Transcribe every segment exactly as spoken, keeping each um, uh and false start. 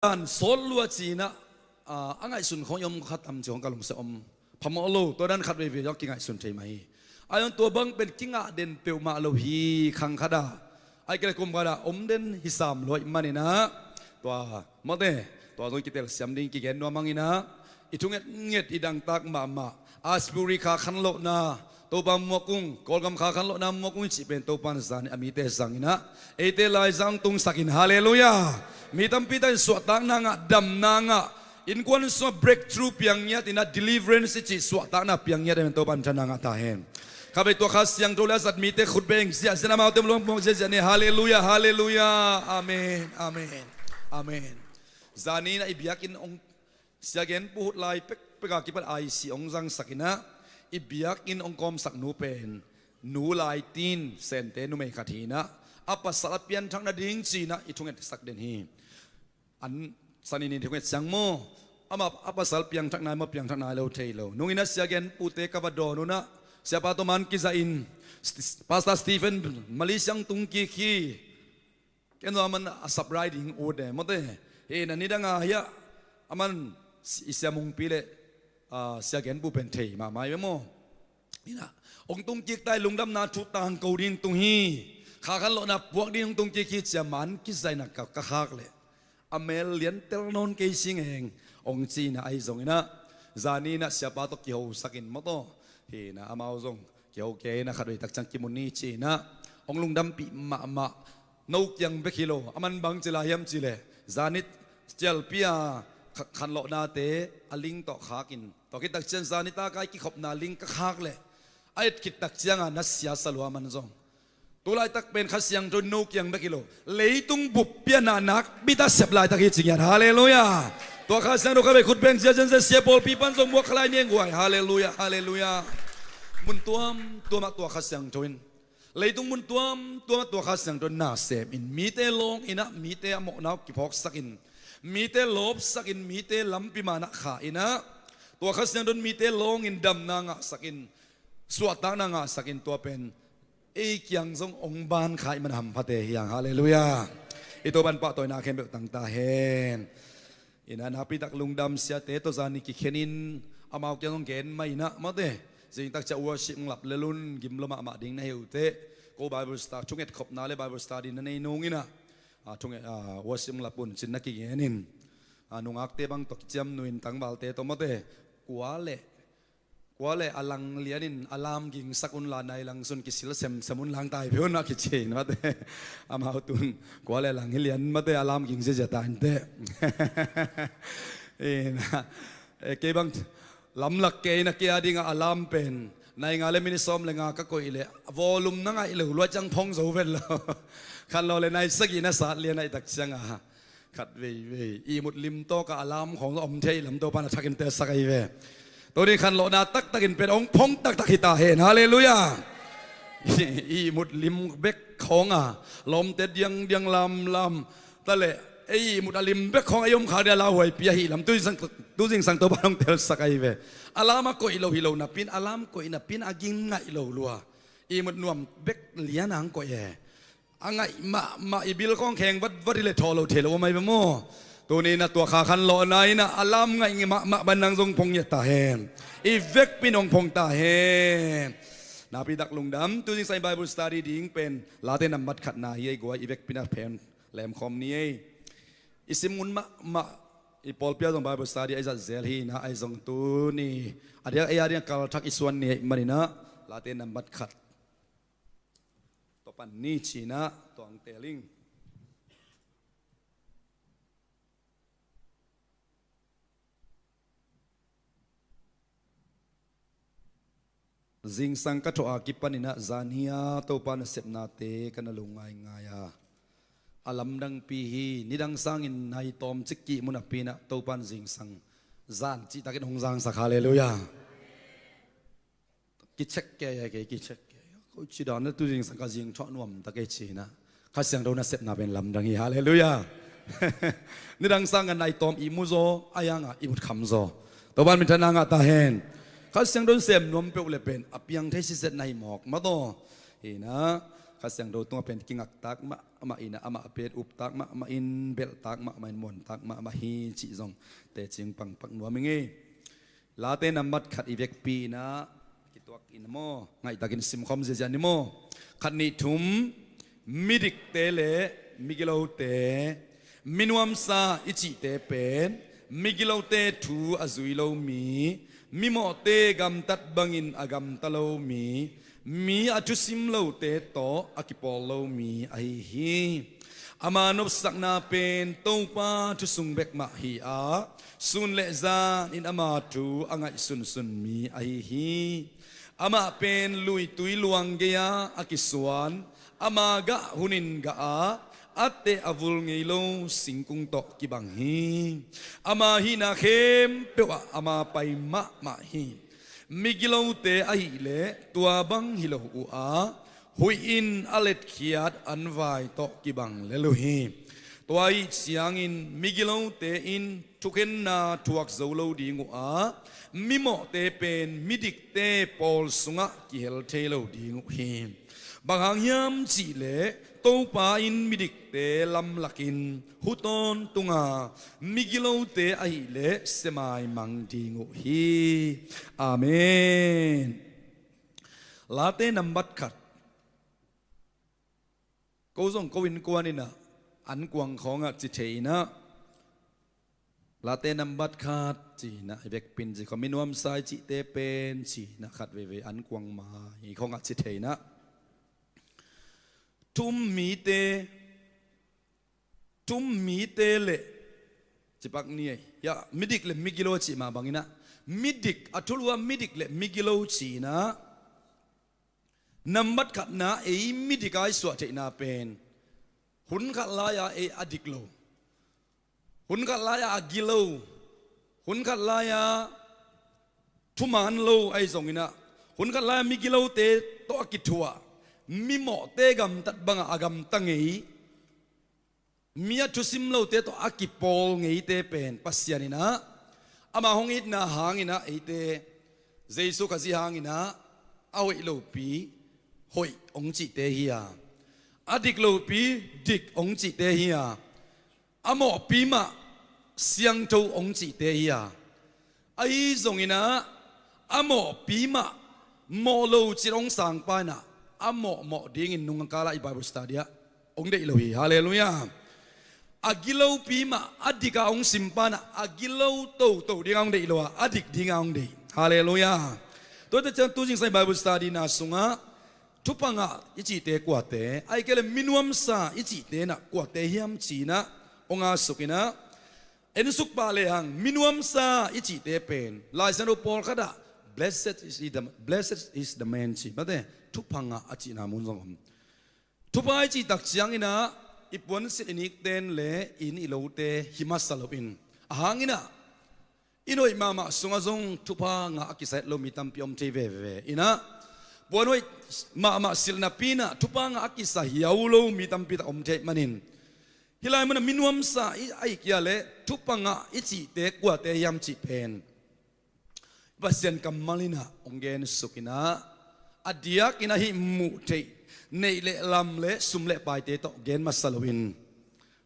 dan sawt lua ci-in ah, a, a ngaihsun khawng i om kha tam ci khawng ka lungsim om phamawh lo, tua dan khat veivei zong kingaihsun thei mah hi. A, zong tua bang pen kingah den peuhmah lo hi, khang khat ah, ahih kei leh kum khat ah om den hi sam lua ahih manin ah, tua mawte, tua zong kitelsiam ding kigen nuam hang in ah, i thungetnget, i dangtak mahmah, Asbury kha khanlawhna Topa muak ung, Kawlgam kha khanlawhna muak ung i cih pen Topa in zan a mite zangin ah, eite lai zang tungsak in, halleluiah. Mi tampi tak in suahtakna ngah, damna ngah, innkuan sungah breakthrough piang ngiat in ah, deliverance i cih suahtakna piang ngiat in, Topa in thupha ngah ta hen. Khatvei tua Kha Siangtho le a zat mite khut beng ziahziah, amaute muang muang ziahziah ni, halleluiah, halleluiah. Amen, amen, amen. Zan in ah i biakinn hong, Sia Gen Pu hut lai pekpek a kipan I C hong zangsak in ah, i biakinn hong kawmsak nu pen nu Lai Tin Sente numei khat hi in ah, a pasal a pianthak nading ci-in ah i thungetsak den hi. An, Sani ni thunget siang maw, amah a pasal piangthak nai maw, piangthak nai lo thei lo. Nung in ah Sia Gen Pute ka va dawn un ah, Siapa tawh man kizai in, St-, Pastor Stephen Malaysia hong tung kik hi. Ken zong aman a sap rai ding ut e, mawte. Hi in ah nidang a hiah aman i Sia Mungpi le, a, Sia Gen Pu pen thei mahmah hi ve maw. Hi in ah hong tung kik ta hi, lungdamna thu tangko ding tung hi. Kha khanlawhna puak ding hong tung kik hi ci-a man kizai in ah ka, ka khak leh, a mel lian tel nawn kei sing eng, hong ci in ah, ahi zongin ah zan in ah Siapa tawh kihosak in, mawte. Hi in ah amau zong kiho kei in ah khatvei tak ciang kimu ni ci in ah hong lungdampih mahmah. No kiang bek hi lo, aman bang ci lai hiam cih leh, zan in cialpi a kha-, khanlawhnate a link tawh khak in, tua khit tak ciang zan in tak a i kikhopna link ka khak leh, a et khit tak ciang a na sia sa lua, aman zong. Tu laitak pen Kha Siangtho in no kiang bek hi lo, leitung buppi a na nakpi tak a sep laitak hi ci ngiat, halleluiah. Tua Kha Siangtho khatvei khut beng ziahziah, Sia Pawlpi pan zong muak kha lai ni eng guai, halleluiah, halleluiah. Mun tuamtuam ah tua Kha Siangtho in, leitung mun tuamtuam ah tua Kha Siangtho in na sem in, mite lawng in ah, mite a mawhna uh kiphawksak in, mite lawpsak in, mite lampi man ah khah in ah, tua Kha Siangtho in mite lawng in damna ngahsak in, suahtakna ngahsak in, tua pen ei kiang zong hong ban kha ahih man a hamphate hi hang, halleluiah. I Topa in pahtawina khempeuh tang ta hen. Hi in ah nakpi tak lungdam, siate tawh zan in kikhen in, amau kiang zong gen mah in ah, mawte. Zing tak ciang worship hong lap lel un, gim lua mahmah ding na hi uh teh. Ko Bible study, thunget khopna le Bible study na nei nung in ah, a, thunget, a, worship hong lap un ci-in na kigen in. A, nungakte bang tawh kiciamnuih in, tangvalte tawh, mawte. Kua le Kua le a lang lian in alarm gingsak un la, nai lang sung kisil semsem un, lang tai peuh un a kici in, mawte. Amau tun kua le a lang hi lian, mawte, alarm ging ziazia ta in teh. Hi in ah, eh, kei bang lamlak kei in ah, kei a ding a alarm pen nai nga le minit sawm le nga ka koih leh volume na ngaih lo lua ciang phong zo vet lo. Khanlawh le nai sagih na sat lian ahih tak ciang a, khat veivei ihmut lim tawh ka alarm khawng om thei lam Topa in a thakin telsak ahi ve. Tuni khanlawhna taktakin pen hong phong taktak hi ta hen, halleluiah. Ihmut lim bek khawng a, lawmte diangdiang lamlam ta leh, ei ihmut a lim bek khawng a i om khak ding a lauhuaipi ahih lam tu zingsang, tu zingsang Topa in hong telsak ahi ve. Alarm a koih lo hi lo napi in, alarm koih napi in a ging ngaih lo lua. Ihmut nuam bek lian a hong koih e. A ngaih mahmah, i bil khawng kheng vatvat hi leh thawh lo thei lo om ahi ve maw. Tuni in ah tua Kha khanlawhna in ah alarm ngaih mahmah bang nang zong phong ngiat ta hen. I vekpi in hong phong ta hen. Nakpi tak lungdam, tu zingsang i Bible study ding pen Late nambat khatna hi ei guai, i vekpi in ah phen lemkhawm ni ei. I sim ngun mahmah, i pawlpi ah zong Bible study a i zat zel hi in ah, ahi zong tuni a diak, ei a diak kalthak i suan ni ei manin ah, Late nambat khat tawh pan ni ci-in ah tuang teling. Zingsang ka thawh a kipanin ah zan hi-a Topa nasepnate ka na lung ngaingai a, a lamdangpi hi. Nidang sangin nai tawmcik kihmu napi-in ah Topa in zingsang zan cihtakin hong zangsak. Halleluiah. Kichek kei a, kei kichek kei a. Ko ci dan a tu zingsang ka zing thuah nuam ta kei ci-in ah, Kha Siangtho nasepna pen lamdang hi. Halleluiah. Nidang sangin nai tawm ihmu zaw, a hiangah ihmut kham zaw. Topa in minthanna ngah ta hen. Kha Siangtho in sem nuam peuh le pen a piang thei siset na hi mawk mataw. Hi-in ah, Kha Siangtho tungah pen kingaktak mahmah in ah, amah pen uptak mahmah in, belhtak mahmah in, muantak mahmah hi cih zong teci pangpak nuam ing ei. Late nambat khat i vekpi in ah kituak in maw, ngaihtakin simkhawm ziazia ni maw. Khat, nih, thum. Midikte le migilote, minuamsa i cihte pen migilote thu a zui lo mi, mimawhte gamtat bangin a gamta lo mi, mi a thusim lote tawh a kipawl lo mi ahi hi. Ama nopsakna pen Topa thu sung bek mah hi a, sun le zan in ama thu a ngaih sunsun mi ahi hi. Amah pen luitui luang gei-a a kisuan, ama gah hunin gah a, a teh a vul ngei lo singkung tawh kibang hi. Ama hihna khempeuh ah ama pai mahmah hi. Migilote ahih leh tua bang hi lo uh a, huih in a letkhiat an vai tawh kibang lel uh hi. Tua ahih ciangin migilote in thukhenna thuak zo lo ding uh a, mimawhte pen midikte pawl sungah kihel thei lo ding uh hi. Bang hang hiam cih leh Topa in midikte lamlakin hu tawntung a, migilote ahih leh semai mang ding uh hi. Amen. Late nambat khat. Ko zong ko innkuan in ah, an kuang khawngah ci thei in ah, Late nambat khat ci in ah, i vekpi in ci khawng, minuamsa i cihte pen ci in ah, khat veivei an kuang mai khawngah ci thei in ah, thu um mite, thu um mite le, ci pak ni ei. Ya, midik le migilo cih mah bang in ah, midik, a thulu ah midik le migilo ci in ah, nambat khatna, ei midik a i suah theihna pen hun khat lai-a ei a dik lo, hun khat lai-a a gilo, hun khat lai-a thuman lo ahi zongin ah, hun khat lai-a migilote tawh a kithuah, mimawhte gamtat bangah a gamta ngei, mi a thusim lote tawh a kipawl ngeite pen Pasian in ah, ama hong itna hangin ah eite, Jesu Khazih hangin ah, a hoih lopi hoih hong cihte hi a, a dik lopi dik hong cihte hi a, a mawhpi mah siangtho hong cihte hi a, ahi zongin ah, a mawhpi mah mawh lo cin hong sangpa in ah, a mawhmawh dingin nung a kal ah i Bible study ah hong deih lo hi. Halleluiah. A gilopi mah a dik a hong simpa in ah, a gilo toto ding a hong deih lo a, a dik ding a hong deih. Halleluiah. Tuate ciang tu zingsang i Bible study na sungah thupha ngah i cihte kuate, ahih kei leh minuamsa i cihte in ah kuate hiam ci in ah hong a suk in ah, en suk pah lehang, minuamsa i cihte pen Lai Siangtho pawlkhat ah, "Blessed is the, blessed is the man," ci, mate, thupha ngah a cihna mun zong om. Thupha i cih tak ciangin ah, i puansilh i nikten le i inn i lote hi masa loin, a hangin ah, i hoih mahmah sungah zong thupha ngah a kisa het lo mi tampi om thei veve in ah, puan hoih mahmah silh napi in ah thupha ngah a kisa hiau lo mi tampi tak om thei manin, hih lai munah minuamsa i, ahih kei leh thupha ngah i cihte kuate hiam cih pen Pasian kammal in ah hong gen suk in ah, a diakin ahi muh theih, neih le lam le sum le paite tawh gen masa loin,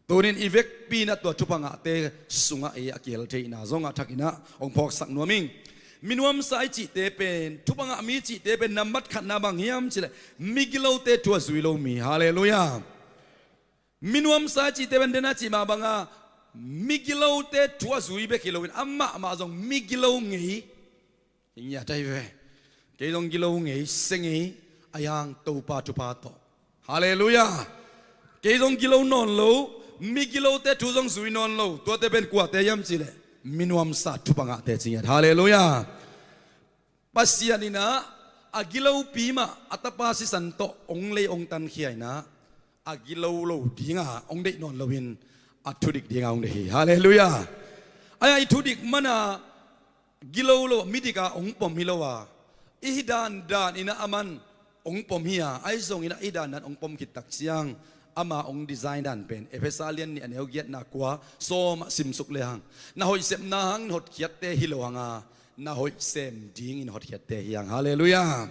tunin i vekpi in ah tua thupha ngahte sungah ei a kihel theihna zong a thakin ah hong phawksak nuam ing. Minuamsa i cihte pen, thupha ngah mi cihte pen nambat khatna bang hiam cih leh migilote thu a zui lo mi. Halleluiah. Minuamsa i cihte pen den a cih mah bangin, migilote thu a zui bek hi loin, amah mah zong migilo ngei hi ngiat ahi ve. Kei zong gilo ngei, sia ngei, a hiang Topa thupha tawh. Halleluiah. Kei zong gilo nawn lo, migilote thu zong zui nawn lo, tuate pen kuate hiam cih leh minuamsa thupha ngahte ci ngiat. Halleluiah. Pasian in ah, a gilopi mah a tapa sisan tawh hong lei hong tankhia in ah, a gilo lo ding a hong deih nawn loin, a thudik ding a hong deih hi. Halleluiah. Ahi a, i thudik man a gilo lo, midik a hong pom hi lo a, i hi dandan in ah aman hong pom hi a, ahi zongin ah i dandan hong pom khit tak ciang, ama hong design dan pen Efesa lian nih a neu giatna kua sawm ah sim suk lehang, na hoih sepna hangin hotkhiatte hi lo hang a, na hoih sem dingin hotkhiatte hi hang. Halleluiah.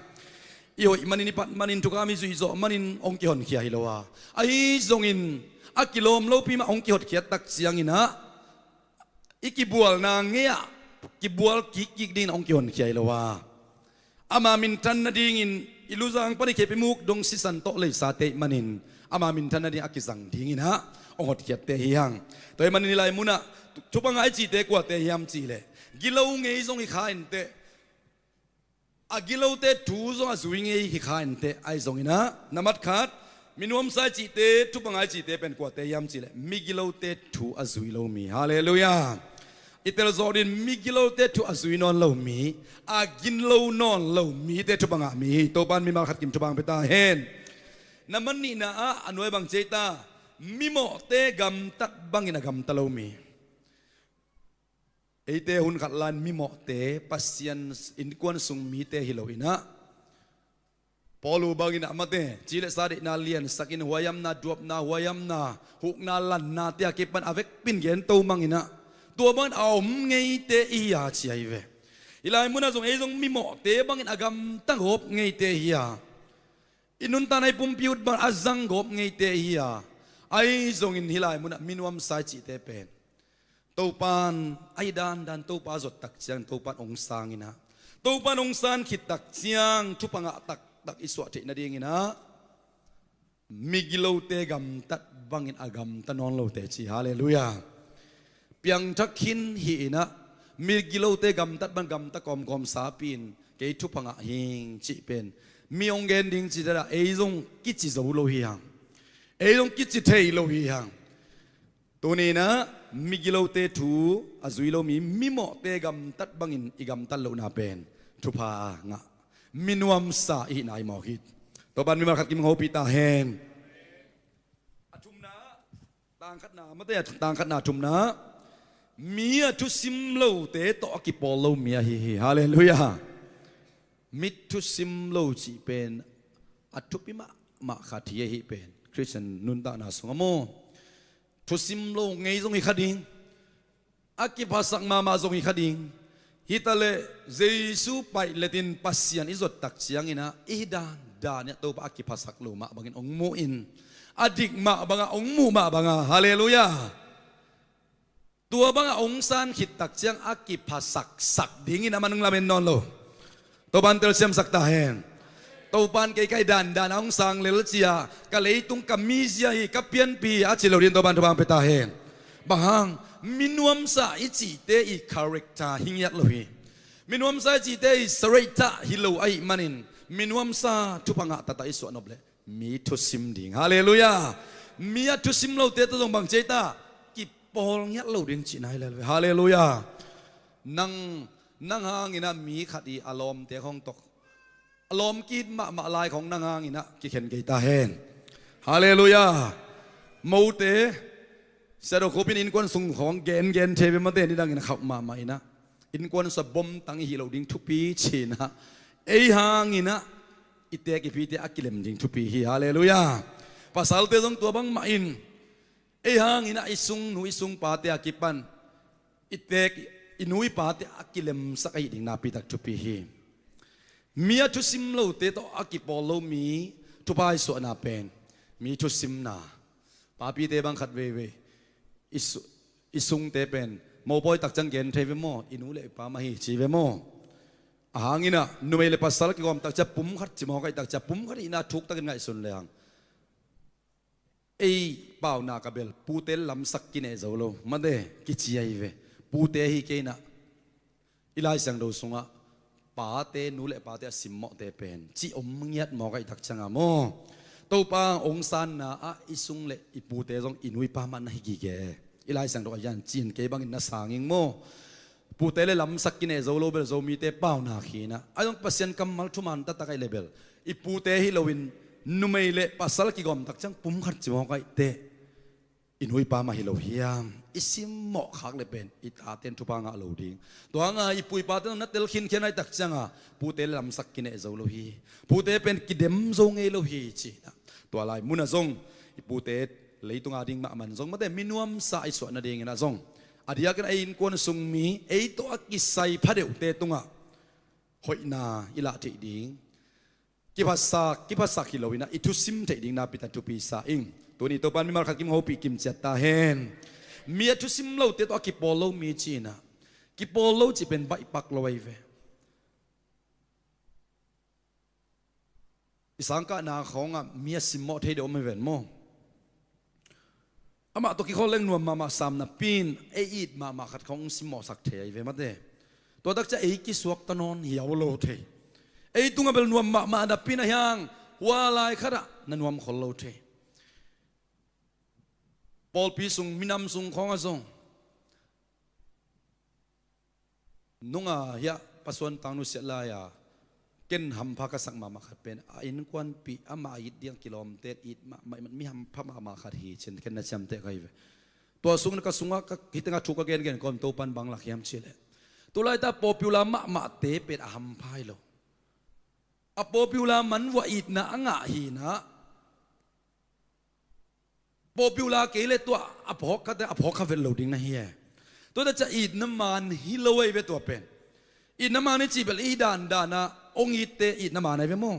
i hoih manin, i pat manin, thukam i zuih zawh manin hong kihonkhia hi lo a, ahi zongin a kilawm lopi mah hong kihotkhiat tak ciangin ah i kibualna ngei-ah kibual kikkik dingin hong kihonkhia hi lo a, ama minthan nadingin i luzang pan i khep i muk dong sisan tawh leisa teih manin ama minthan nading a kizang dingin ah hong hotkhiatte hi hang. Tua ahih manin hih lai munah thupha ngah i cihte kuate hiam cihleh, gilo ngei zong hi kha inteh, a gilote thu zong a zui ngei hi kha inteh. Ahi zongin ah na mat khat, mi nuamsa i cihte, thupha ngah i cihte pen kuate hiam cihleh, migilote thu a zui lo mi. Halleluiah. I telzawh dingin migilote thu a zui nawn lo mi, a gilo nawn lo mite thupha ngah mi hi. Topa'n mimal khat kim thupha hong pia ta hen. Na man nihna ah a nuai bang ci ei ta, mimawhte gamtat bangin a gamta lo mi. Eite hun khat lai-in mimawhte, Pasian innkuan sung mite hi lo-in ah, Paulu bangin ah, mate, ci le sa deihna liansakin, huaihamna, duapna, huaihamna, hukna, lanna te a kipan a vekpi-in gento mangin ah, tua bangin a om ngeite i hi a ci ahi ve. Hih lai munah zong ei zong mimawhte bangin a gamta gawp ngeite i hi a, i nuntakna i pumpi ut bang a zang gawp ngeite i hi a, ahi zongin hih lai munah mi nuamsa i cihte pen Topa'n a hi dandan Topa zot tak ciang Topa'n hong sang in ah, Topa'n hong san khit tak ciang thupha ngah taktak i suah theih nadingin ah migilote gamtat bangin a gamta nawn lote ci. Halleluiah. Piangthak khin hi-in ah migilote gamtat bang gamta kawmkawm sapi-in kei thupha ngah hing cih pen mi hong gen ding cih dan ah ei zong kici zo lo hi hang. Ei zong kici thei lo hi hang. Tuni-in ah migilote thu a zui lo mi, mimawhte gamtat bangin i gamtat lohna pen thupha ngah, mi nuamsa i hihna hi mawk hi. Topa'n mimal khat kim hong hopih ta hen. A thumna, tang khatna, mate, a tang khatna, thumna, mi a thusim lote tawh a kipawl lo mi ahi hi. Halleluiah. Mi thusim lo cih pen a thupi mahmah khat hi, ahi pen Khristian nuntakna sungah maw, thusim lo ngei zong hi kha ding, a kiphasak mahmah zong hi kha ding. Hi taleh Jesu paih letin Pasian i zot tak ciangin ah i hi dandan in ah Topa a kiphasak lo mah bangin hong mu-in, a dik mah bangah hong muh mah bangah, halleluiah, tua bangah hong san khit tak ciang a kiphasaksak dingin amah in hong lamen nawn lo. Topa'n telsiamsak ta hen. Topa'n kei ka hi dandan a hong sang lel ci-a, ka leitung ka mizia hi, ka pianpih hi a ci lo dingin Topa'n thupha hong pia ta hen. Bang hang, mi nuamsa i cihte i character hi ngiat lo hi. Mi nuamsa i cihte i character hi lo ahih manin mi nuamsa thupha ngah taktak i suah nop leh mi thusim ding. Halleluiah. Mi a thusim lote tawh zong bang ci ei ta, kipawl ngiat lo ding cihna hi lel ve. Halleluiah. Nang, nang hangin ah mi khat i a lawmte khawng tawh a lawm kihit mahmah lai khawng nang hangin ah kikhen kei ta hen. Halleluiah. Mote, Sia Do Khup in innkuan sung khawng gengen thei ve, mate, nidangin a khauh mahmah in ah, innkuan sungah bomtang i hih loh ding thupi ci-in ah, ei hangin ah i teek i pite a kilem ding thupi hi. Halleluiah. Pasalte zong tua bangmah in, ei hangin ah i sungnu i sungpate a kipan i teek i nu i pate a kilemsak ahih ding napi tak thupi hi. Mi a thusim lote tawh a kipawl lo mi thupha i suahna pen mi thusimna. Papite bang khat veivei i su-, i sungte pen mopawi tak ciang gen thei ve maw, i nu le i pa mah hi ci ve maw. A hangin ah numei le pasal kigawm tak ciang pum khat ci mawk ahih tak ciang pum khat hihna thuk takin ngaihsun le hang, ei paunak ah bel pute lamsak kineh zo lo, mate, kici ahi ve. Pute hi kei in ah, i Lai Siangtho sungah pate, nu le pate a simmawhte pen cih om ngiat mawk ahih tak ciangah maw, Topa hong sanna ah i sung le i pute zong i nu i pa mah na hi gige. I Lai Siangtho ah hian ci-in kei bangin na sang ing maw. Pute le lamsak kineh zo lo bel Zomite paunak hi in ah, ahi zong Pasian kammal thuman taktak ahih leh bel i pute hi loin numei le pasal kigawm tak ciang pum khat ci mawk ahih teh i nu i pa mah hi lo hiam? I simmawh khak leh pen i tate in thupha ngah lo ding. Tua hangah i pu i pate zong na tel khinkhian ahih tak ciangah pute le lamsak kineh zo lo hi. Pute pen kidem zo ngei lo hi ci-in ah, tua lai munah zong i pute leitung ading mahmah in zong, mate, mi nuamsa i suah nadingin ah zong, a diakin ei innkuan sung mi, ei tawh a kisai phadeuhte tungah hoihna i lah theih ding, Kiphasak, kiphasak hi lo inah i thusim theih ding napi-in thupi sa ing. Tuni Topa'n mimal khat kim hopih kimciat ta hen. Mi a thusim lote tawh a kipawl lo mi ci inah kipawl lo cih pen baihpak lo ahi ve. I sangkahna khawngah mi a simmawh thei deuh om hi ven maw? Amah tawh kikhawl leng nuam mahmah sam napi-in ei it mahmah khat khawng simmawhsak thei ahi ve mate. Tua takcia ei kisuakta nawn hiau lo thei. Ei tungah bel nuam mahmah napi-in a hiang hua lai khatah na nuam khol lo thei. Pawlpi sung, minam sung khawngah zong nunga hiah pasuan tang nusiat lai-a ken hampha ka sak mahmah khat pen a innkuanpih amah a it ding a kilawmte it mahmah, mi hampha mahmah khat hi cin ken na ciamteh ka hi ve. Tua sung ka sungah ka, hih tengah thu ka gengen kawm Topa'n bang lak hiam cihleh, tulaitak popular mahmahte pen a hampha hi lo. A popular man vua itna a ngah hi inah popular kei le tua a phawk kha, a phawk kha vet lo ding na hi e. Tua takcia itna man hi lo ahi ve tua pen. Itna man i cih bel i dandanah hong itte itna man ahi ve maw?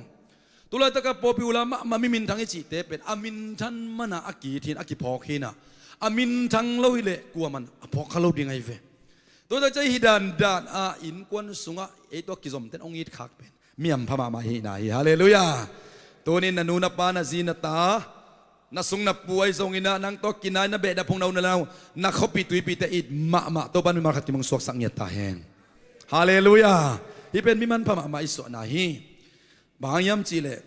Tulaitaka popular mahmah mi minthang i cihte pen a minthan manah a kiit hi-in a kiphawk hi inah a minthang lo hileh kuaman a phawk kha lo ding ahi ve. Tua takcia hih dandanah innkuan sungah ei tawh kizomten hong it khak pen mi hampha mahmah hihna hi. Halleluiah. Tunin na nu na pa na zi na ta, na sung na pu ahi zong inah nang tawh kinai na beh na phung na u na nau, na khuapi tuipite it mahmah Topa'n mimal khat kim hong suaksak ngiat ta hen. Halleluiah. Hih pen mi manpha mahmah i suahna hi. Bang hang hiam cihleh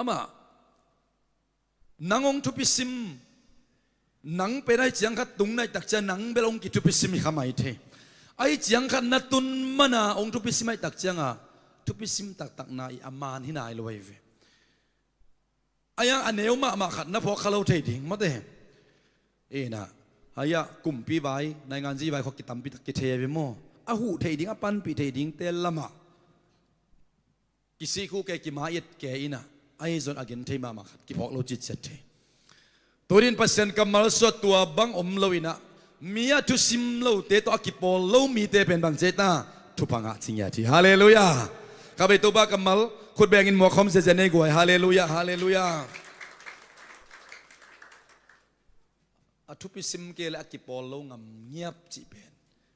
amah nang hong thupi sim, nang pen ahi ciang khat tung na hih takcia nang bel hong kithupi sim hi kha mai thei. Ahi ciang khat na tun mana hong thupi sim ahi takcianga thupi sim taktakna i a man hi nai lo ahi ve. Ahi hang a neu mahmah khat na phawk kha lo thei ding mate. Inah ahi ah kumpi vai, nainganzi vai khawng kitampi tak kithei ahi ve maw? A huh theih ding, a panpih theih dingte lamah kisikhu kei, kima-et kei inah ahi zong a gen thei mahmah khat kiphawk lo citciat thei. Tunin Pasian kammal suah tua bang om lo inah mi a thusim lote tawh a kipawl lo mite pen bang ci ei ta? Thupha ngah ci ngiat hi. Halleluiah. Ka bei Topa kammal khut bengin muak khawm ziazia nei guai. Halleluiah, halleluiah. A thupi sim kei le a kipawl lo ngam ngiap cih pen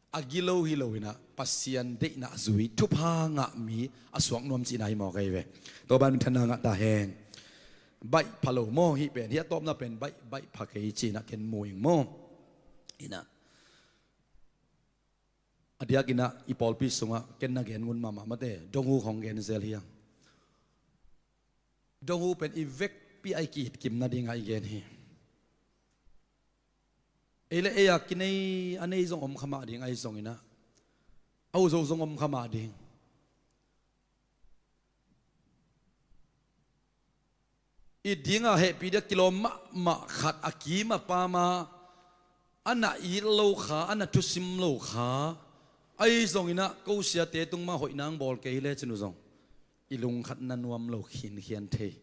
a gilo hi lo inah Pasian deihna a zui thupha ngah mi a suak nuam cihna hi mawk ahi ve. Topa'n minthanna ngah ta hen. Baih pha lo maw hih pen? Hih a tawpna pen baih, baih pha kei ci inah ken mu ing maw? Inah a diak inah i pawlpi sungah ken na gen ngun mahmah mate, donghu khawng gen zel hiang. Donghu pen i vekpi a i ki-it kim nadingah i gen hi. Ei le ei a kinei a nei zong om kha mah ding ahi zong inah a uzo zong om kha mah ding. It dinga hehpih dia kilawm mahmah khat a kim a pama a na it lo kha, a na thusim lo kha ahi zong inah ko siate tung mah hoih nang bawl kei hi le cin uh zong i lungkhat na nuam lo khinkhian thei.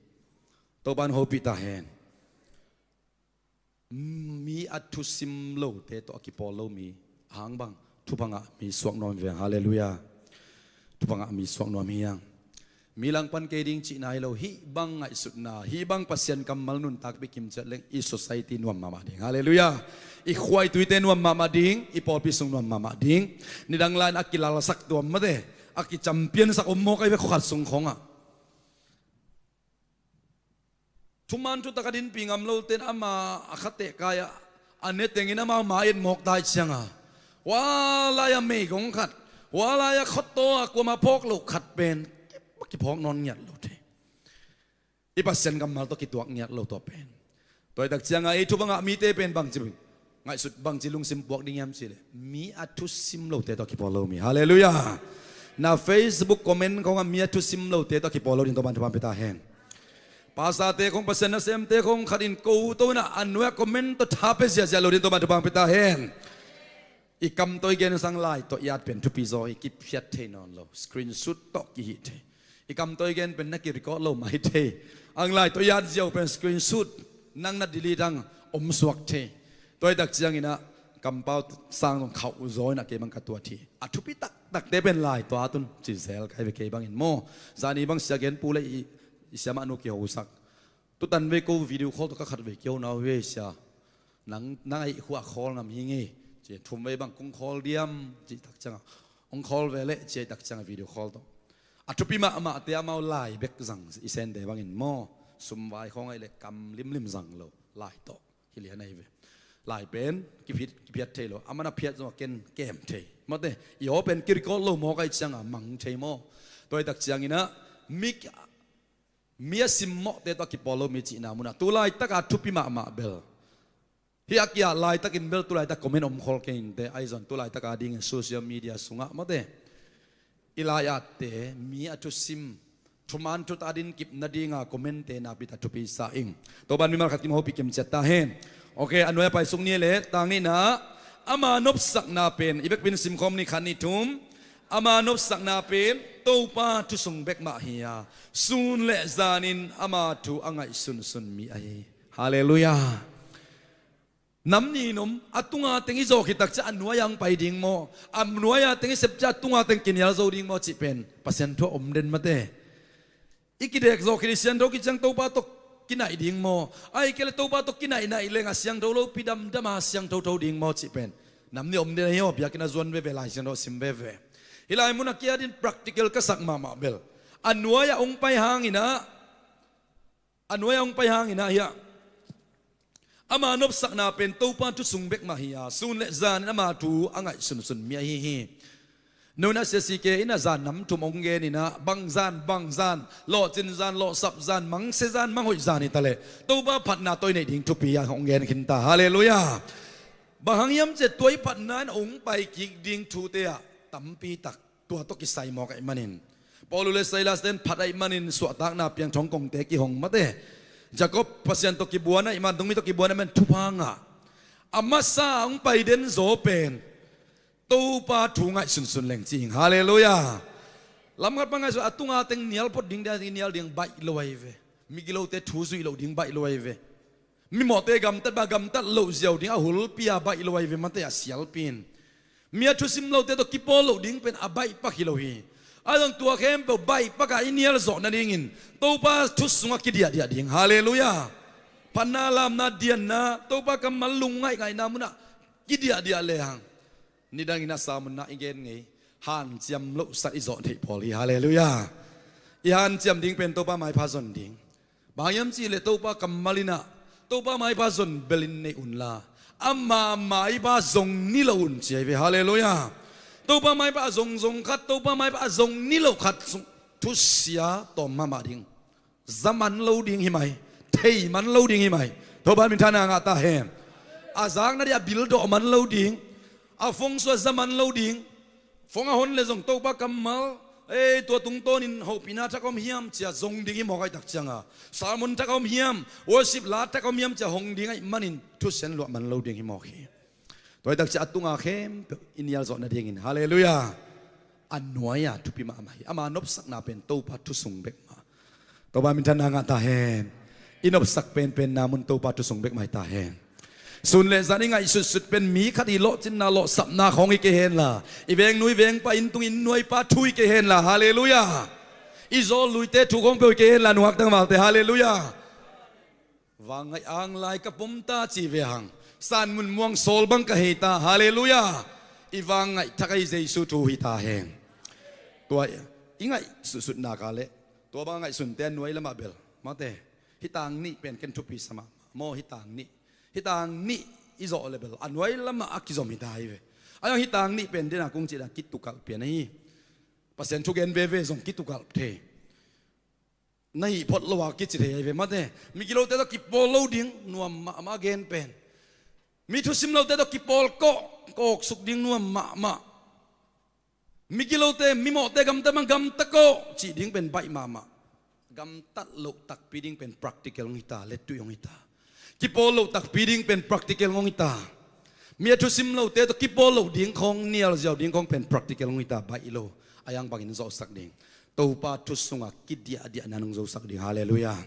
Topa'n hopih ta hen. Mi a thusim lote tawh a kipawl lo mi hang bang thupha ngah mi suak nuam hi veng. Halleluiah. Thupha ngah mi suak nuam hi hang. Mi langpan kei ding cihna hi lo, hih bang ngaihsutna, hih bang Pasian kammal nuntakpih kimciat leng i society nuam mahmah ding. Halleluiah. I khua i tuite nuam mahmah ding, i pawlpi sung nuam mahmah ding. Nidang lai-in a kilalsak tuam mate, a kichampiansak om mawk ahi ve khuakhat sung khawngah. Thuman thutak a dinpih ngam lote'n ama a khateh kai-ah a ne tengin amau ma-et mawk ta ih cianga, hua lai-a meigong khat, hua lai-a khuataw-a kuamah phawk loh khat pen kiphawk nawn ngiat lo thei. I Pasian kammal tawh kituak ngiat lo tua pen. Tua ih tak cianga ei thupha ngah mite pen bangci ngaihsut, bangci lungsim puak ding hiam cihleh, mi a thusim lote tawh kipawl lo mi. Halleluiah. Na Facebook comment khawngah mi a thusim lote tawh kipawl lo ding Topa'n thupha pia ta hen. Pastorte khawng, Pasian nasemte khawng khat in ko to inah a nuai-ah comment tawh tha pia ziahziah lo ding Topa'n thupha pia ta hen. I kam tawh i gen sang lai tawh i at pen thupi zaw hi, kiphiat thei nawn lo, screenshot tawh kihih thei. I kam tawh i gen pen na kirecord lo mai thei. Ang lai tawh i at ziau pen screenshot, nang na delete ang om suak thei. Tua ih tak cianginah kampau sang zong khauh zaw in a kei bang ka tuat hi. A thupi taktakte pen lai tuat un ci zel kai ve kei bangin maw. Zani bang sia gen pu le i, i siamah nu kihosak. Tutan vei ko video call tawh ka khat vei kio nau vei sia. Nang, nang aih khua call ngam hi ngei. Ci thum vei bang kong call diam ci tak cianga. Ong call ve le ci aih tak cianga video call tawh. A thupi mahmahte amau lai bek zang i sente bangin maw. Sum vai khawng aih le kam limlim zang lo. Lai tawh. Hi lian ahi ve. Lai pen kiphiat, kiphiat thei lo. Amana phiat zong a ken kem thei. Mawte, i aw pen kirecord lo maw kai cianga mang thei maw. Tua aih tak ciangina mi, mi a simmawhte tawh a kipawl lo mi cihna munah tu laitaka thupi mahmah bel. Hi a kia laitakin bel tu laitak comment om khol kei inte ahi zon tu laitaka dingin social media sungah mawte. I lai-atte mi a thusim thuman thuta din kip nadinga comment-te nakpi tak thupi sa ing. Topan mimal khat kim hopi kim ciat ta hen. Ok, a nuai a pai sung ni le tang nihna ama nopsakna pen i bekpin simkhawm ni khat ni thum. Ama nopsakna pen Topa thusung bek mah hi a, sun le zanin ama thu a ngaih sunsun mi ahi. Halleluiah. Nam nih in om, a tunga teng i zawh khit tak ciah a nuai-a hong pai ding maw? A nuai-a teng i sep ciah a tunga teng kinial zo ding maw cih pen Pasian thu a om den mate. I kidek zawh khit i siangtho khit ciang Topa tawh kinaih ding maw? Ahih kei leh Topa tawh kinaihnaih leng a siangtho lopi damdama siangtho tho ding maw cih pen nam nih om den ahi aw, biakinn a zuan veve, Lai Siangtho a sim veve. Hih lai munah kia din practical ka sak mahmah bel a nuai-ah hong pai hanginah a nuai-ah hong pai hanginah hiah ama nopsakna pen Topa thusung bek mah hi a, sun le zanin ama thu a ngaih sunsun mi ahi hi. Nunah siasi ke in a zan nam thum hong geninah bang zan bang zan, lawhcin zan, lawhsap zan, mangse zan, manghoih zan hitaleh Topa phatna tawh i neih ding thupi a hong gen khinta. Halleluiah. Bang hang hiam cih leh tua i phatna in hong pai kik ding thute ah tampi tak tua tawh kisai mawk ahih manin, Paul le Silas ten phat ahih manin suahtakna piangthong kongte kihong mate. Jakob Pasian tawh kibuan ahih man, dongmi tawh kibuan ahih man thupha ngah. A masa hong pai den zaw pen Topa thu ngaih sunsun leng cih hing. Halleluiah. Lamkhat pa ngaihsun a tunga teng nial phot ding dia i nial ding baih lo ahi ve. Migilote thu zuih loh ding baih lo ahi ve. Mimawhte gamtat ba gamtat loh ziau ding a hulpi a baih lo ahi ve mate a sialpi in. Mi a thusim lote tawh kipawl loh ding pen a baih pak hi lo hi. A zong tua khempeuh baih pakah i nial zawh nadingin Topa thu sungah kidiahdiah ding. Halleluiah. Phatna lamna dianna Topa kammal lungngaih ngaihna munah kidiahdiah lehang nidangin a samunna i gen ngei hanciam lohsat i zawh theih pawl hi. Halleluiah. I hanciam ding pen Topa maipha zon ding. Bang hiam cih leh Topa kammal innah Topa maipha zon belin neih unla ama maipha zong ni lo un ci ahi ve. Halleluiah. Topa maipha a zongzong khat, Topa maipha a zong ni lo khat thusia tawm mahmah ding. Za man lo ding hi mai. Thei man lo ding hi mai. Topa minthanna ngah ta hen. A zakna dih a bildawh man lo ding. A fongsuah za man lo ding. Fong a hon le zong Topa kammal, ei, tua tungtawnin hopihna thak om hiam cia zong ding hi mawk ahih tak cianga, sermon thak om hiam, worship la thak om hiam cia hong ding ahih manin thusian luah man lo ding hi mawk hi. Tua ahih tak cia a tunga khempeuh i nial zawh nadingin. Halleluiah. A nuai-a thupi mahmah hi. Ama nopsakna pen Topa thusung bek mah. Topa minthanna ngah ta hen. I nopsak penpenna mun Topa thusung bek mah hi ta hen. Sun le zan i ngaihsutsut pen mi khat i lawhcinna lawhsapna khawng hi kei henla, i vengnu i vengpa, inntung innnuaipa thu hi kei henla. Halleluiah. I zawlluite thu khawng peuh hi kei henla, nungak tangvalte. Halleluiah. Vangngaih ang lai ka pom ta ci ve hang, san mun muang sawl bang ka hei ta. Halleluiah. I vangngaih thak ahi Jesu thu hi ta hen. Tua i ngaihsutsutna ka leh tua bang ngaihsunte a nuai lamah bel mate, hih tang nih pen ken thupi sa mah maw. Hih tang nih, hih tang nih i zawh le bel a nuai lamah a kizom hi ta hi ve. A yang hih tang nih pen dena kung cih dan kitukalh pian ahi. Pasian thugen veve zong kitukalh thei. Na hih phot lo a kici thei ahi ve mate. Migilote tawh kipawl lo ding nuam mahmah a gen pen. Mi thusim lote tawh kipawl kawh kawksuk ding nuam mahmah. Migilote, mimawhte gamtat bang gamta kawh cih ding pen baih mahmah. Gamtat loh takpi ding pen practical hong hi ta, lettui hong hi ta. Kipawl loh takpi ding pen practical hong hi ta. Mi a thusim lote tawh kipawl loh ding khawng, nial ziau ding khawng pen practical hong hi ta, baih lo. A yang bangin zawhsak ding. Topa thu sungah kidiahdiahna nong zosak ding. Halleluiah.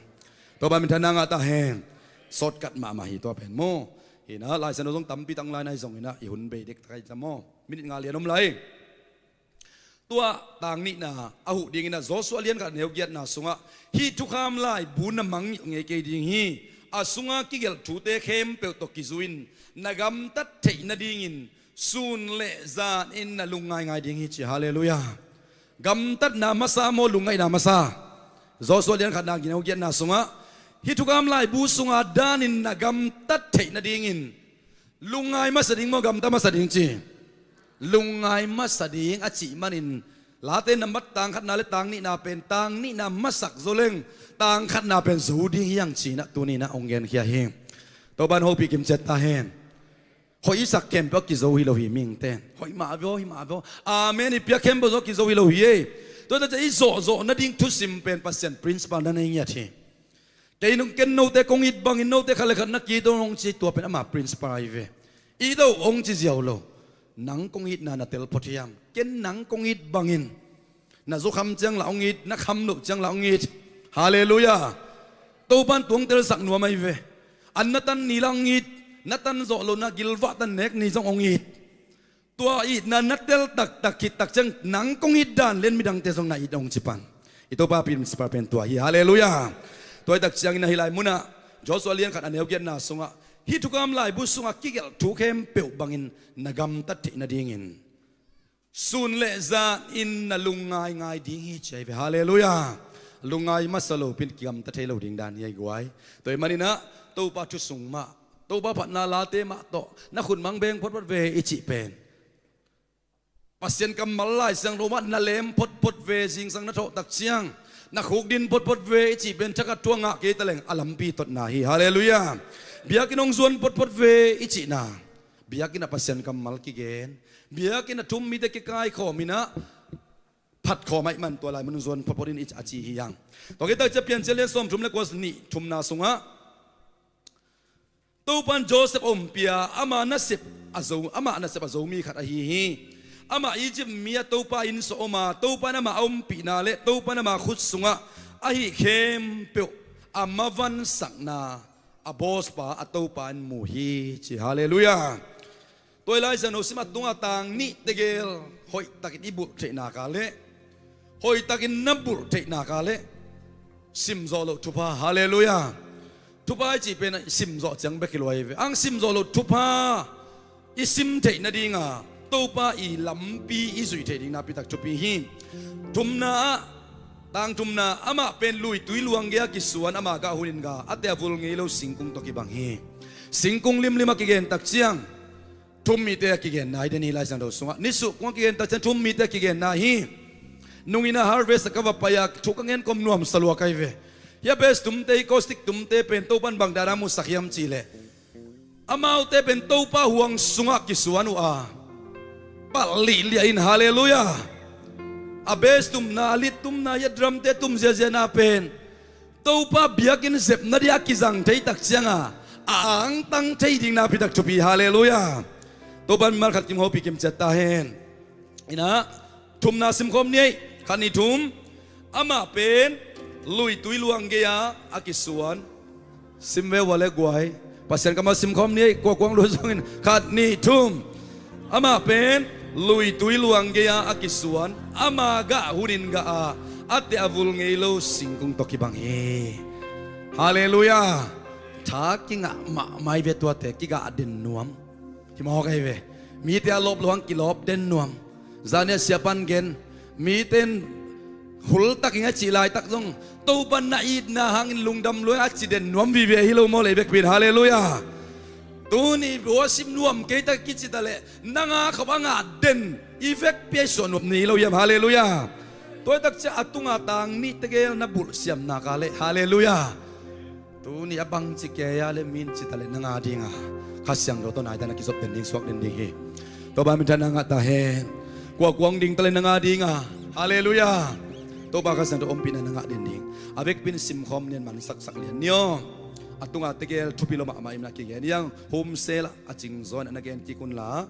Topa minthanna ngah ta hen. Shortcut mahmah hi tua pen maw. Hi na, Lai Siangtho zong tampi tang lai na hi zongin ah i hun bei dek tak a hi ta maw? Minit nga lian om lai. Tua tang nihna a huh dingin ah Joshua lian khat a neu giatna sungah hih thukham laibu na mangngilh ngei kei ding hi. A sunga kigelh thute khempeuh tawh kizui-in na gamtat theih nadingin sun le zanin na lungngaingai ding hi ci. Halleluiah. Gamtatna masa maw, lungngaihna masa? Joshua lian khatna a neu giatna sungah hih thukham laibu sunga danin na gamtat theih nadingin lungngai masa ding maw, gamta masa ding ci? Lungngai masa ding a cih manin Late nambat tang khatna le tang nihna pen tang nihna masak zo leng tang khatna pen zo ding hi hang ci-in ah tuni-in ah hong genkhia hi. Topa'n hopih kimciat ta hen. Hoih i sak khempeuh a kizo hi lo hi, mihingte'n hoih mah ve aw, hoih mah ve aw, amen i piak khempeuh zong a kizo hi lo hi ei. Tua hi ta ciang i zawhzawh nading thusim pen Pasian principle na nei ngiat hi. Kei nung ken note kong it bangin note khat le khat na ki-it un hong ci, tua pen ama principle ahi ve. It un hong ci ziau lo. Nang kong itna na tel phot hiam? Ken nang kong it bangin na zu kham ciang lah hong it, na kham loh ciang lah hong it. Halleluiah. Topa'n tua hong telsak nuam ahi ve. An na tan ni lah hong it, na tan zawh loh, na gilvah tan nek ni zong hong it. Tua itna na tel taktak khit tak ciang nang kong it dan lian midangte zong na it hong ci pan. I Topa principle pen tua hi. Halleluiah. Tua hi tak ciangin ah hih lai munah Joshua lian khat a neu giatna sungah hih thukham laibu sungah kigelh thu khempeuh bangin na gamtat theih nadingin sun le zanin na lungngaingai ding hi ci ahi ve. Halleluiah. Lungngai masa lo pin kigamta thei lo ding dan hi ahi guai. Tua ahih manin ah Topa thu sung mah, Topa phatna late mah tawh na khut mang beng photphot ve i cih pen Pasian kammal Lai Siangtho mah na lem photphot ve, zingsang na thawh tak ciang na khukdin photphot ve i cih pen thakhat thu a ngah kei ta leng a lampi totna hi. Halleluiah. Biakinn hong zuan photphot ve i cihna, biakinn ah Pasian kammal kigen, biakinn ah thu-um mite kikaikhawm in ah phatkhawm ahih man tua lai mun hong zuan photphot in a ci hi hang. Tua khit tak ciang Piancil lian sawmthum le kua, nih thumna sungah Topa'n Joseph a ompih a, ama nasep a zo, amah nasep a zo mi khat ahi hi. Amah Egypt mi-ah Topa inn sungah om a, Topa'n amah a ompihna le Topa'n ama khut sungah a hih khempeuh a mavansakna a bawspa a Topa in mu hi ci. Halleluiah. Tua hi Lai Siangtho sim a tungah tang nih tegel hoihtakin i bulh theih nak leh, hoihtakin na bulh theih nak leh simzawh loh thupha. Halleluiah. Thupha i cih pen simzawh ciang bek hi lo ahi ve. Ang simzawh loh thupha i sim theih nadinga Topa i lampi i zuih theih ding nakpi tak thupi hi. Thumna ah, tang thumna, amah pen luitui luang gei-a kisuan, ama gah hunin ga, a teh a vul ngei lo singkung tawh kibang hi. Singkung limlim a kigen tak ciang thu-um mite a kigenna hi den hi Lai Siangtho sungah. Nisuh kung a kigen tak ciang thu-um mite a kigenna hi. Nung in ah harvest a ka va pai a thu ka ngen kawm nuamsa lua ka hi ve. Hih a base tumte, hih caustic tumte pen Topa'n bang dan a musak hiam cih leh, amaute pen Topa huang sungah kisuan uh a, palh lihliah in. Halleluiah. A base tumna, a lead tumna, hih a drumte tum ziaziana pen Topa biakinn zepna dia kizang thei tak cianga a angtang thei ding nakpi tak thupi. Halleluiah. Topa'n mimal khat kim hopih kimciat ta hen. In ah, thumna simkhawm ni ei. Khat, nih, thum. Amah pen luitui luang gei-a a kisuan. Sim ve ua le guai. Pasian kammal simkhawm ni ei, kua kuang lua zongin. Khat, nih, thum. Amah pen luitui luang gei-a a kisuan, ama gah hunin gah a, a teh a vul ngei lo singkung tawh kibang hi. Halleluiah. Tha kingah mahmah hi ve tuate, kigah den nuam. Hi mawk ahi ve. Mite a lawp lo hang kilawp den nuam. Zan ni a siapa'n gen, mite in hultakin a cih laitak zong Topa'n na itna hangin lungdam lua a ci den nuam vive hi lo maw leh i vekpi in. Halleluiah. Tuni worship nuam kei tak kici ta leh nang a khop a ngah den i vekpi a i suah nuam ni lo hiam? Halleluiah. Tua hi tak ciang a tunga tang nih tegel na bulh siam nak leh, halleluiah, tuni a bangci kei a le min ci ta leh nang a dinga Kha Siangtho tawh nai dan a kizop den ding, suak den ding hi. Topa minthanna ngah ta hen. Kua kuang ding ta leh nang a dinga, halleluiah, Topa Kha Siangtho ompihna na ngah den ding. A vekpi in simkhawm ni ei, mansaksak lian ni aw. A tunga tegel thupi lo mahmah in a kigen hi hang. Home cell ah a cingzaw in a na gen kik un la.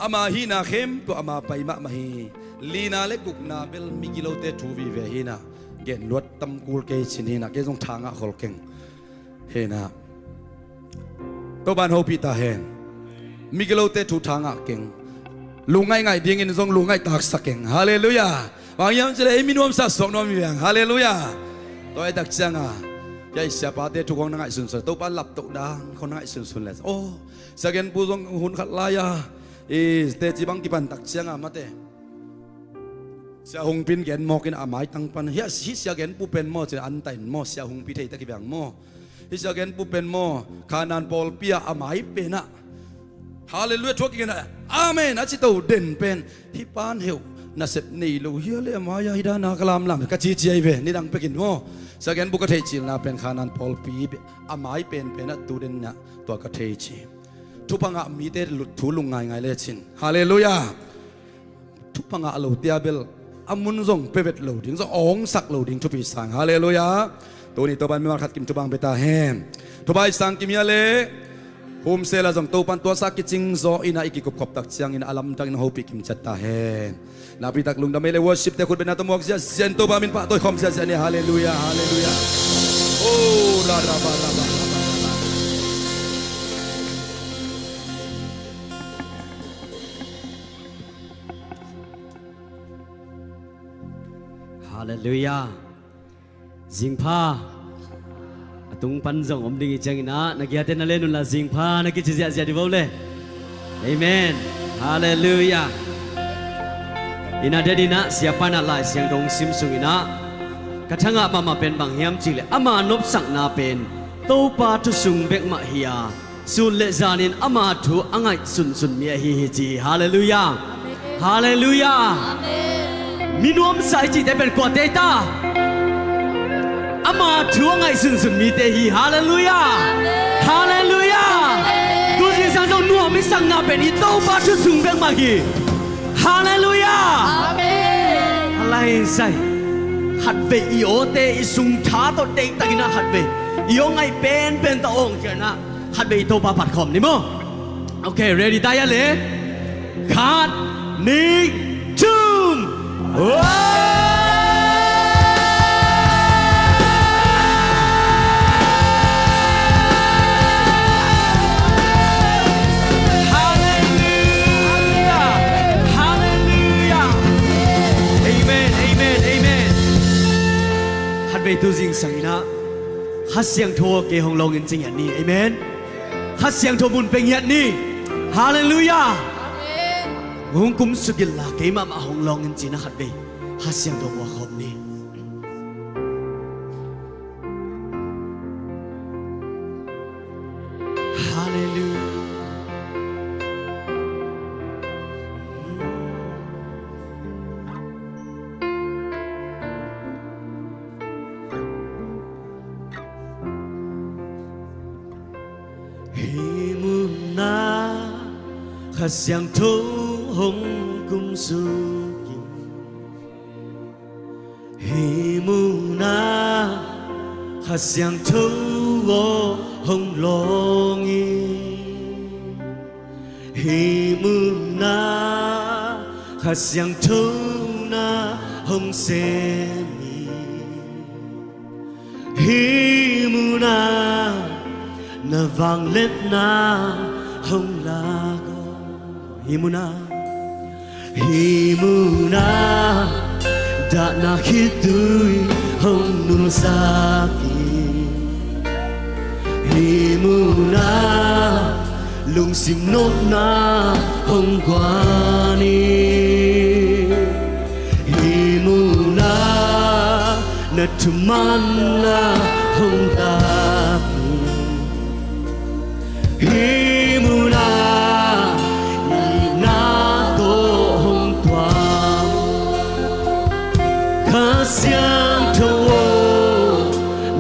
Ama hihna khempeuh ama pai mahmah hi. Lina le gukna bel migilote thu vive hi in a, gen luat tam kul kei cin hi in a, kei zong tha ngah khol keng hi in a. Topa'n hopih ta hen. Migilote thu tha ngah keng. Lungngaih ngaih dingin zong lungngaih taksa keng. Halleluiah. Bang hiam cih leh ei mi nuamsa suak nuam hi veng. Halleluiah. Tua ahih tak ciangin, hiah i siapate thu khawng na ngaihsunsun, Topa laptoh dang khawng na ngaihsunsun leh, aw, Sia Genpu zong hun khat lai-a i teci bang kipan tak ciangin, mate, Sia Hungpi in gen mawk in a maitang pan, hih, hih Sia Genpu pen maw, ci-in an ta in maw, Sia Hungpi thei tak hi veng maw. Hih Sia Genpu pen maw, Khanaan pawlpi ah a mai pen ah, halleluiah thu a kigen ah, amen a ci to den pen, hih pa'n heuh, nasep nei lo hi a leh, a mai-ah hih dan a ka lamlam ka ci ci ahi ve, nidang pekin maw. Sia Genpu ka theihcilna pen Khanaan pawlpi a mai penpen ah tu den ah tua ka thei ci. Thupha ngah mite thu lungngaingai lecin, halleluiah. Thupha ngah lote a bel a mun zong pia vet lo ding, zong awngsak lo ding thupi sang. Halleluiah. Tuni Topa'n mimal khat kim thupha hong pia ta hen. Thupha i sang kim hi a leh, humsel a zong Topa'n tuasa kicing zaw in ah i kikupkhop tak ciangin a lamdangin hong hopih kim ciat ta hen. Nakpi tak lungdam ei leh, worship-te khut beng na tawh muak ziahziah in Topa min pahtawi khawm ziahziah ni. Halleluiah, halleluiah. Oh, ra, ra, ba, ra, ba, ra, ba, ra, ba. Halleluiah. Zingpha. A tung pan zong om ding i ciangin ah, na giate na len unla, zingpha na kici ziahziah dih vo le. Amen. Halleluiah. Inn ah det in ah, siapa in ah Lai Siangtho hong sim sungin ah, ka thangah mahmah pen bang hiam cih leh, ama nopsakna pen Topa thu sung bek mah hi a, sun le zanin ama thu a ngaihsunsun mi ahi hi ci hi. Halleluiah. Amen. Halleluiah. Amen. Mi nuamsa i cihte pen kuate hi ta? Ama thu a ngaihsunsun mite hi. Halleluiah. Amen. Halleluiah. Amen. Tu zingsang zong nuam i sakna pen i Topa thu sung bek mah hi. Halleluiah. Amen. A lai sai. Khatvei i awte i sung tha tawh deihtakin ah khatvei i aw ngaih penpen tawh awng ciangin ah khatvei i Topa phat khawm ni maw. Ok, ready ta hia le? Khat, nih, thum. Halleluiah. Halleluiah. Amen, amen, amen. Khatvei tu zingsang in ah Kha Siangtho aw kei hong lawng in ci ngiat ni. Amen. Kha Siangtho mun pia ngiat ni. Halleluiah. Amen. Hong kumsuk inla kei mahmah hong lawng in ci-in ah khatvei Kha Siangtho muak khawm ni. Halleluiah. Hih munah Kha Siangtho hong kumsuk in, hih munah Kha Siangtho aw hong lawng in, hih munah Kha Siangtho na hong sem in, hih munah na vangliatna hong lak aw. Hih munah, hih munah dahna khitui hong nulsak in, hih munah lungsim nopna hong guan in, hih munah na thumanna hong tap in, hih munah itna tawh hong tuam. Kha Siangtho aw,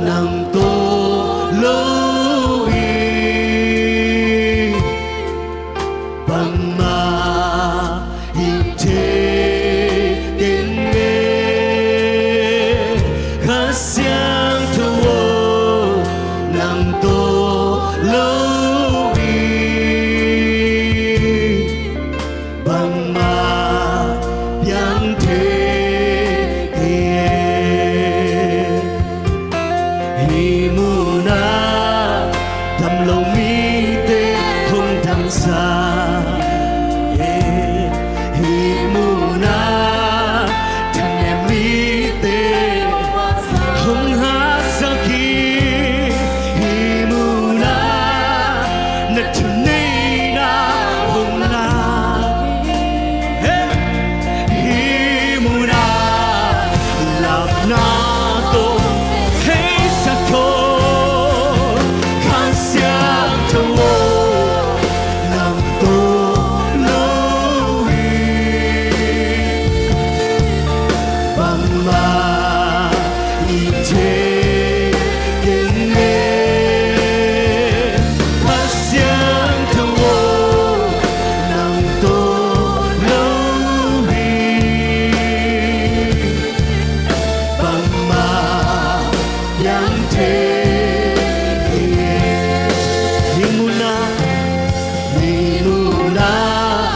nang tawh lo in bangmah hing thei kei ing e. Kha Siangtho aw, nang tawh lo in bangmah piang thei kei e. Hih munah dam lo mite Hih munah thanem mite hong hasak hi. Hih munah na thuneihna hong lak hi. Hih munah lapna tawh heisak tawh, Kha Siangtho aw, nang tawh lo hi. Bangmah i thei keng e, Kha Siangtho aw, nang tawh lo hi. Bangmah piang thei keng e. Hih munah, hih munah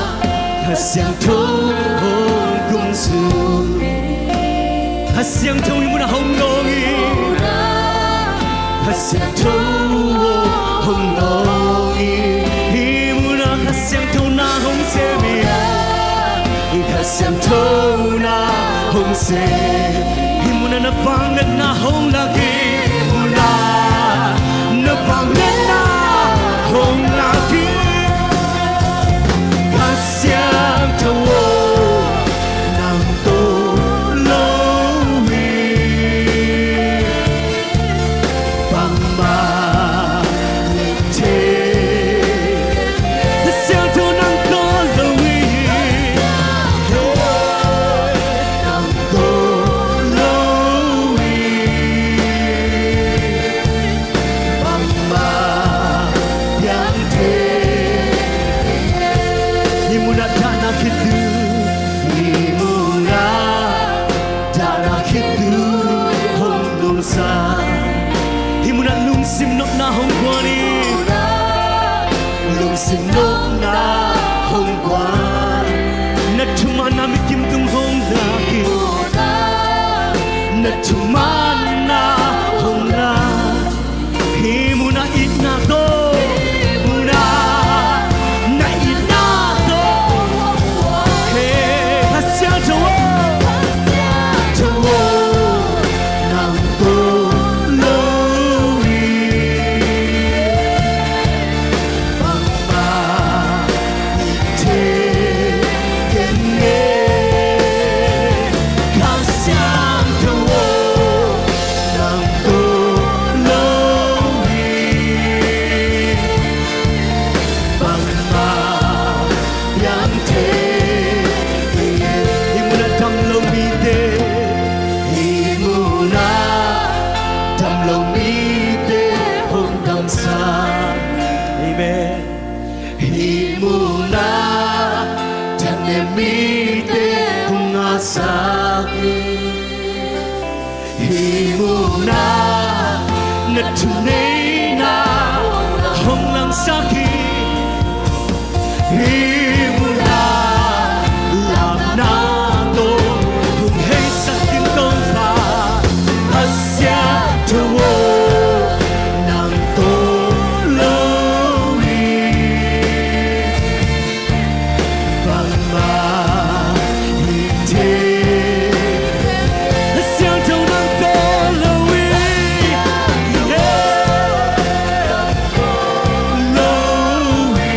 Kha Siangtho hong tung suk. Kha Siangtho hih munah hong nawng hi. Kha Siangtho hong nawng hi. Hih munah Kha Siangtho na hong sem hi. Kha Siangtho na hong sem. Hih munah na vangliatna hong lak hi. Hih munah na vangliatna hong lak hi. Kha Siangtho aw, nang tawh lo hi. Bangmah i thei, Kha Siangtho nang tawh lo hi. Nang tawh lo hi. Bangmah piang thei. Hih munah dahna khit uh, hih munah dahna khit uh hong nungsak. Hih munah lungsim nopna hong guan hi. Lungsim nopna hong guan. Na thumanna mi kim tung hong lak hi. Na thumanna hong lak. Hih munah itna tawh, munah na itna tawh. He, Kha Siangtho aw, Kha Siangtho aw, nang tawh lo hi. Bangmah i thei keng e, Kha Siangtho aw, nang tawh lo hi. Bangmah piang thei. Hih munah dam lo mite, hih munah dam lo mite hong damsak. Amen. Hih munah thanem mite hong hasak hi. Hih munah na thuneihna hong langsak hi. Hih munah lapna tawh hong heisak ding Topa, Kha Siangtho aw, nang tawh lo hi. Bangmah hi thei. Kha Siangtho nang tawh lo hi. Lo hi.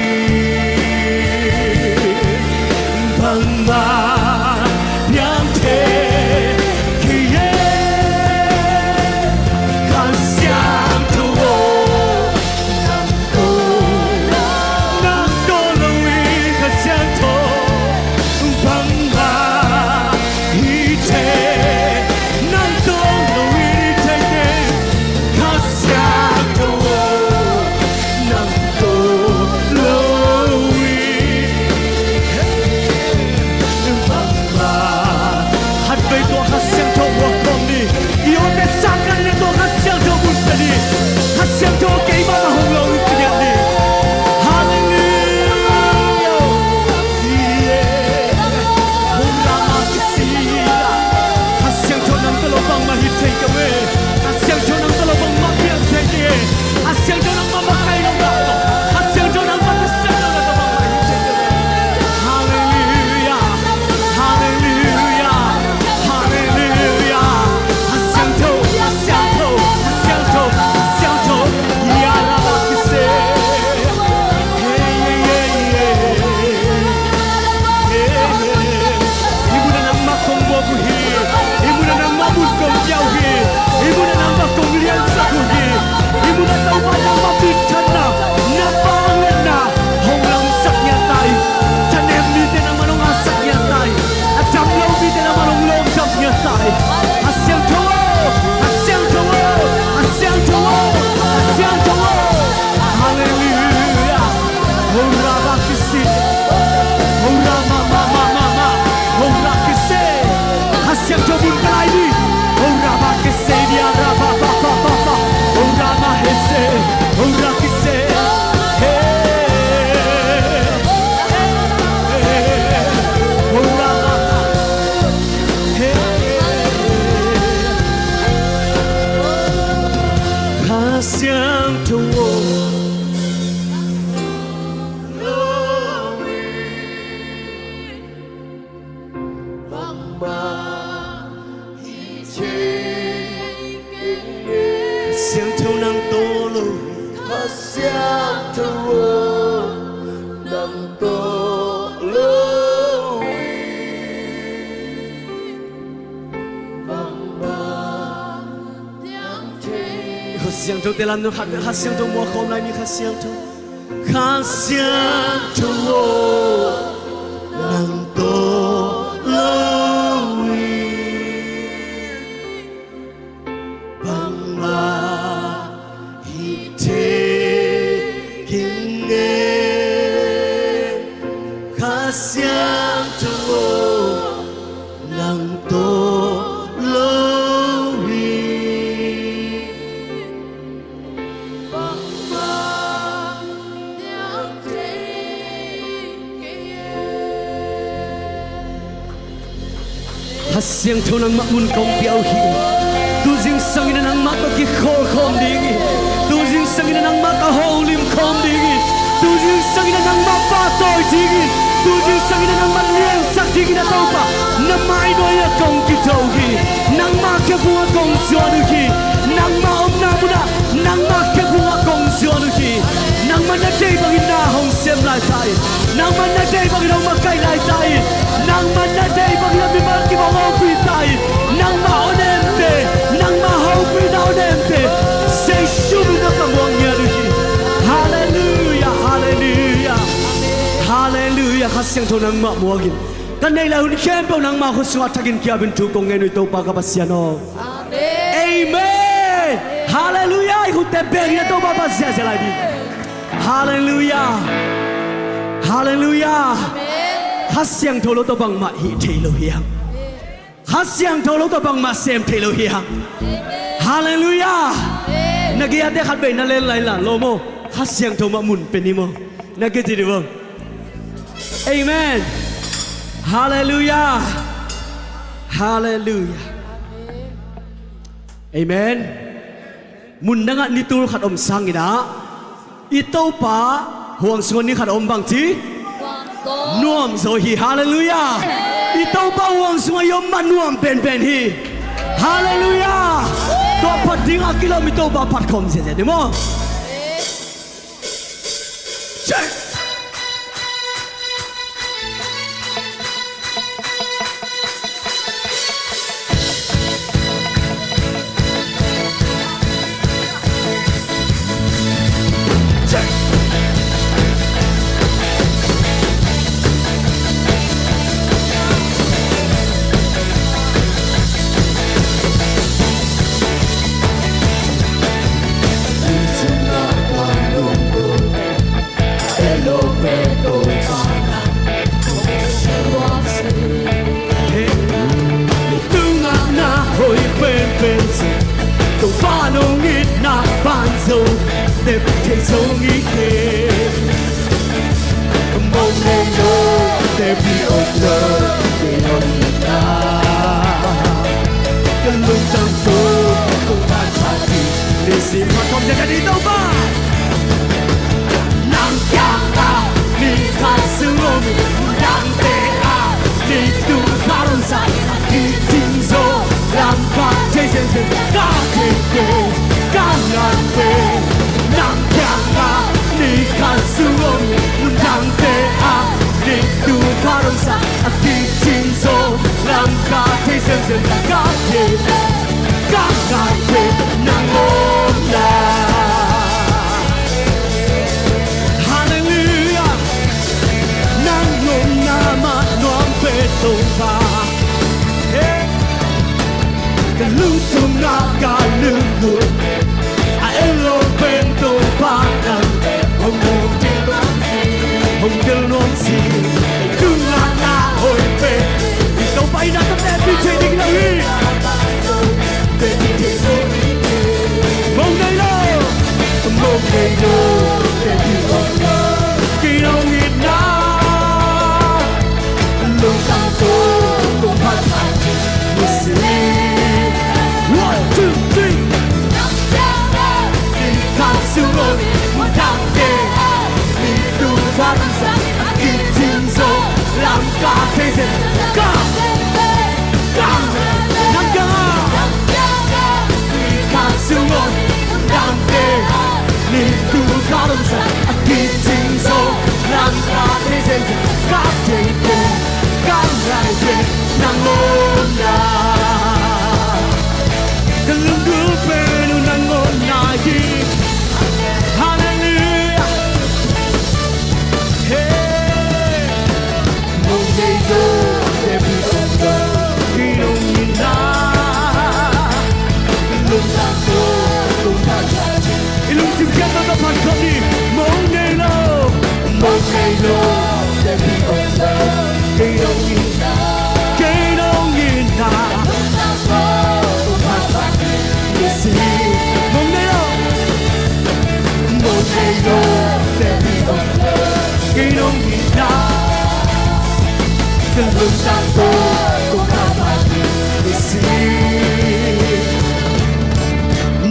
Siangtho nang tawh lo. Kha Siangtho aw, nang tawh lo hi. Bangmah diang thei. Kha Siangtho te lam nang khat, Kha Siangtho muak khawm lai ni, Kha Siangtho. Kha Siangtho aw, nang tawh lo hi. Bangmah hi thei kei ing e. Kha Siangtho aw, nang tawh lo hi. Bangmah diang thei kei e. Kha Siangtho nangmah mun kong pia uh hi. Tu zingsang in nangmah tawh kikhawl khawm ding hi. Tu zingsang in nangmah tawh holim khawm ding hi. Tu zingsang in nangmah pahtawi ding hi. Tu zingsang in nangmah liansak ding hi, a Topa. Na mai nuai ah kong kito uh hi. Nangmah khe vung ah kong zuan uh hi. Nangmah omna mun ah, nangmah khe vung ah kong zuan uh hi. Nangmah na deih bangin na hong sem lai ta hi. Nangmah na deih bangin hong makaih lai ta hi. Nangmah na deih bangin a mimal kim hong hopih ta hi. Nangmah onemte, nangmah hopihna onemte Jesu min ah ka muak ngiat uh hi. Halleluiah, halleluiah. Halleluiah. Kha Siangtho nangmah muak in, ka neih lai hun khempeuh nangmah khut sungah thakin ki-apin thu kong ngen uh hi, Topa ka Pasian aw. Amen. Halleluiah. I khutte beng in, a Topa phat ziahziah lai ding. Halleluiah. Halleluiah. Amen. Kha Siangtho lo tawh bangmah hih thei lo hi hang. Kha Siangtho lo tawh bangmah sem thei lo hi hang. Amen. Halleluiah. Amen. Na gei-a te khat vei na lel lai la lo maw. Kha Siangtho mah mun pia ni maw. Na gei-a te di maw. Amen. Halleluiah. Halleluiah. Amen. Mun dangah ni tul khat om sangin ah, i Topa huang sungah ni khat a om bang ci? Nuam zaw. Nuam zaw hi. Halleluiah. I Topa huang sungah i om mah nuam penpen hi. Halleluiah. Tua phat dingah kilawm, i Topa phat khawm ziahziah ni maw. Tungah na hoih penpen zong, Topa nong itna pan zong, tep thei zong hi kei. Mong nei lo, tep hi om lo, kei nong itna. Ka lungtang tung, kong phat phat hi. Nisim phat khawm ziahziah ni, Topa. Nang kiangah ni khat sung om, nang te ah ni tul khat om sa, a kicing zaw lam ka thei semsem, ka theite, ka ngaite. Nang kiangah ni khat sung om, nang te ah ni tul khat om sa, a kicing zaw lam ka thei semsem, ka theite, ka ngaite, nang omna. Halleluiah. Nang omna mah nuam pen Topa. Hey. Ka lungsung ah ka lunglut, a en lo pen Topa nang, hong tel nuam, hong tel nuam si. Tungah na hoih pen, i Topa itna tawh tep thei ding lo hi. Mong nei lo, mong nei lo, kei nong itna. Lungtang tung, kong phat phat hi. One, two, three. Ni khat sung om, nang te ah ni tul khat om sa, a kicing zaw lam ka thei semsem, ka Ka deih pen, ka ngai pen nang omna. Ka lungdam pen uh nang omna hi. Halleluiah. Hey. Mong nei lo, David om lo, kei nong itna. Lungtang ko, lungtang ko. I lungsim khempeuh tawh phat khawm ni. Mong nei lo, mong nei lo, David om lo, kei nong itna, kei nong itna. Mong nei lo, mong nei lo, David om lo, kei nong itna. Ka lungtang ko, kong ka phat ni si.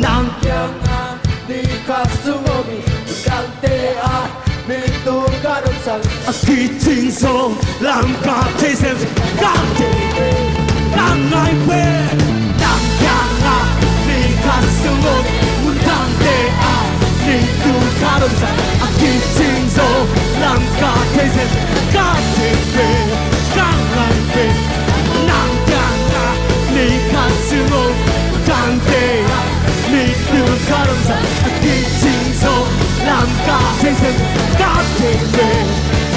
Nang kiangah ni ka sung om hi, tangte ah ni tu ka dong sang. A kicing zong lam ka thei sem. Ka deih pen, ka ngai pen nang kiangah ni ka sung om hi, mun tangte ah ni tu ka dong sang. A kicing zong lam ka thei sem. Ka deih pen, ka ngai pen nang kiangah ni ka sung om hi, tangte ah ni tu ka dong sang. A kicing zong lam ka thei sem. Ka deih pen,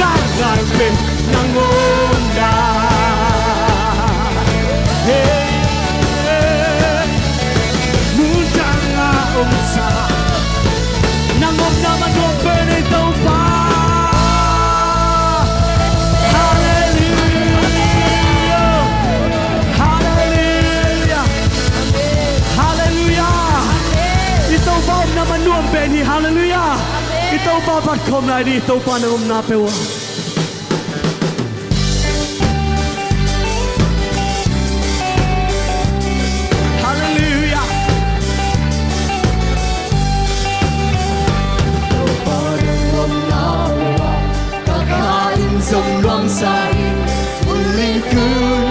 ka ngai pen nang omna. Hey, mun tangah om sa. Nang omna mah nuam pen ei Topa. Halleluiah. Halleluiah. Halleluiah. I Topa omna mah nuam pen hi. Halleluiah. I Topa phat khawm lai ni. I Topa nang omna peuh a. Halleluiah. Topa nang omna peuh a, ka kha in zong nuamsa hi. Uli kun,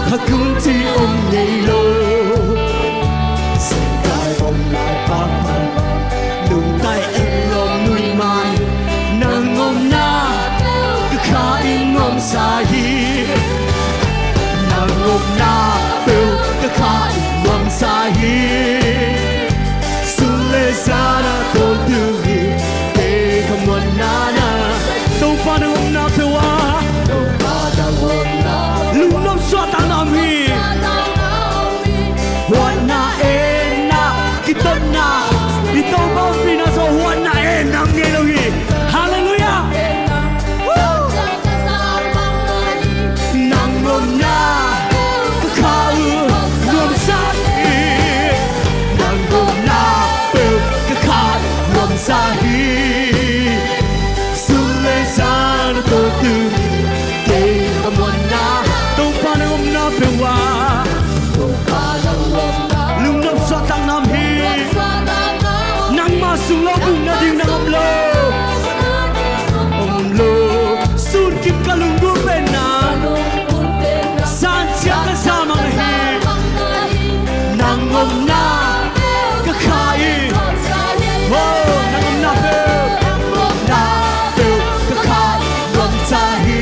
kha kun ci om ngei lo. Sengkai om lai pakpak, lungtai en lawm nui mai. Nang omna ka kha in nuamsa hi. Nang omna peuh ka kha in nuamsa hi. Sun le zan a tawltu hi. Kei ka muanna na. Topa nang omna peuh a, Topa nang omna peuh a, lungnop suahtakna om hi. Huatna, enna, kitotna, i Topa ompihna zong huatna, enna om ngei lo hi. Halleluiah. Nang omna ka kha uh nuamsa hi. Nang omna peuh ka kha nuamsa hi. Sun le zan a tawltu hi. Kei ka muanna, Topa nang omna peuh a, Topa nang omna, lungnop suahtakna om hi. Nangmah sung lo buk nading nang om lo. Om lo. Sun kim ka lunggulh pen nang, san ciang ka za mang na hi. Nang omna ka kha in, oh, nang omna peuh, na peuh ka kha in nuamsa hi.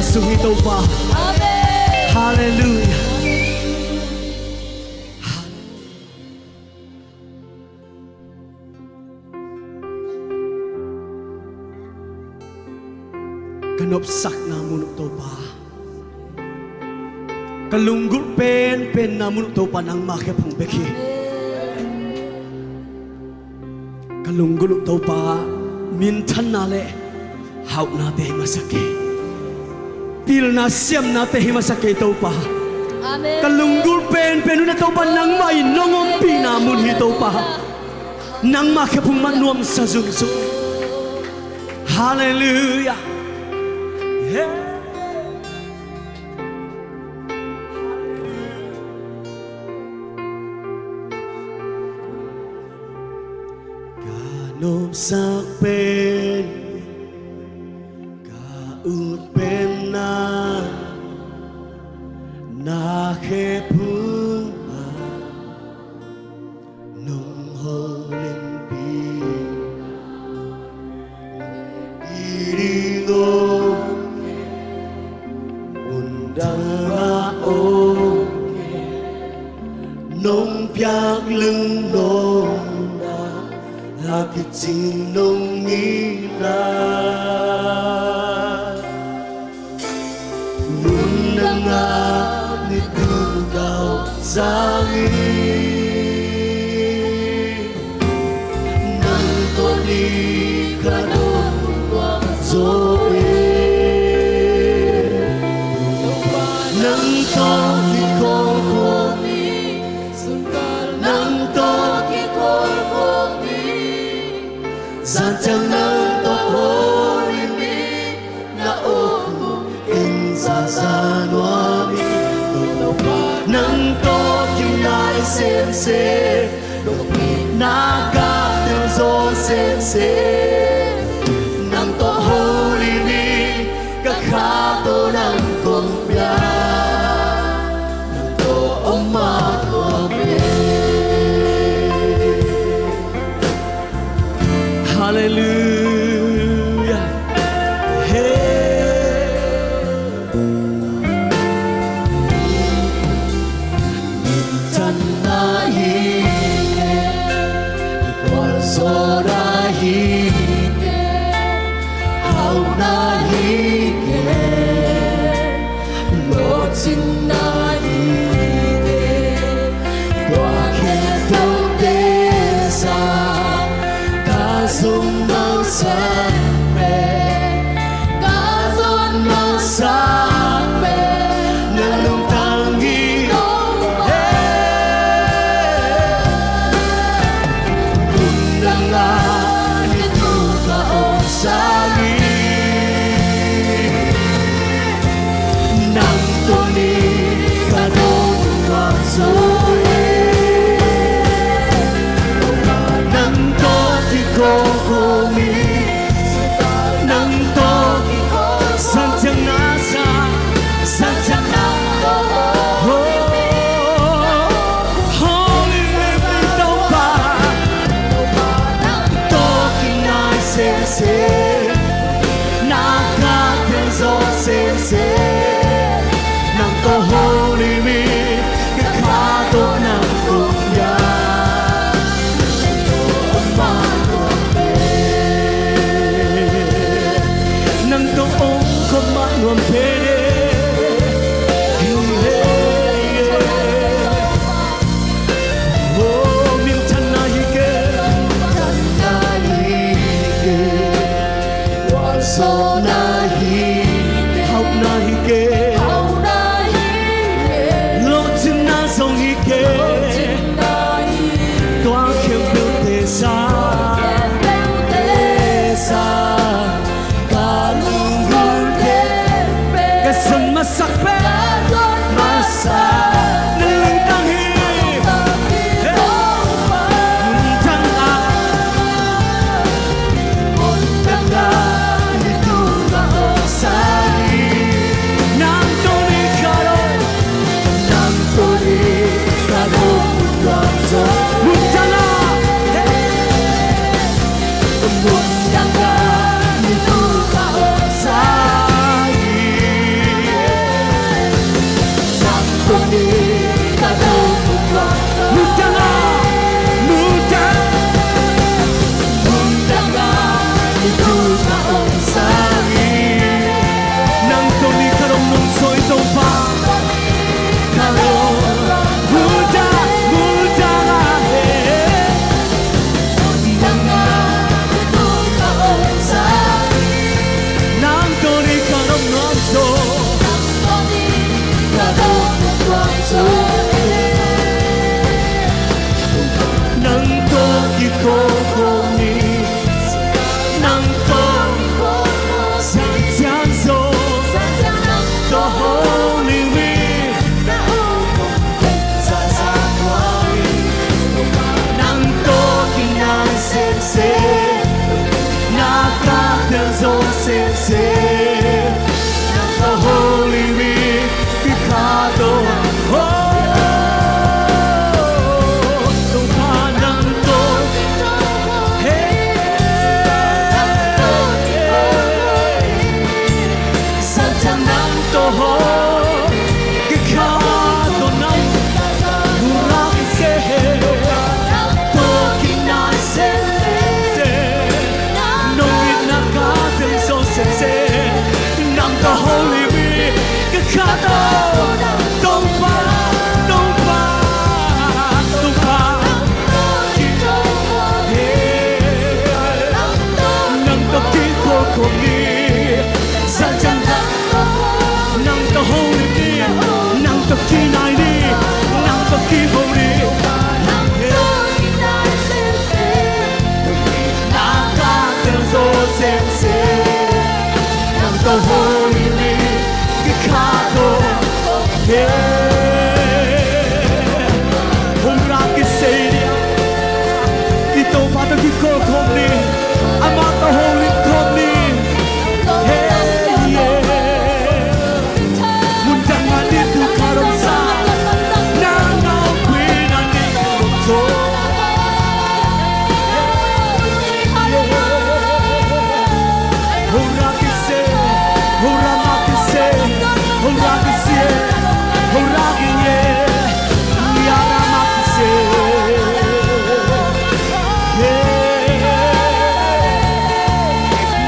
Sung hi Topa. Amen. Halleluiah. Ka nopsakna mun uh Topa, ka lunggulh penpenna mun uh Topa, nangmah khephung bek hi. Ka lunggulh uh Topa, minthanna le hauhnate hi masa kei. Pilna siamnate hi masa kei Topa. Amen. Ka lunggulh penpen uh na Topa, nangmah in nong ompihna mun hi Topa. Nangmah khephung mah nuamsa zungzung. Halleluiah. Yeah. Ka nopsak pen, ka ut pen na, na khephung ah nong holimpi ding aw, undang a aw, nong piak lung nong na, a kicing nong ngina. Mun nang a ni tu ka ong sang hi. Nang tawh ni ka dong nuam zaw hi. Nang tawh kikhawm khawm hi. Nang tawh kikhawm khawm hi. Zan ciang nang tawh Holy Spirit na om in zaza nuam hi. Nang tawh kinai semsem, nopna ka tel zaw semsem. Nang tawh Holy Spirit ka kha tawh nang kong pia. Nang tawh om mah nuam hi. Halleluiah. Hey. Minthanna hi kei, gualzawhna hi kei, hauhna hi kei, lawhcinna hi kei, tua khempeuhte sang ka zong mangsak pen, ka zong mangsak pen na lungtang hi. Hey. Undang a ni tu ka ong sang hi. Nang tawh ni ka dong nuam zaw hi. Nang tawh kikhawm khawm hi. Nang tawh zan ciang na sa, zan ciang na, oh, Holy Spirit Topa, nang tawh kinai semsem, na ka tel zaw semsem. Nang tawh Holy Spirit ka kha tawh nang kong pia. Nang tawh om khawm mah nuam pen e. Oh, minthanna hi kei, minthanna hi kei, gualzawhna hi kei, hauhna hi kei, hauhna hi kei, lawhcinna zong hi kei, lawhcinna hi kei, tua khempeuhte sang, tua khempeuhte sang ka lunggulhte ka zon masak pen, ka zon masak na lungtang hi. Hey. Lungtang a, lungtang a ni tu ka ong sang hi. Nang tawh ni ka dong, nang tawh ni ka dong nuam zaw. Lungtang a, hey. Lungtang a ni tu ka ong sang hi. Hong kikha to nang, hong ra kise, to kinai sese, nong itna ka teng zo sese, nang to holy mi kikha to, Topa, Topa, Topa. Nang tawh kikhol khawm ni, Zan ciang tak nang tawh holim ni, nang tawh kinai ni, nang tawh kiho ni. Na ka tel zo semsem, nang tawh holim ni, kikha to. Hong ra kisei ni, i Topa tawh kikhol khawm ni, amah tawh holim khawm ni. Mun dang ah ni tu ka dong sa, nang a ompih na ni ka dong zo. Hong ra kise, hong ra mah kise, hong ra kise, hong ra kise, ya ra mah kise.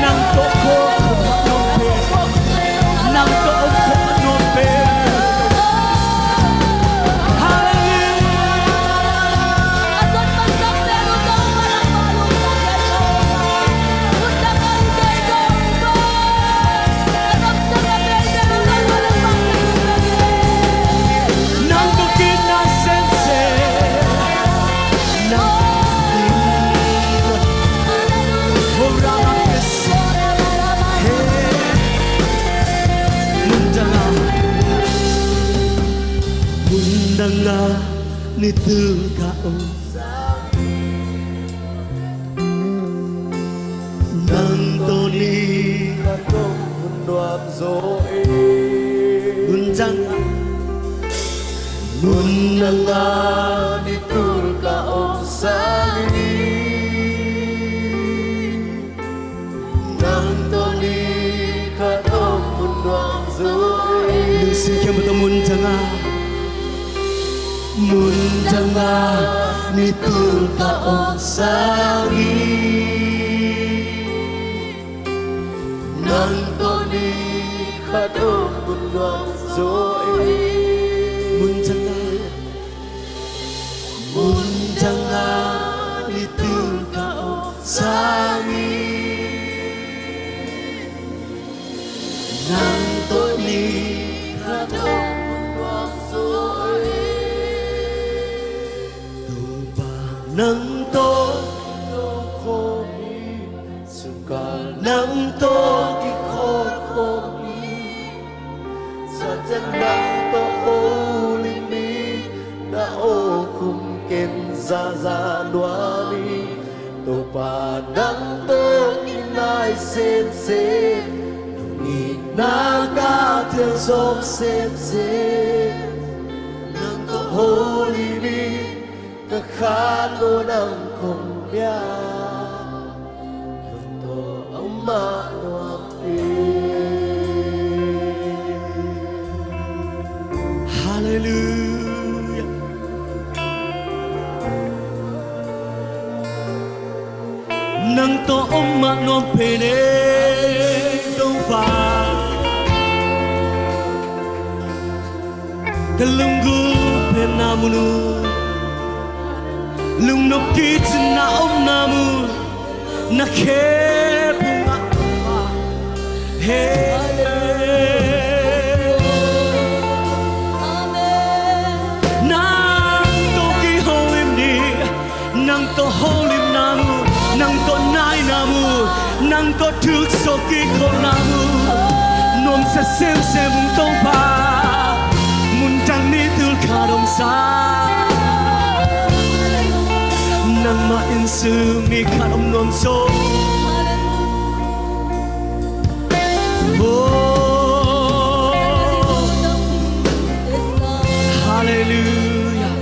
Nang tawh kho kho mah nuam pen, nang tawh om kho mah nuam pen. Hallelujah. Nang tawh kinai semsem, nang tawh kinai. Hong ra mah kise. Mun dang ah, mun dang ah ni tul ka om. Nang tawh ni ka tawh mun nuam zo e. Mun dang ah, mun dang ah ni tul ka om sangin, nang tawh ni ka tawh mun nuam zo e. Lungsim khempeuh tawh mun dang ah, mun dang ah ni tul ka om sangin, nang tawh ni ka tawh mun nuam zo e. Mun dang ah, mun dang ah ni tul ka om sangin, nang tawh ni ka tawh mun nuam zo e. Topa nang tawh, tawh khawm hi, sungkal nang tawh kikhawl khawm hi. Satan nang tawh holim hi, na aw khum ken zaza nuam hi. Topa nang tawh kinai semsem, nong itna ka tel zawk semsem. Nang tawh holim hi, ka kha tawh nang kong bia, nang tawh om mah nuam hi. Hallelujah. Nang tawh om mah nuam pen e, Topa. Ka lunggulh pen na mun uh, lungnop kicin na om na mun, na khe pung ah. Hey. Nang tawh kiholim ni, nang tawh holim na mun, nang tawh nai na mun, nang tawh thuk sawk kikhop na mun, nuamsa semsem ung Topa. Mun dang ni tul khat om sa, nangmah inn sung mi khat om nuam zaw. Oh, hallelujah.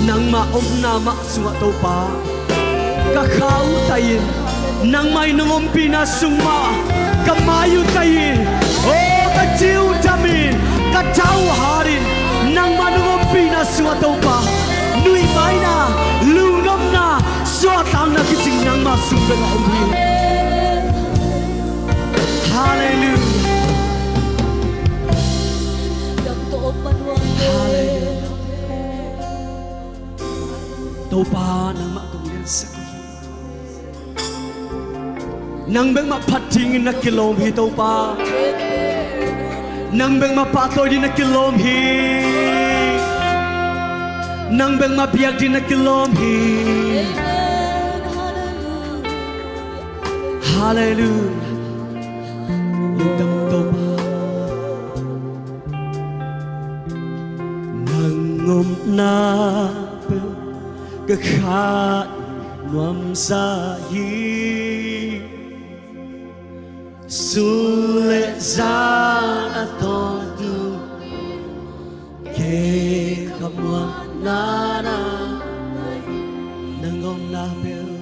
Nangmah omna mah sungah Topa, ka kha uh tai-in, nangmah in nong ompihna sung mah ka mai uh tai-in, sung bek a om hi. Halleluiah. Halleluiah. Topa, nangmah kong liansak uh hi. Nang bek mah phat dingin na kilawm hi, Topa. Nang bek mah pahtawi dingin na kilawm hi. Nang bek mah biak dingin na kilawm hi. Halleluiah. Lungdam, Topa. Nang omna peuh ka kha nuamsa hi. Sun le zan a tawntung, kei ka muanna na hi. Nang omna peuh,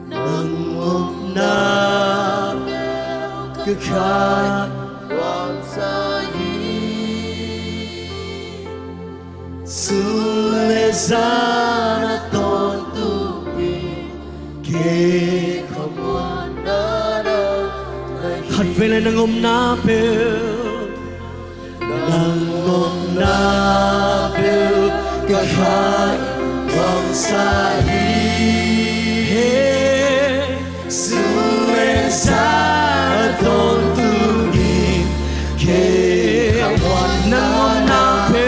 nang omna peuh ka kha nuamsa hi. Sun le zan a tawntung hi, kei ka muanna na hi. Khatvei le nang omna peuh, nang omna peuh ka kha nuamsa hi. Sun le zan a tawntung hi, kei ka muanna na hi.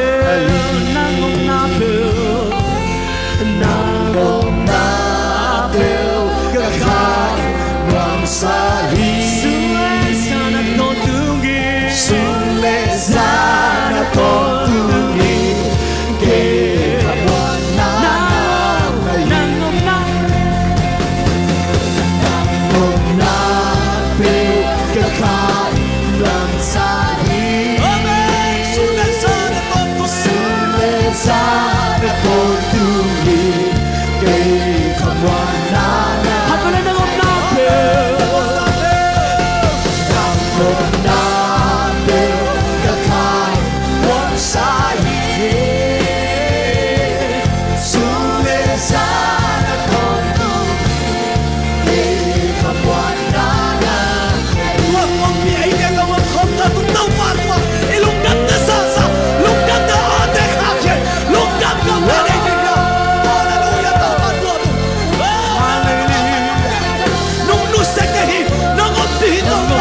Nang omna peuh, nang omna peuh ka kha nuamsa hi. Sun le zan a tawntung hi. Sun le zan a tawntung hi, kei ka muanna na hi. Nang omna, nang omna peuh ka kha nuamsa hi. Amen. Sun le zan a tawntung hi. Sun le zan a tawntung hi, kei ka muanna na hi. Khatvei le nang omna peuh, nang omna peuh ka kha nuamsa hi. Sun le zan a tawntung hi, kei ka muanna na hi. Tua kongpi ei te ka muan khawm ta tung Topa tua i lungdamna sasa, lungdamna awte khak hi. Lungdam Topa nei ding hi. Halleluiah, Topa tua tung. Halleluiah. Nong nusia ka hi, nong ompi hi Topa.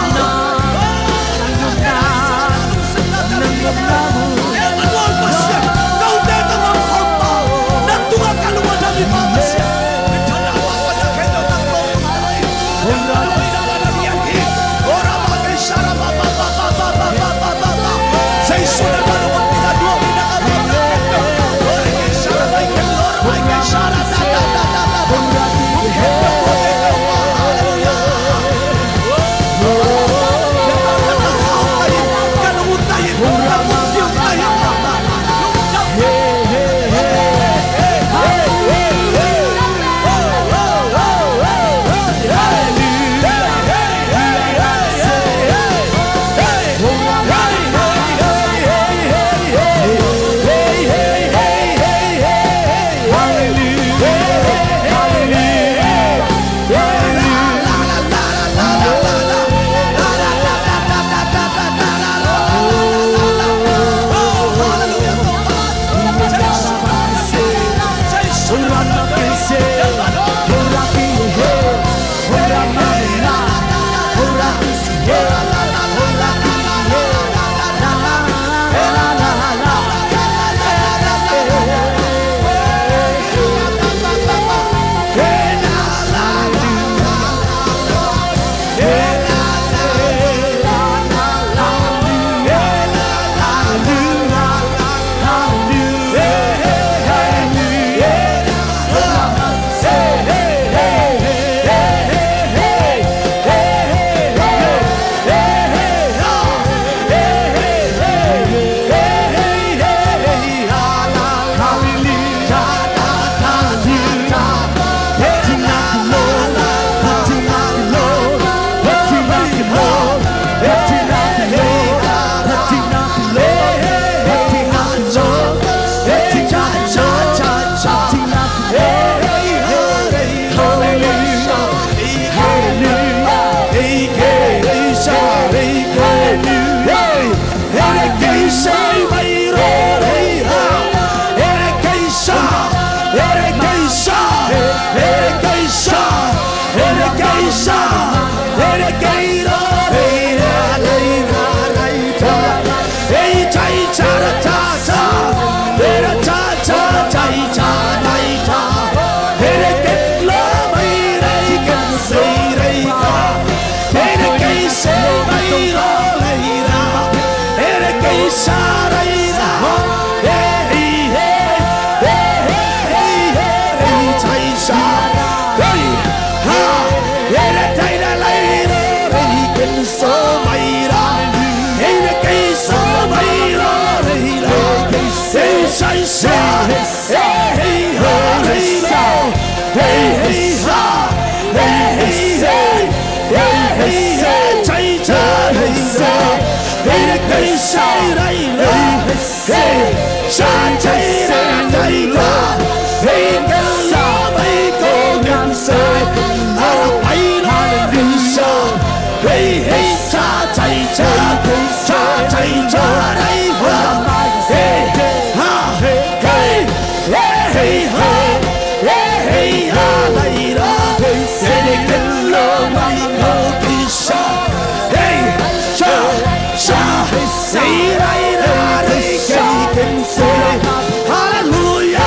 Hallelujah!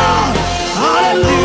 Hallelujah!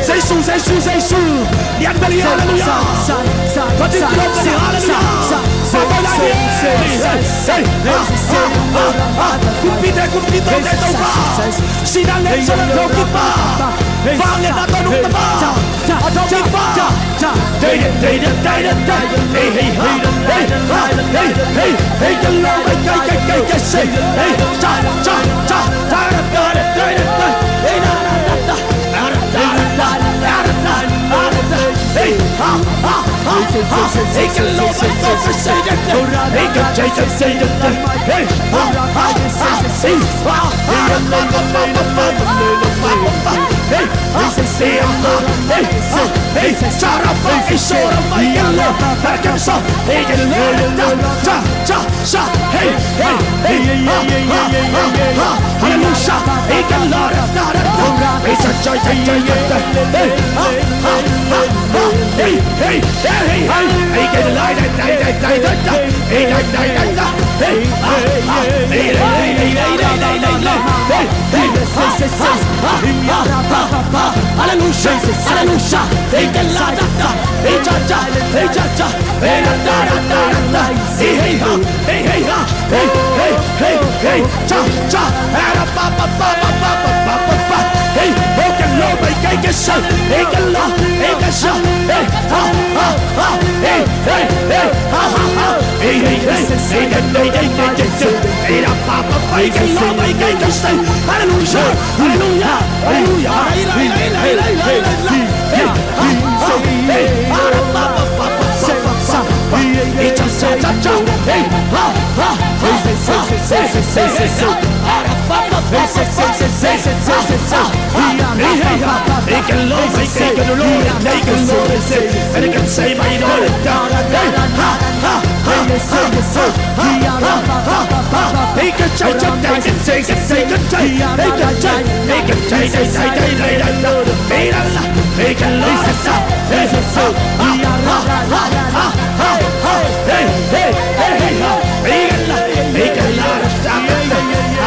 Jesu, Jesu, Jesu. Lian beli, halleluya. Patin tulo beli, halleluya. Papai lai beli. Kumpite, kumpite, te Topa. Sinan le, sinan le, Topa. Vang le, na tonung Topa. A Topa.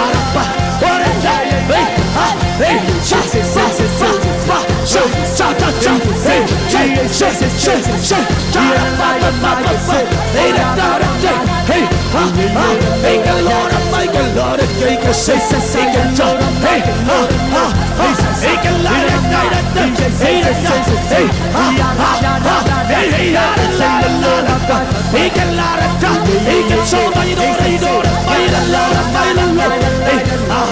Halleluya, halleluya. Halleluya, halleluya, halleluya.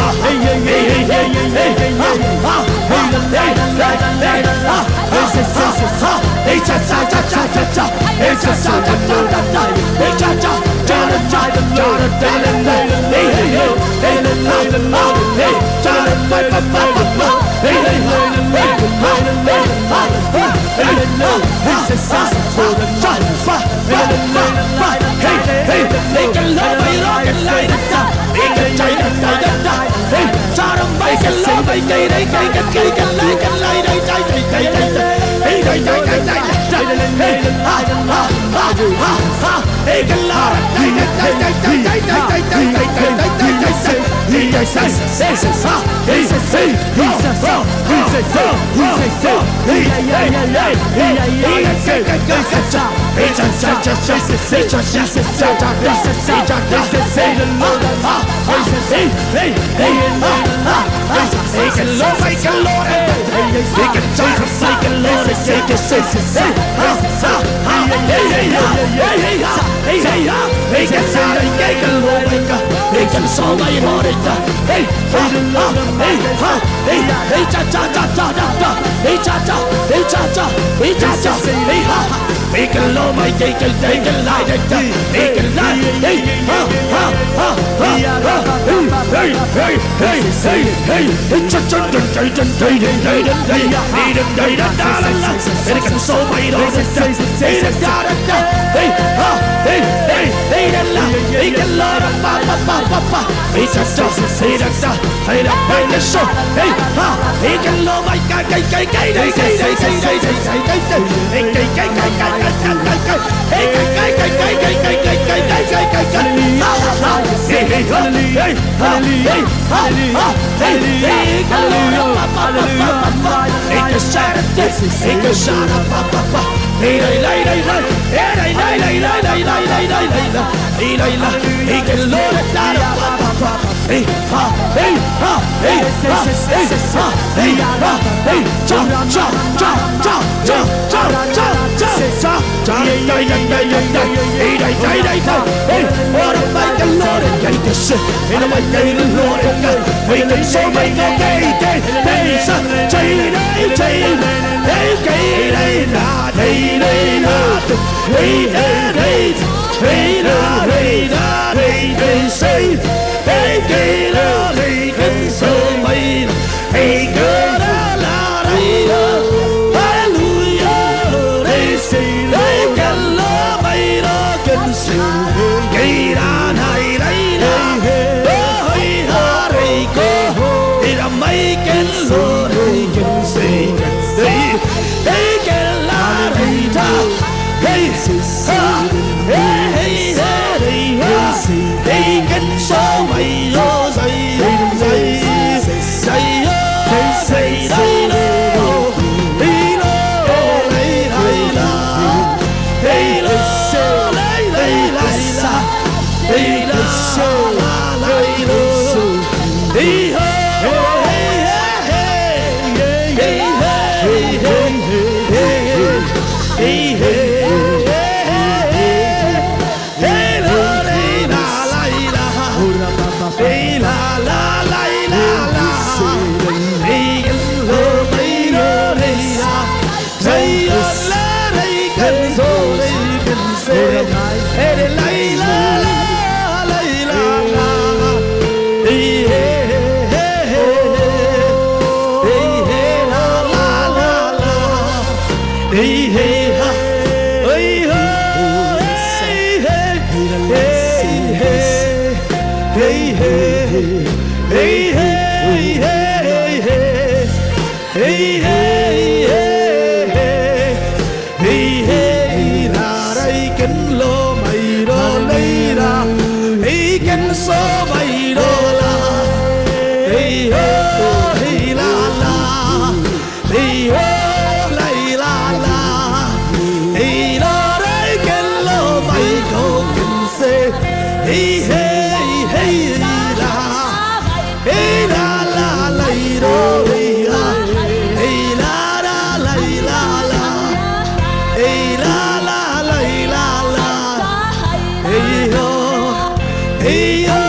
Hey ho, hey ho,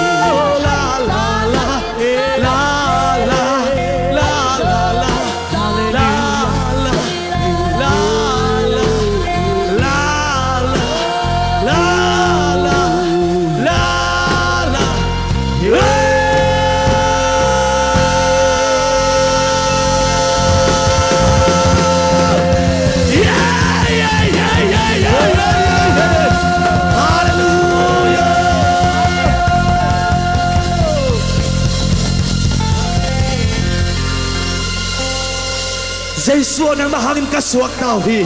la la la, la la la, la la la, la. Jesu nangmah hangin ka suakta uh hi.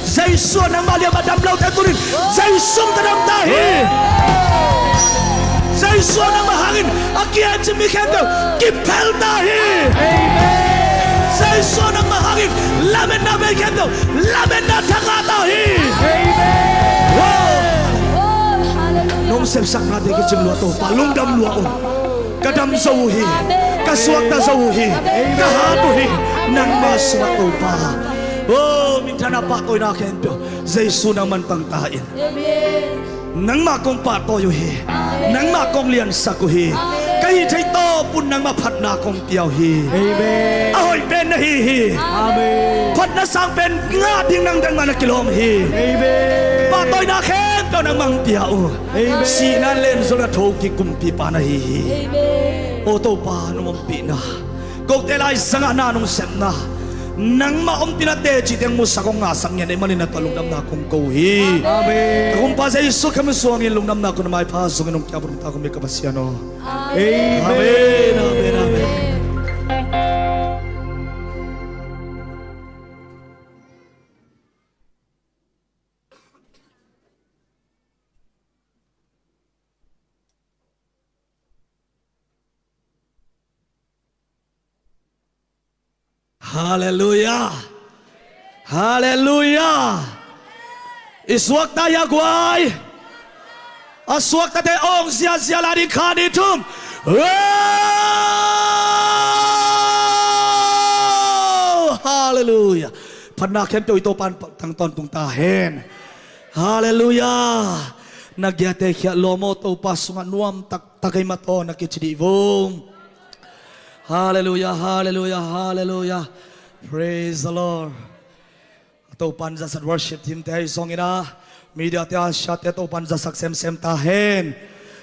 Jesu nangmah liam a dam lote tunin Jesu ka damta hi. Jesu nangmah hangin a kiancin mi khempeuh kiphelta hi. Jesu nangmah hangin lametna bei khempeuh lametna thangahta hi. Wow. Nong sepsaknate kicing lua Topa, lungdam lua un. Ka dam zo uh hi. Ka suakta zo uh hi. Ka hat uh hi. Nangmah suak Topa. Oh, minthanna pahtawina khempeuh Jesu nangman pangta in. Nangmah kong pahtawi uh hi. Nangmah kong liansak uh hi. Ka hih theih tawpun nangmah phatna kong pia uh hi. A hoih pen na hi hi. Phatna sang pen ngah ding nang dang mah na kilawm hi. Pahtawina khempeuh nangmah pia uh. Sihna le zolna thokik kumpipa na hi hi. Aw Topa nong ompihna, kote lai zangah na nong sepna, nangmah ompihna teci teng musak hong ngahsak ngiat na hih manin na tawh lungdamna kong ko uh hi. Ka Kumpa Jesu Khazih min suangin lungdamna kong na maipha zongin hong kiapun ta kong mi ka Pasian aw. Amen. Amen. Amen. Amen. Halleluia. Halleluia. I suakta hia guai? A suaktate awng ziazia lai ding, khat nih thum. Halleluia. Phatna khempeuh i Topan tang tawntung ta hen. Halleluia. Na giate khiah lawm aw, Topa sungah nuam taktak ei mataw na kici dih vung. Halleluia, halleluia, halleluia. Praise the Lord. Topan zasak worship team te ahi zongin a, media te a siate Topan zasak semsem ta hen.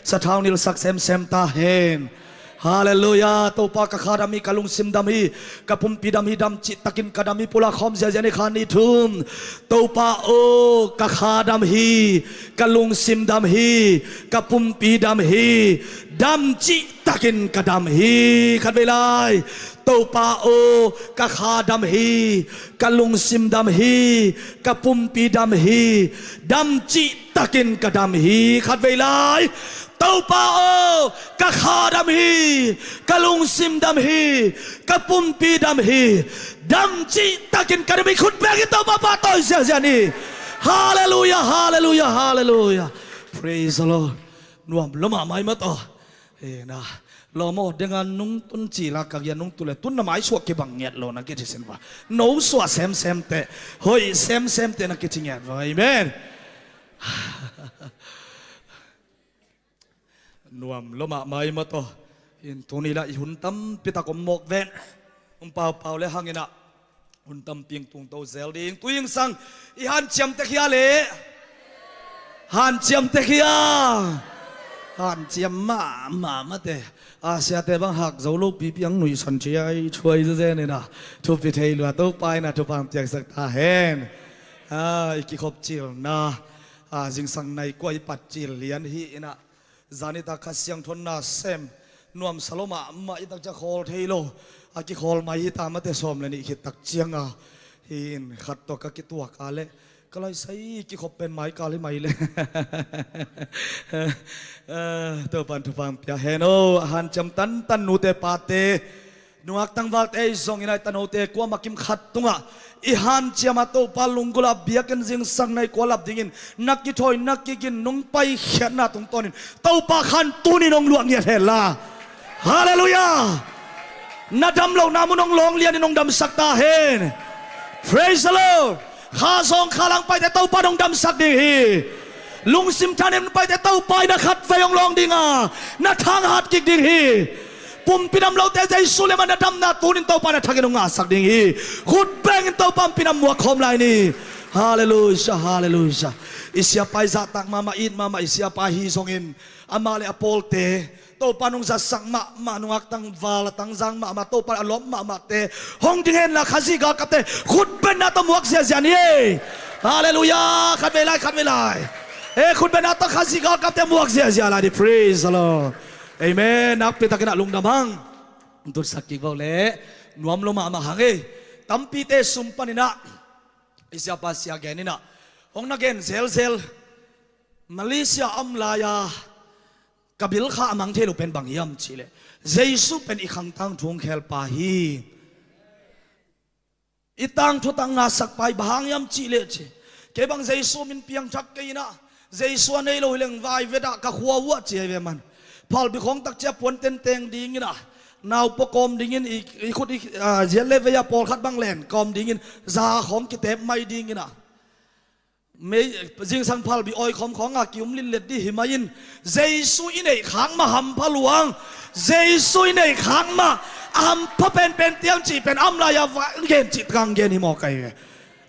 Sathau nilsak semsem ta hen. Halleluia. Topa ka kha dam hi, ka lungsim dam hi, ka pumpi dam hi, dam cihtakin ka dam hi. Pulak khawm ziazia ni, khat nih thum. Topa aw, ka kha dam hi, ka lungsim dam hi, ka pumpi dam hi, dam cihtakin ka dam hi. Khatvei lai. Topa aw, ka kha dam hi, ka lungsim dam hi, ka pumpi dam hi, dam cihtakin ka dam hi. Khatvei lai. Topa aw, ka kha dam hi, ka lungsim dam hi, ka pumpi dam hi, dam cihtakin ka dam hi. Khut bengin Topa pahtawi ziazia ni. Halleluia, halleluia, halleluia. Praise the Lord. Nuam lua mahmah ei mataw. Hi na. Lawm aw, denga nungtun cila ka gia nungtun le tun na maisuah kibang ngiat lo na kici sin va. No suah semsem teh, hoih semsem teh na kici ngiat va. Amen. Nuam lua mahmah ei mataw. Hi in tuni lah i hun tampi tak om mawk ven. Hong paupau le hang in ah hun tampi ing tungto zel ding. Tu zingsang i hanciam tek hia le? Hanciam tek hia? Hanciam mahmah mate. A siate bang hak zo lo pipi ang nuihsan ciai thuai zezen in ah thupi thei lua Topa in ah thupha piaksak ta hen. A, i kikhop cilna, a, zingsang nai kua i pat cil lian hi in ah, zan i tak Kha Siangthonna sem nuamsa lo mahmah i tak cia khawl thei lo. A kikhawl mai hi ta mate, sawm le nih khit tak cianga. Hi in khat tawh ka kituak a le ka laisai kikhop pen mai kal hi mai le. Topan thupha pia hen aw. A hanciam tantan nute pate, nungak tangvalte ei zongin a i tanote kuamah kim khat tungah i hanciam a Topa lunggulh a biakinn zingsang nai kua lap dingin na kithawi na kigin nong paikhiatna tungtawnin Topa khan tuni nong luah ngiat hen la. Halleluia. Na dam lohna mun nong lawng lianin nong damsak ta hen. Praise the Lord. Kha zawng kha lang paite Topa nong damsak ding hi. Lungsim thanem paite Topa in a khatvei hong lawng dinga na thanghat kik ding hi. Pumpi dam lote Jesu liamah na damna tunin Topa na thakin hong ngahsak ding hi. Khut bengin Topa ompihna muak khawm lai ni. Halleluia, halleluia. I siapa i zahtak mahmah, it mahmah i siapa hi zongin amah le a pawlte Topa nong zatsak mahmah, nungak tangval a tangzang mahmah, Topa a lawp mahmahte hong ding hen la, Khazih galkapte khutbetna tawh muak ziazia ni ei. Halleluia. Khatvei lai, khatvei lai. E, khutbetna tawh Khazih galkapte muak ziazia lai ni. Praise the Lord. Amen. Nakpi takin a lungdam hang. Tutsak kik vo le nuam lo mahmah hang ei. Tampite sung paninah i siapa sia geninah hong na gen zelzel. Malaysia a om lai-a ka bilkha a mang thei lo pen bang hiam cihleh, Jesu pen i khangtang thungkhelpa hi. I tangthu tangna sakpa hi. Bang hang hiam cihleh ci, kei bang Jesu min piangthak kei inah, Jesu a nei lo hileng vai vetah ka khua uh ah ci ahi ve man. Phalbi khawng takcia puan tenteng dinginah, nau pua kawm dingin i, i khut i, a, ziat le vei-a pawlkhat bang len kawm dingin, za khawng kitep mai dinginah, mei, zingsang phalbi awi khawm khawngah ki-um litlet dih hi mai-in, Jesu i neih khak mah hampha luang. Jesu i neih khak mah a hampha penpen tiang cih pen a om lai-a va gen cih takah gen hi mawk ahi ve.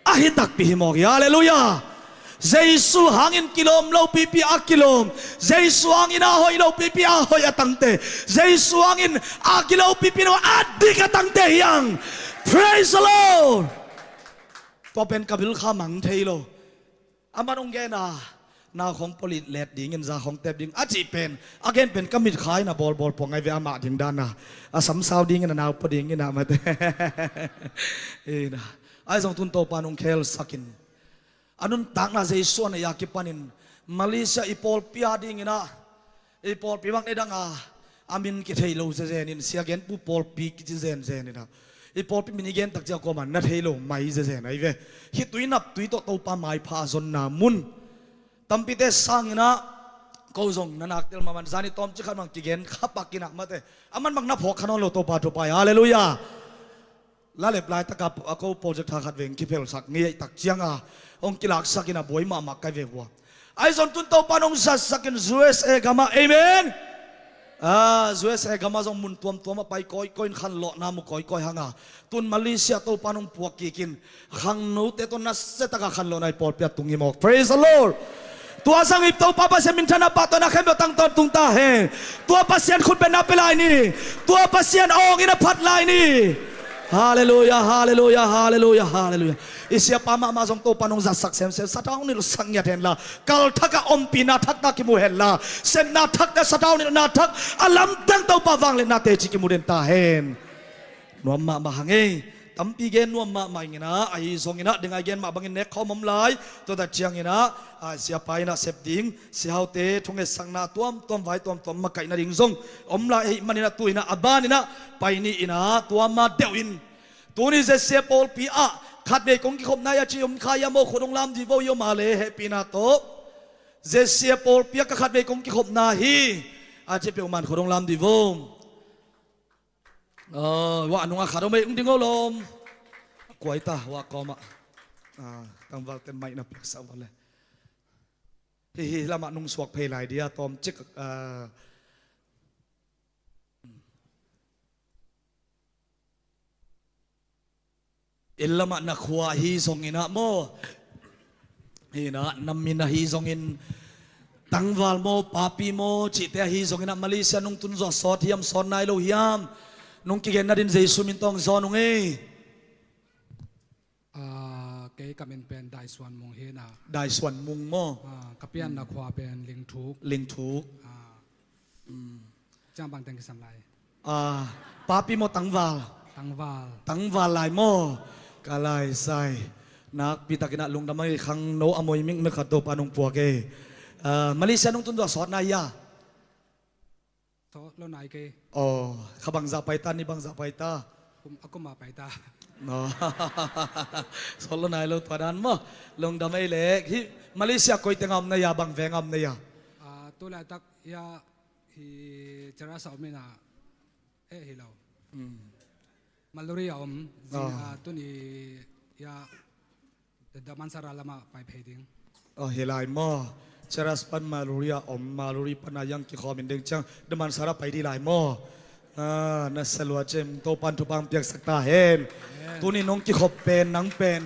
Ahi takpi hi mawk hi. Halleluiah. Jesu hangin kilawm lopipi a kilawm, Jesu hangin a hoih lopipi a hoih a tangte, Jesu hangin a kilopipi lo a dik a tangte hi hang. Praise the Lord. Tua pen ka bilkha mang thei lo. Aman hong gen a, nau khawng pua litlet dingin, za khawng tep ding a cih pen, a gen pen ka mitkha in a bawlbawl pua ngai ve, amah ding dana. A samsau dingin a nau pua dingin a mate. Ina. Ahi zong tun Topa nong khelsakin, a nuntakna Jesu a neih a kipanin Malaysia i pawlpi a dinginah, i pawlpi bang nei dang a, a min kithei lo zezenin, sia gen pu pawlpi kici zenzeninah, i pawlpi min i gen takcia kuamah na thei lo mai zezen ahi ve. Hih tuinap tui tawh Topa maipha a zonna mun. Tampite sanginah ko zong na naktel mahmah, zani tawmcik khat bang kigen khapakinah mate, aman bang na phawk kha nawn lo Topa thupha hi. Halleluiah. Lalep laitaka a ko project tha khat veng kiphelsak ngei aih tak cianga hong kilaksakin a buai mahmah kai ve hua. Ahi zong tun Topa nong zatsakin U S A gama, amen. Ah, U S A gama zong mun tuamtuam a pai kawikawi in khanlawhna mu kawikawi hanga, tun Malaysia Topa nong puak kikin khangnote tawh nasiataka khanlawhna i pawlpi a tung hi mawk. Praise the Lord. Tua zangip Topa Pasian minthanna pahtawi na khempeuh tangtawn tung ta hen. Tua Pasian khutbetna pia lai ni. Tua Pasian awngin a phat lai ni. Halleluiah, halleluiah, halleluiah, halleluiah. I siapa mahmah zong Topa nong zatsak semsem, sathau nilh sak ngiat henla, kalthak a ompihna thakna kimu henla, sepna thakna, sathau nilhna thak a lamdang Topa vangliatna teci kimu den ta hen. Nuam mahmah hang ei. Tampi gen nuam mahmah inginah, ahi zonginah, dingai gen mah bangin nek khawm om lai. Tuata cianginah, a, siapa inah sep ding siahaute thungetsakna tuamtuam, vai tuamtuam makaih nading zong om lai ahih maninah, tu inah a baninah pai ni inah, tua ma deuh in tuni Z C A pawlpi ah khatvei kong kikhopna hi a ci om kha ia maw, khut hong lam dih vo ia maw le, hehpihna tawh. Z C A pawlpi ah ka khatvei kong kikhopna hi a ci peuhmah in khut hong lam dih vo. Aw, wah nungah khat om ei, ung ding o lawm. Kuai ta, wah kawmah. Ah, tangvalte maihna piaksak vale. Hih, hih lamah nung suak phei lai dia, tawmcik, ah. Inn lamah na khua ahi zonginah maw, hinah na min ahi zongin, tangval maw, papi maw cihte ahi zonginah, Malaysia nung tun zawh sawt hiam, sawt nai lo hiam? Nung kigen nadin Jesu min tawng zawn ung ei. Ah, kei ka min pen Dai Suan Mung hinah. Dai Suan Mung maw? Ah, ka pianna khua pen Lingthuk. Lingthuk. Ah. Ciang bang teng kisam lai. Ah, papi maw tangval? Tangval. Tangval lai maw? Ka lai sai. Nakpi takinah lungdam ahi, khangno a moi mikmek khat Topa nong puak ei. Ah, Malaysia nung tun zawh sawt nai ia? Sawt lo nai kei. Aw, kha bangzah pai ta, ni bangzah pai ta? Kum, a kum a pai ta. No. Sawt lo nai lo tua dan maw? Lungdam ei lek. Hih Malaysia koi tengah om na ia, bang vengah om na ia? Ah, tu laitak ia, hi Cheras a om inah, eh, hi lo. Hmm. Maluri a om, zin, ah, tuni ia Damansara lamah pai phei ding. Oh, hi lai maw? Cheras pan Maluri a om, Maluri pana yang kikhawm in ding ciang Damansara pai dih lai maw? Ah, na salua cem, Topan thupang piaksak ta hen. Amen. Tuni nong kikhop pen, nang pen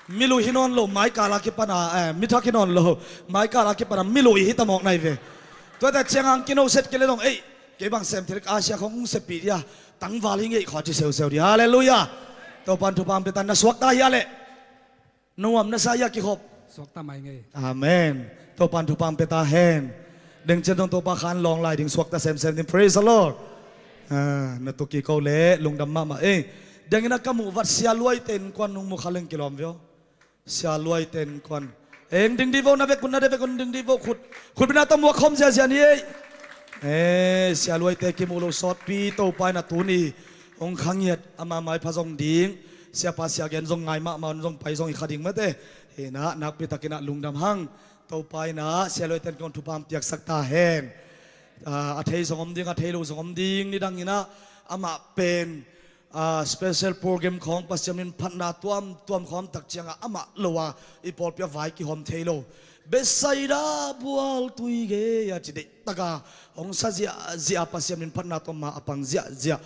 miluh hi nawn lo, maikal a kipana, eh, mithak hi nawn lo, maikal a kipana miluh hi ta mawk nai ve. Tuate ciang ang kinoset kei le dong, ei, kei bang sem thil ka sia khong ung sepih dia, tangval hi ngei khaw ci seuseu dia. Halleluiah. Topan thupang pia ta, na suak ta hia leh? Nuam na sa ia kikhop? Suak ta mai ngei. Amen. Topan thupang pia ta hen. Deng cian dong Topa khan lawng lai ding, suak ta semsem ding. Praise the Lord. Ah, na tuki ko le lungdam mahmah ei. Dengin a ka muh vat Sia Luai ten kuan nung mu kha leng kilawm veo. Sia Luai ten kuan. Eng ding di vo na vek un na de vek un ding di vo khut. Khut bina tawh muak khawm ziazia ni ei. Eh, Sia Luai te kimuh lo sawtpi Topa in a tuni hong khangiat ama maipha zong ding. Siapa sia gen zong ngai mahmah un zong pai zong i kha ding mate. Ina nakpi takin a lungdam hang. Topa in a Sia Luai ten kong thupha piaksak ta hen. Ah, a thei zong om ding, a thei lo zong om ding, nidang in a amah pen ah, special program khawng Pasian min phatna tuamtuam khawng tak ciangah amah lo a i pawlpi a vai kihawm thei lo. Bethsaida bual tui gei a ci deih taka hong sa ziahziah a Pasian min phatna tuam ma a pang ziahziah.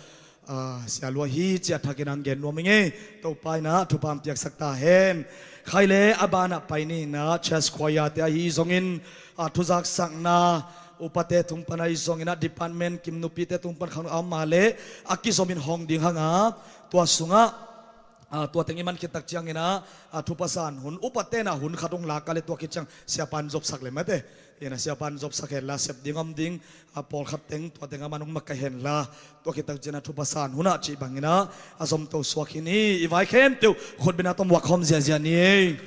Ah, Sia Luai hi ci a thakin ang gen nuam i ngei. Topa in a thupha piaksak ta hen. Khai le a banah pai ni in a church choir te ahi zongin, ah, thuzaksakna upate tung pan ahi zongin a department kim nupite tung pan khang a om mah le a kizomin hong ding hang a tua sungah, ah, tua teng i man khit tak ciangin a, ah, thupasan hun upate'n a hun khat hong lak a le tua khit ciang siapa'n zopsak le mate. Ina siapa'n zopsak hen la sep ding om ding, ah, pawlkhat teng tua teng a man hong makaih hen la tua khit tak ciang a thupasan hun ah cih bangin a, a zomto suak hi ni. I vai khempeuh khut bina tawh muak khawm ziazia ni.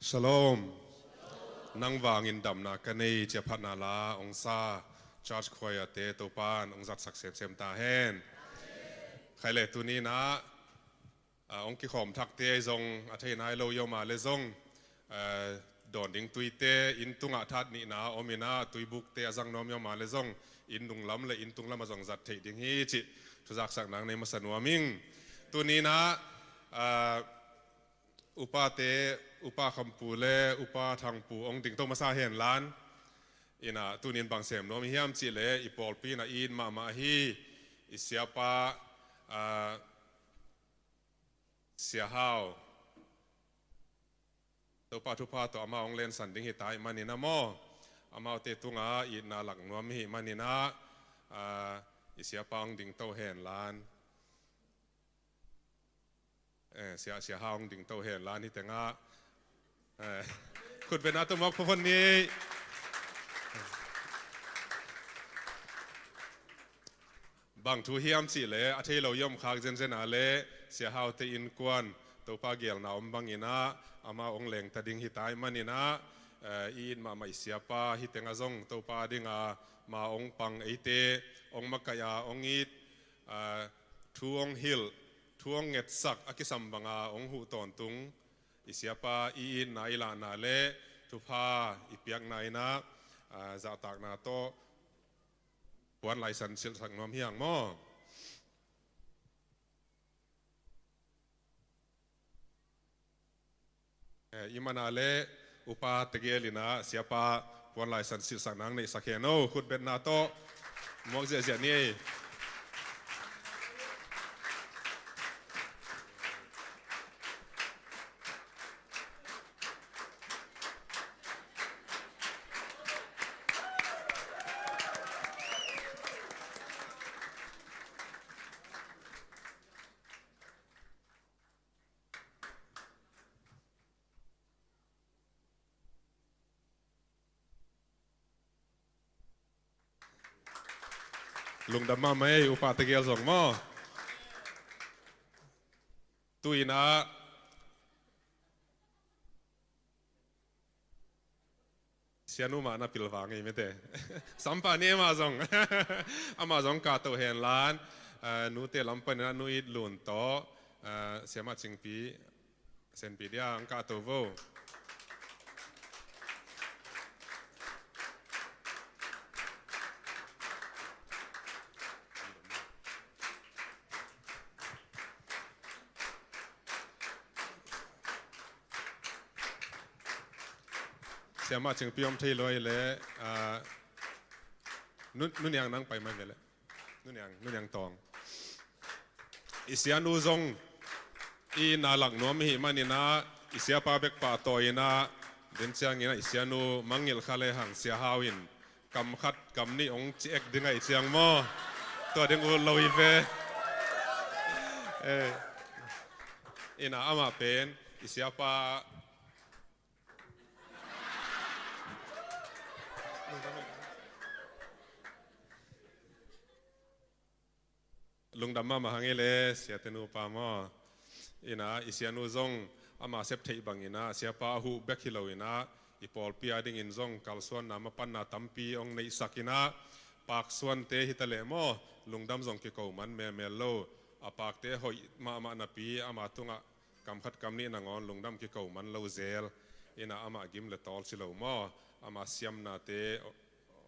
Shalom. Nang vangin damna ka nei, ci-a phatna la ong sa church choir te Topa'n ong zatsak semsem ta hen. Khai le tuni-in ah, ah, ong kikhawm thakte zong a thei nai lo i om a le zong, ah, dawn ding tuite inn tungah that nihna om in ah, tuibukte a zang nuam i om a le zong inn nunglam le inn tunglam ah zong zat theih ding hi cih thuzaksak nang nei masa nuam ing. Tuni-in ah, ah, upate, Upa Khampu le Upa Thangpu ong dingto masa hen lan. In ah tuni-in bang sem nuam i hiam cih leh i pawlpi in ah i it mahmah hi. I siapa, ah, Sia Hau, Topa thupha tawh amah ong lensan ding hi ta ahih manin ah maw, amaute tungah itna lak nuam i hih manin ah, ah, i siapa ong dingto hen lan. Eh, Sia, Sia Hau ong dingto hen lan hi teng ah. Eh, khutbetna tawh muak phuphon ni. Bang thu hiam cih leh a thei lo i om khak zenzen a le Sia Hau te innkuan Topa geelna om bangin ah amah ong lengta ding hi ta ahih manin ah, eh, i it mahmah i siapa hi teng ah zong Topa ding a ma ong pang, eite ong makaih a ong it, ah, thu ong hilh, thu ong ngetsak, a kisam bang a ong huh tawntung i siapa i itna i lahna le thupha i piakna in ah, ah, zahtakna tawh puan laisan silhsak nuam hi hang maw. Eh, i man a le Upa Tegel in ah siapa puan laisan silhsak nang neihsak hen aw, khutbetna tawh muak ziahziah ni ei. Lungdam mahmah ei, Upa Tegel zong maw. Tu-in ah Sianu mah na pilvang ei mete. Sampah ni amah zong. Amah zong kahto hen lan. Eh, nute lam panin ah Nu It Lun tawh, eh, Siamah Cingpi, Senpi dia ang kahto vo. Siamah Cingpi om thei lo ahih leh, ah, Nu, Nu Niang nang pai mai ve leh. Nu Niang, Nu Niang Tawng. I sianu zong i itna lak nuam i hih manin ah, i siapa bek pahtawi in ah, den ciangin ah i sianu mangngilh kha lehang Sia Hau in kam khat kam nih ong ci ek ding ahih ciang maw, tua ding ut lo hi ve. Eh, in ah amah pen i siapa Lungdam mahmah hang ei le, siate nupa maw. In ah i sianu zong ama sep theih bangin ah, siapa a huh bek hi lo in ah, i pawlpi a dingin zong kalsuanna mapanna tampi ong neihsak in ah, paksuante hi ta leh maw, lungdam zong kiko man melmel lo. A pakte hoih mahmah napi ama tungah kam khat kam nih nangawn lungdam kiko man lo zel. In ah amah gim le tawl ci lo maw, ama siamnate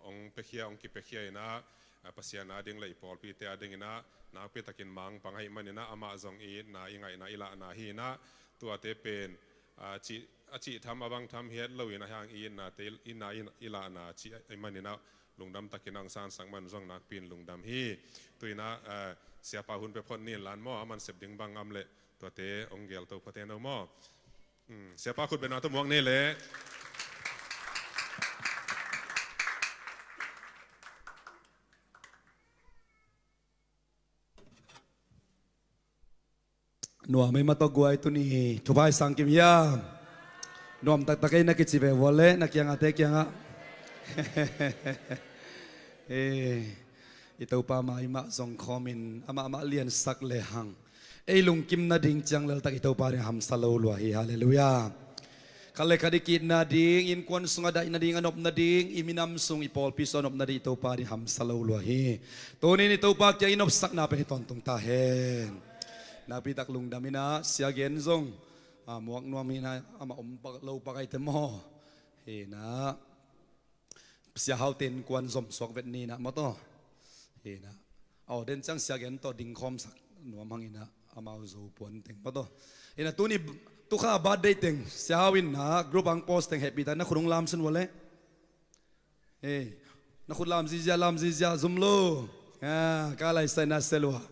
ong piakhia, ong kipiakhia in ah, a, Pasian a ding le i pawlpite a dingin ah nakpi takin mangpang ahih manin ah, amah zong i itna, i ngaihna, i lahna hi in ah, tuate pen, a, cih, a cih tham a bang tham hi het lo in ah, hang i itnate, i itna, i, i lahna cih ahih manin ah, lungdam takin ah ong sansak man zong nakpi in lungdam hi. Tu-in ah, a, siapa hun pia phot ni in lan maw, aman sep ding bang om leh tuate ong gelto phot hen aw maw. Hmm, siapa khutbetna tawh muak ni leh. Nuam ei mah tawh guai, tuni thupha i sang kim hiam? Nuam taktak ei na kici ve ua leh na kiangahte kiangah. Eh, i Topa mah i mah zong khawmin amah mah liansak lehang ei lungkim nading ciang leltak i Topa ding hamsa lo lua hi. Halleluiah. Khat le khat i ki-it nading, innkuan sungah daih nading, a nop nading, i minam sung, i pawlpi sung a nop nading, i Topa ding hamsa lo lua hi. Tuni-in i Topa kiang i nopsakna pen hi tawntung ta hen. Nakpitak lungdam in ah, Sia Gen zong, ah, muak nuam hi in ah, amah om pak lo pak ai te maw. Hi in ah. Sia Hau ten kuan zom suak vet ni in ah maw taw. Hi in ah. Aw, den ciang Sia Gen tawh dingkhawmsak nuam hang in ah, amau Zo puan teng maw taw. Hi in ah, tuni tukha birthday teng Sia Hau in ah group ah post teng happy ta, na khut hong lam sun ua leh. Ei, na khut lam zizia, lam zizia, zum lo. Ah, ka laisai na se lua.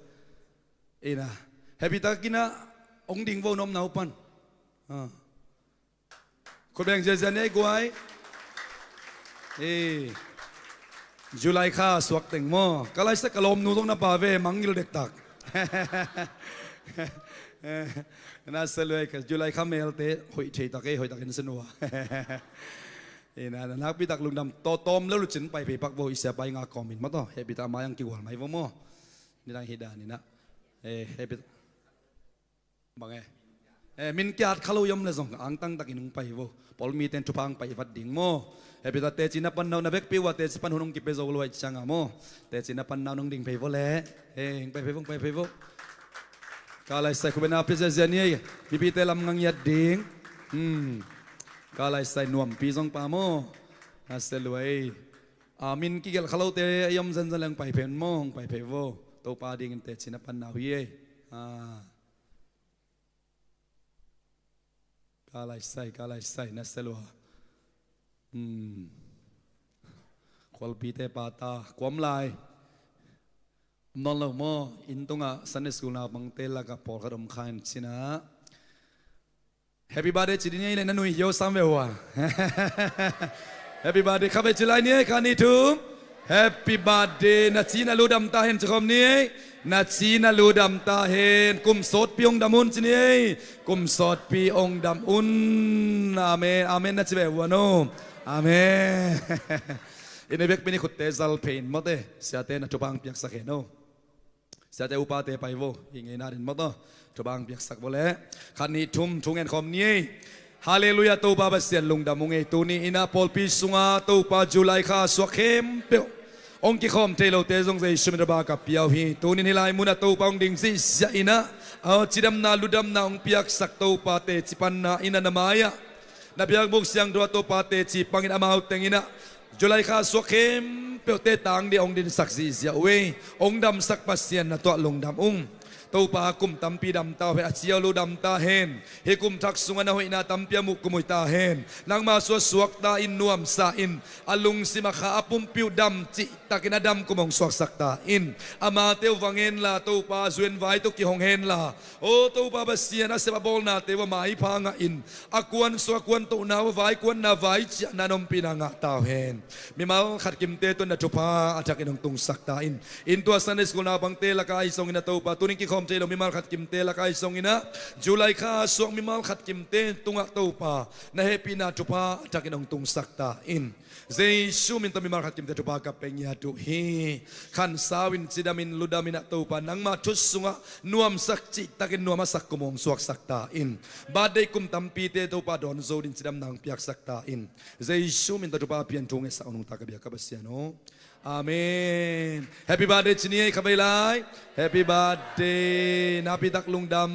Hi in ah. Happy tak in ah, hong ding vo na omna uh pan. Ah. Khut beng ziazia ni ei guai. Ei. July kha suak teng maw. Ka laisa ka lawmnu zong na pa ve, mangngilh dektak. Na sa luai ka July kha melte hoih thei tak ei, hoih tak in sa nua. Ei na, na nakpi tak lungdam, tawm lo lucin pai phei pak vo, i siapa i nga kawm in maw taw. Happy tak a mai ang kigual mai vo maw. Nidang hi dan in ah. Eh, happy tak. Bang e. Eh, min kiat kha lo i om le zong angtang takin hong pai vo. Pawl mite in thupha hong pai vat ding maw. Happy tak teci na pan na uh, na vekpi uh a teci pan hun hong kipia zo lo ahih ciang a maw. Teci na pan na uh hong ding phei vo le. Eh, hong pai phei vo, hong pai phei vo. Ka laisai khut beng na pia ziazia ni ei. Mipite lam ngangiat ding. Hmm. Ka laisai nuampi zong pa maw. Na se luai. A min kigelh kha lote a i om zenzen le hong pai phei un maw, hong pai phei vo. Topa dingin teci na pan na uh hi ei. Ah. Ka laisai, ka laisai, na se lua. Hmm. Khualpite pa ta, kuam lai. Nawn lo maw, inn tungah Sunday school naupangte lakah pawlkhat om kha in cin ah. Happy birthday ci ding ei le na nui hio sam ve ua. Happy birthday kha ve ci lai ni ei, khat nih thum. Happy birthday, na ci na lu dam ta hen ci khawm ni ei. Na ci na lu dam ta hen. Kum sawtpi hong dam un ci ni ei. Kum sawtpi hong dam un. Amen. Amen na ci ve ua no. Amen. I na vekpi ni khutte zal phei in mawte. Siate na thupha hong piaksak hen o. Siate upate pai vo, i ngeina den maw taw. Thupha hong piaksak vo le. Khat nih thum, thu ngen khawm ni ei. Halleluiah, Topa Pasian lungdam ung ei. Tuni in ah pawlpi sungah Topa July kha suak khempeuh hong kikhawm thei lote zong Jesu min tawh ka pia uh hi. Tuni in hih lai munah Topa hong ding zihziah in ah, aw, cidamna ludamna hong piaksak Topa teci panna in ah na mai-ah na biakbuk siangtho ah Topa teci pangin amau teng in ah July kha suak khempeuhte tang ding hong dinsak zihziah uh ei. Hong damsak Pasian na tuah lungdam ung. Topa kum tampi dam ta uh hen, a ciau lo dam ta hen. Hih kum thak sungah na hoihna tampi a muh kumui ta hen. Nangma suah suak ta in nuamsa in a lungsim a kha a pumpi uh dam cihtakin a dam kum hong suaksak ta in. Amate uh vang henla Topa zuin vai tawh kihong henla. O Topa Pasian a sep a bawlnate uh a maipha ngah in. A kuan sua kuan tohna uh a vai kuanna vai ciahna na ompihna ngah ta uh hen. Mimal khat kimte tawh na thupha a thakin hong tungsak ta in. Inn tua Sunday school naupangte lakah ahi zongin ah Topa, tuni in kikhawm thei lo mimal khat kimte lakah ahi zongin ah July kha suak mimal khat kimte tungah Topa na hehpihna thupha a thakin hong tungsak ta in. Jesu min tawh mimal khat kimte thupha ka pe ngiat uh hi. Khansau in, cidam in, ludam in ah Topa nangma thu sungah nuamsak cihtakin nuam a sak kum hong suaksak ta in. Birthday kum tampite Topa dawn zo ding cidamna hong piaksak ta in. Jesu min tawh thupha pian thu ngetsak uh nungta ka biak ka Pasian aw. Amen. Happy birthday ci ni ei kha vei lai. Happy birthday. Nakpi tak lungdam.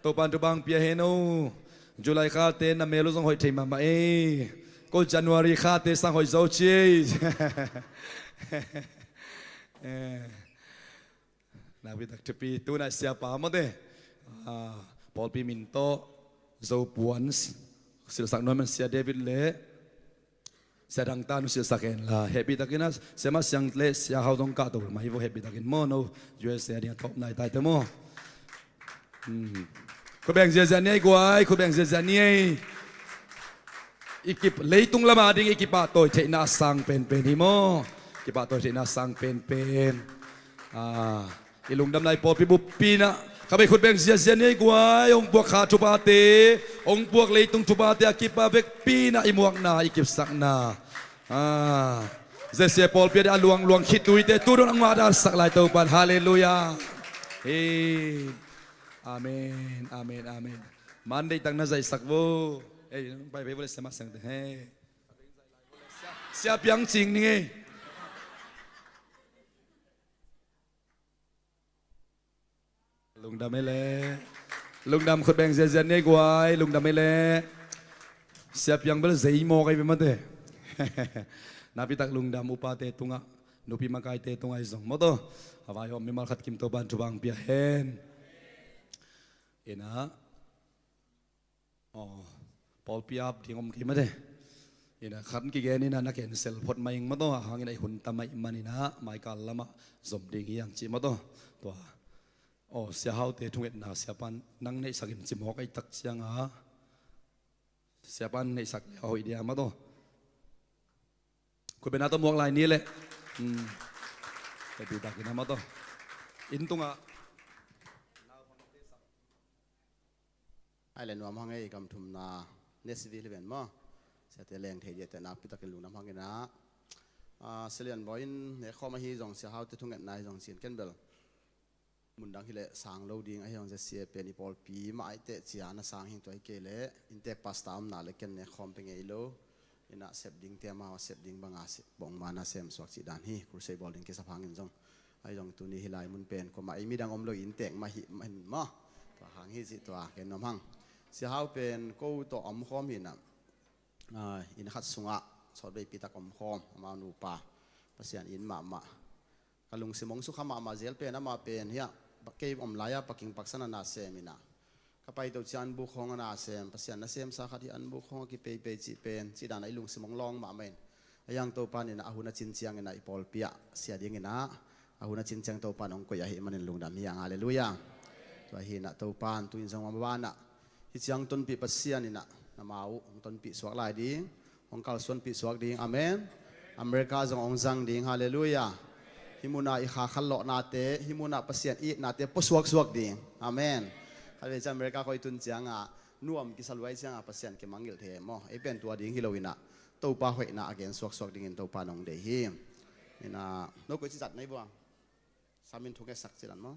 Topa'n thupha hong pia hen o. July khate na mel uh zong hoih thei mahmah ei. Ko January khate sang hoih zo ci ei. Eh. Nakpi tak thupi, tuna siapa mawte. Ah, pawlpi min tawh Zo puan si-, silsak nuam in Sia David le Sia Dang ta nu silsak hen la. Hehpih takin a Sia Mah Siang le Sia Hau zong kahto mah hi vo, hehpih takin maw, no U S A a ding a thawp nai taite maw. Hmm. Khut beng ziahziah ni ei guai, khut beng ziahziah ni ei. I kip, leitung lama ding i kipahtawi theihna a sang penpen hi maw. Kipahtawi theihna a sang penpen. Ah. I lungdamna i pawlpi buppi in ah, kha bei khut beng ziahziah ni ei guai, hong puak kha thuphate, hong puak leitung thuphate a kip a vekpi in ah i muakna, i kipsakna. Ah, zesia pawlpi a ding a luangluang khituite tu dong a ngah a sak lai Topa'n. Halleluiah. Hey. Amen, amen, amen. Monday tak na zaihsak vo. Ei, pai bei vua le, sia mah siang te. Hei. Sia piang cing ning ei. Lungdam ei le. Lungdam, khut beng ziazian ni ei guai. Lungdam ei le. Sia piang bel zei mawk ei ve mate. Nakpitak lungdam upate tungah, nupi makaite tungah i zong maw taw. A vai om mimal khat kim Topa'n thupha hong pia hen. Ina. Aw, pawlpi ap ding om kei mate. Ina khat kigen ina na cancel phot mah ing maw taw, a hangin a i hun tam ahih man ina maikal lamah zom ding hi ang ci maw taw. Tua. Aw, Sia Haute thungetna Siapa'n nang neihsak in ci mawk ei tak cianga. Siapa'n neihsak le a hoih dia maw taw. Khut beng na tawh muak lai ni leh. Hmm. Happy tak ina maw taw. Inn tungah. Ai le nuam hang ei, gam thumna Nashville hi ven maw. Siate leng thei diate nakpitakin lungdam hang ina. Ah, Sia Lian Bawi in ne khawm ahi zong, Sia Haute thungetna hi zong cin ken bel. Mundang hileh sang lo ding ahi zong, Sia pen i pawlpi mah aih teh cia na sang hing tua hi kei leh. Inntek pastor omna le ken ne khawm pe ngei lo. Ina sep ding te amau a sep ding banga se-, bawngmana sem suak cih dan hi. Crusade bawl ding kisap hangin zong. Ahi zong tuni hi lai mun pen kuamah ei midang om lo inntek mah hi, mah hi maw. Tua hang hi cih tua ken nuam hang. Sia Hau pen ko tawh a omkhawm hi ina. Ah, inn khat sungah sawtveipi tak omkhawm, amau nupa. Pasian in mahmah. Ka lungsim hong sukha mahmah zel pen amah pen hiah, kei om lai-a paking paksan a na sem ina. Ka paito ciang anbuk hong a na sem, Pasian nasemsa khat hi, anbuk hong a kipeipei cih pen, cih dan a i lungsim hong lawng mahmah in. A hiang Topa'n ina a hun a cin ciang ina i pawlpi ah sia ding ina, a hun a cin ciang Topa'n hong koih ahih manin lungdam hi ang, halleluiah. Tua hi ina Topa'n tu-in zong a mabanah hih ciang tonpih Pasian ina, na mau uh hong tonpih suak lai ding, hong kalsuanpih suak ding. Amen. America zong hong zang ding. Halleluiah. Hih munah i kha khanlawhnate, hih munah Pasian i itnate puasuaksuak ding. Amen. Khatvei ciang America khawng i tun ciangah nuam kisa luai ciangah Pasian kimangngilh thei maw. Ei pen tua ding hi lo ina Topa hoihna a gen suaksuak dingin Topa nong deih hi. Ina no koi ci zat nei bua. Samin thungetsak ci dan maw.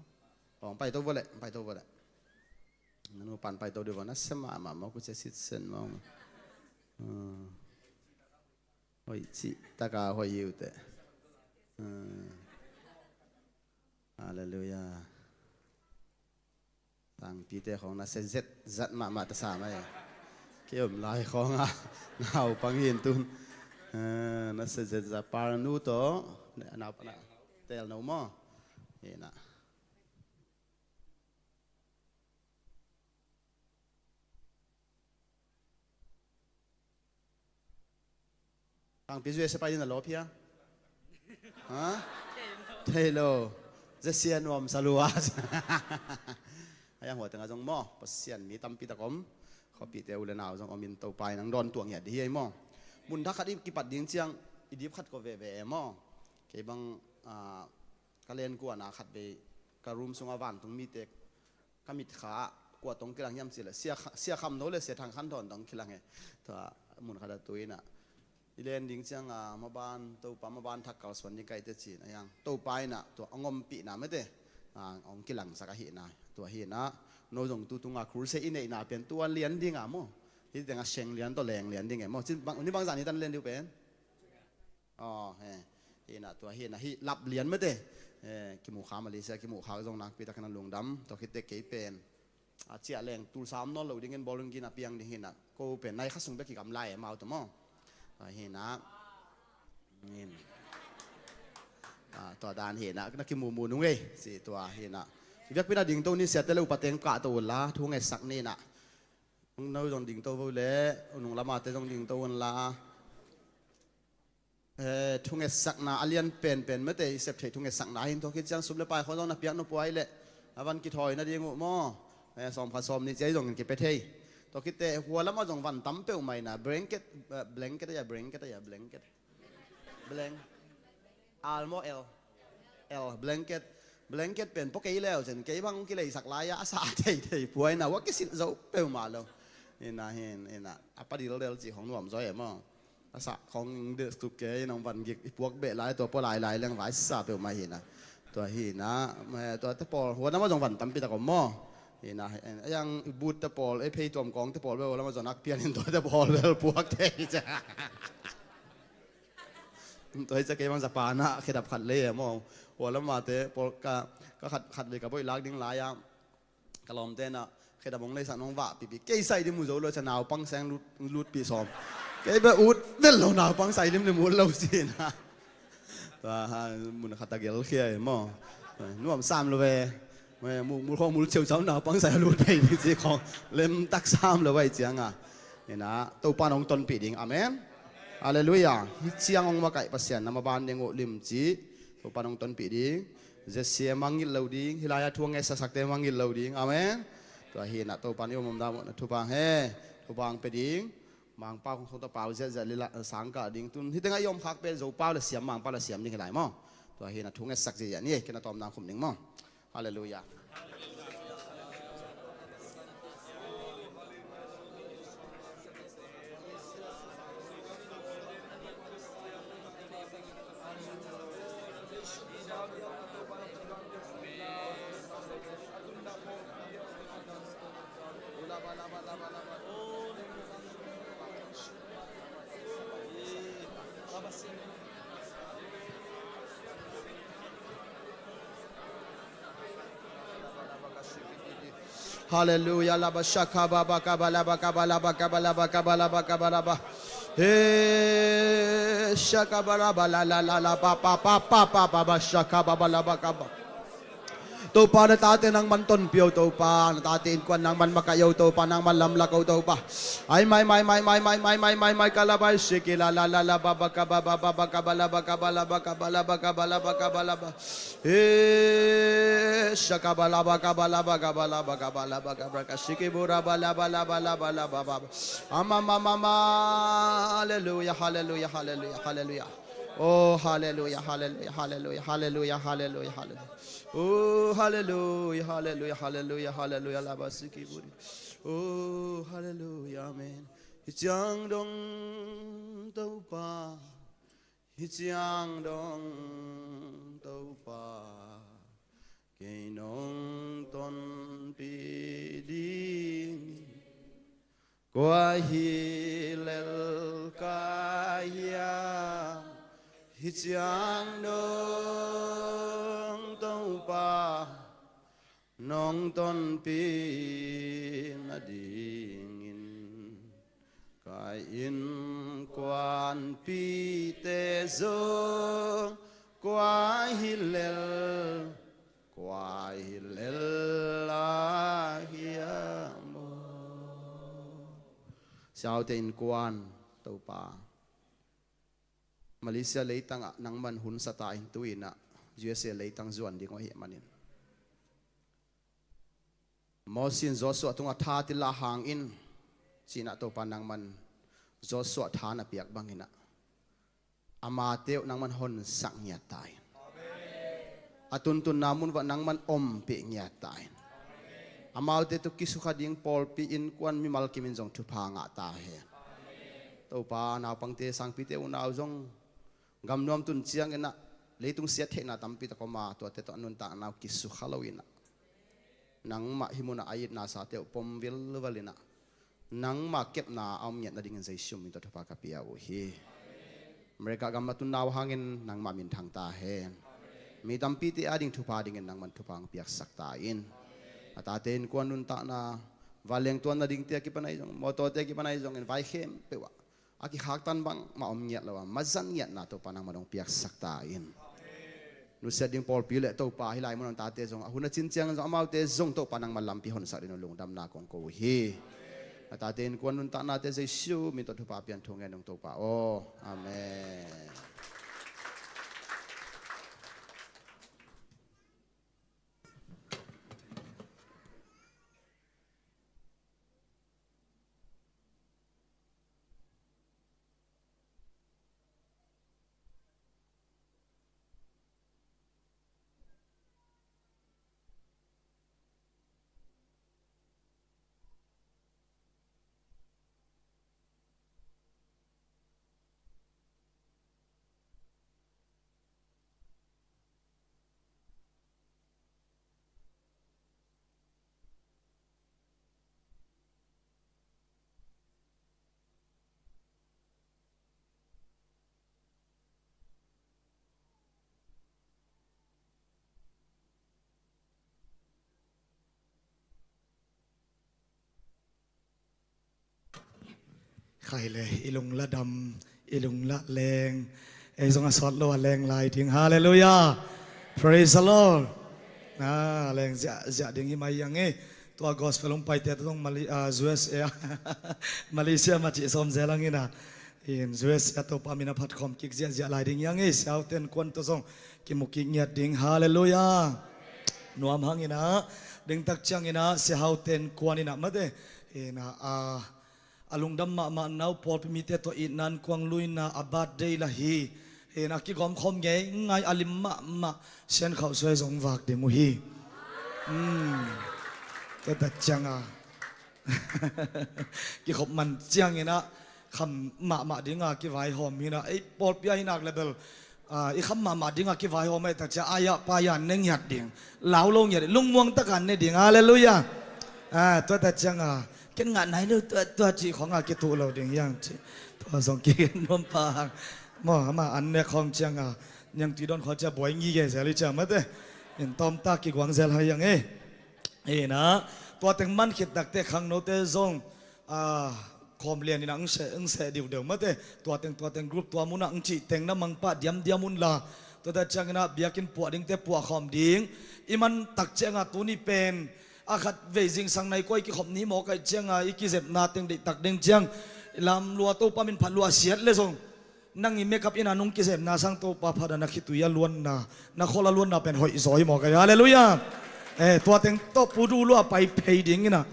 Hong paito vua leh, paito vua leh. Na nupa'n paito dih vua, na sem mahmah maw, kuce sitsen maw. Hmm. Hoih cih taka hoih hi uh teh. Hmm. Halleluiah. Tangpite khawng na se zet zat mahmah ta sa mai. Kei om lai khawngah naupang hi in tun. Eh, na se zet zat, parnu tawh na, na, na tel no maw. Hi na. Tangpi zui a sia pai ding na lawp hia? Ha? Thei lo. Zia sia nuam sa lua. A hiang hua tengah zong maw, Pasian mi tampi tak om. Khuapihte u le nau zong om in Topa in hong dawntuah ngiat dih hi ei maw. Mun thak khat i kipat ding ciang i dip khat kua veve e maw. Kei bang, ah, ka len kuana khat vei ka room sungah vantung mite ka mitkha ah kua tawh hong kilang hiam cih leh Sia Kha-, Sia Kham Tho le Sia Thang Khan Tho tawh hong kilang e. Tua mun khat ah tu in ah i len ding ciang a maban Topa maban thak kalsuan ding ka hi teh ci-in a hiang Topa in ah tua hong ompihna mate, ah, hong kilangsak ahihna. Tua hi in ah no zong tu tungah crusade i neihna pen tua lian ding a maw. Hih tengah seng lian tawh leng lian ding e maw. Cin bang, ni bangzah ni tan len ding uh pen. Aw, he. Hi na, tua hi na, hih lap lian mate. Eh, kimu kha Malaysia, kimu kha zong nakpi takin a lungdam. Tua khit teh kei pen a ciah leng tulsa om nawn lo dingin bawlung gin a piang ding hi na. Ko pen nai kha sung bek kigam lai e mau tawh maw. Tua hi na. Amen. Ah, tua dan hi na, na kimumu nung ei. Ci tua hi na. Biakpi na dingto ni, siate le upate hong kahto unla, thu hong etsak ni na. No zong dingto vo le, nung lamate zong dingto unla. Eh, thungetsakna a lian penpen mate i sep theih thungetsakna hi in, tua khit ciang sum le pai khawng zong na piak nop uh ahih leh a van kithawi nading uh maw. Eh, sawm khat sawm nih ci-a zong in kipia thei. Tua khit teh hua lamah zong van tam peuhmah in a blanket, eh, blanket a, blanket a, blanket. Blank. Al maw, L. L, blanket. Blanket pen pua kei leu cin kei bang hong kileisak lai-a a sa theithei pua in a, hua kisilh zo peuhmah lo. Hi na, hi na, a pa dildel cih khawng nuam zaw e maw. A sa khawng dil suk kei in hong van gik i puak beh lai, tua pua lailai leng vai sa peuhmah hi na. Tua hi na, eh, tua te pawl hua lamah zong van tampi tak om maw. Ina, ei ang but te pawl, ei phei tuam kawng te pawl bel, ua lam a zonak pian in tua te pawl bel puak thei cia. Tua hi cia kei bang Japan ah khedap khat lei e maw. Ua lam a te pawl ka, ka khat, khat lei ka boih lak ding lai a. Ka lawmte na khedap hong leisak nong vah pipi. Kei sai ding mu zo lo cia naupang sai hong lut, lutpih sawm. Kei bel ut vel lo naupang sai limlim ut lo ci na. Tua, ha, mun khat a gelkhia e maw. Nuam sam lo ve. Mul, mul khawng mul ceucau naupang sai a lut pei ding ci khawng lemtak sam lo vai ciang a. Ina, Topa nong tonpih ding. Amen. Halleluiah. Hih ciang hong makaih Pasian na maban ding uh lim ci. Topa nong tonpih ding. Zesia mangngilh lo ding. Hih lai a thu a ngetsaksakte mangngilh lo ding. Amen. Tua hi na Topa ni om om dam na thupha he. Thupha hong pia ding. Mangpau khong sawta pau ziahziah lila sangkah ding tun. Hih tengah i om khak pen Zopau le siam, Mangpau le siam ding hi lai maw. Tua hi na thu ngetsak ziahziah ni, kei na tawm nang khum ding maw. Halleluiah. Halleluiah. Laba shaka baba kaba laba kaba laba kaba laba kaba laba kaba laba. He shaka ba laba la la la la ba ba ba ba ba ba ba shaka baba laba kaba. Topa na tate nangman tonpih o Topa, na tate innkuan nangman makaih o Topa, nangman lamlak o Topa. Ai mai mai mai mai mai mai mai mai mai kalabai shiki la la la la ba ba kaba ba ba ba kaba laba kaba laba kaba laba kaba laba kaba laba. He shaka ba laba kaba laba kaba laba kaba laba kaba ka shiki bura ba laba laba laba laba ba. Ama ma ma ma. Halleluiah, halleluiah, halleluiah, halleluiah. Oh, halleluiah, halleluiah, halleluiah, halleluiah, halleluiah, halleluiah. Oh, halleluiah, halleluiah, halleluiah, halleluiah, laba siki buri. Oh, halleluiah, amen. Hih ciang dong Topa, hih ciang dong Topa, kei nong tonpih ding. Kua hi lel ka hiam, hih ciang dong Topa, nong tonpih nadingin. Ka innkuanpihte zong kua hi lel, kua hi lel a hiam aw. Siaute innkuan Topa, Malaysia leitangah nangman hun sa ta in tu-inah U S A leitang zuan ding uh ahih manin Moses in Joshua tungah tha tila hang in, ci-inah Topa nangman Joshua tha na piak banginah amate uh nangman honsak ngiat ta in. A tuntunna mun uah nangman ompih ngiat ta in. Amaute tawh kisukha ding pawlpi innkuan mimal kimin zong thupha ngah ta hen. Topa naupangte sangpite unau zong gamnuam tun cianginah leitung siat theihna tampi tak om a, tuate tawh a nuntakna uh kisukha loinah nangmah hih munah a itna sate uh pom vilvalinah nangmah kepna a om ngiat nadingin Jesu min tawh thupha ka pia uh hi. America gam a tunna uh hangin nangmah minthang ta hen. Mi tampite ading thupha dingin nangman thupha hong piaksak ta in. A tate innkuan nuntakna vanleng tuan nadingte a kipan ahi zong, mawtawte a kipan ahi zongin vai khempeuh ah a kikhaktan bangmah om ngiat lo a, mazan ngiatna Topa nangman hong piaksak ta in. Nusiat ding pawlpi le Topa hih lai mun a tate zong a hun a cin ciangin zong amaute zong Topa nangman lampi honsak dingin lungdamna kong ko uh hi. A tate innkuan nuntaknate Jesu min tawh thupha pian thu ngen ung Topa aw. Amen. Kai le, i lung la dam, i lung la leng. Ei zong a sawt lo a leng lai ding. Halleluiah. Praise the Lord. Na leng ziahziah ding hi mai hiang e. Tua gospel hong paite tawh zong Mali-, ah, U S A, Malaysia mah cih sawm zel hang ina. In U S A Topa min a phat khawm kik ziahziah lai ding hiang e. Siau ten kuan tawh zong kimu kik ngiat ding. Halleluiah. Nuam hang ina. Dingtak ciang ina, Siau ten kuan ina mate. Ina, ah, a lungdam mahmah nau pawlpi mite tawh itna innkuan luina a birthday la hi. Hi na, kigawm khawm ngeingai a lim mahmah Sian Khauh Suai zong vak ding uh hi. Hmm. Tua ta cianga kikhop man ciangina kham mahmah dinga kivaihawm hina. Ei pawlpi a hinak le bel, ah, i kham mahmah dinga kivaihawm ei ta cia, ai-ah pai-ah ne ngiat ding. Lau lo ngiat ding. Lungmuang taka ne ding. Halleluiah. Ah, tua ta cianga ken ngah nai lo tua, tua cih khawnga kituh lo ding hiang cih. Tua zong kigen nuam pah hang. Maw, ama an nek khawng cianga niang tui dawn khaw cia buai ngi ge zel hi cia mate. In tawmta kiguang zel hai hiang e. Ina, tua teng man khit takte khangnote zong, ah, khawm lian ina ang seh, ang seh diudeu mate. Tua teng, tua teng group tua muna ang cih teng na mangpah diamdiam un la. Tua ta ciangina biakinn puah dingte puah khawm ding. I man tak cianga tuni pen a khat vei zingsang nai kua i kikhop ni mawk ai cianga i kizepna teng deihtak ding ciang lam lua Topa min phat lua siat le zong nang i makeup ina nung kizepna sang Topa phat a na khitui a luanna, na khawl a luanna pen hoih zaw hi mawk ai. Halleluiah. Eh, tua teng tawh pu du lua pai phei ding ina.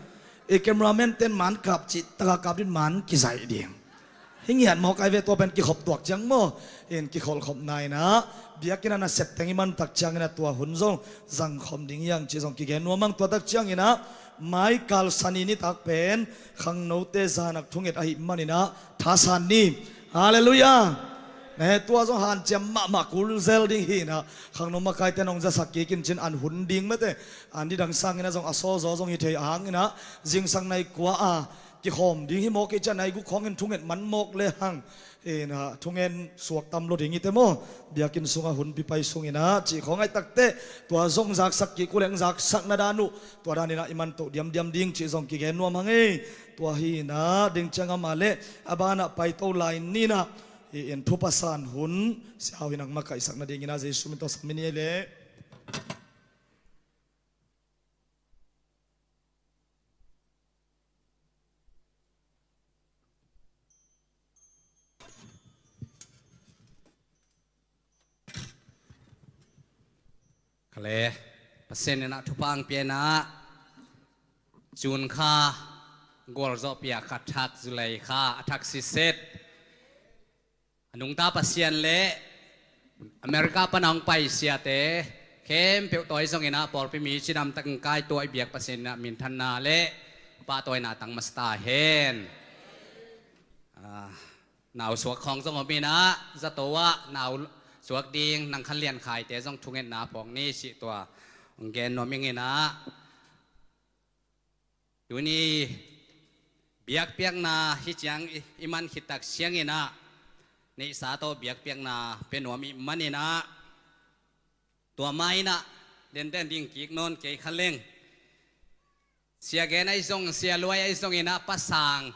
I cameraman ten man kap cih taka kap din man kizaih ding. Hi ngiat mawk ai ve tua pen kikhop tuak ciang maw. In kikholhkhopna ina biakinn a nasep teng i man tak ciangina tua hun zong zangkhawm ding hiang cih zong kigen nuam hang. Tua tak ciangina mai kal sani nitak pen khangnote zanak thunget ahi manina thasan ni. Halleluiah. Ne, tua zong hanciam mahmah kul zel ding hina. Khangno makaite nong zasak kikin cin an hun ding mate. An nidang sangina zong a sawzaw zong hi thei a hangina zingsang nai kua a kikhawm ding hi mawk kei cia nai guk khawngin thunget man mawk le hang. Ina thungen suak tam lo ding hi te maw. Biakinn sunga hun bipai sungina cih khawng ai takte tua zong zaksak kik uh leng zaksak na dan uh. Tua danina i man toh diamdiam ding cih zong kigen nuam hang e. Tua hina ding ciang ama le a banah paito lai nina. Hi in thupasan hun siau hinang makaihsak nadingina Jesu min tawh samin hi le. Khale, Pasian inah thupha ang pianah June kha gualzawh piak kha thak, July kha a thak siset. A nungta Pasian le America pana hong pai siate khempeuh tawi zonginah pawlpi mi cidamtak in kai tuah i biak Pasian inah minthanna le pahtawina tang masa ta hen. Ah, nau suak khawng zong om inah zato ah nau suak ding nang khan lian khaite zong thungetna phawk ni sih tua hong gen nuam ing inah. Tuni biakpiakna hi ciang i, i man khittak sianginah neihsa tawh biakpiakna pia nuam i maninah tua ma inah denden ding kik nawn kei kha leng. Sia gen ahi zong, sia luai ahi zonginah pasang,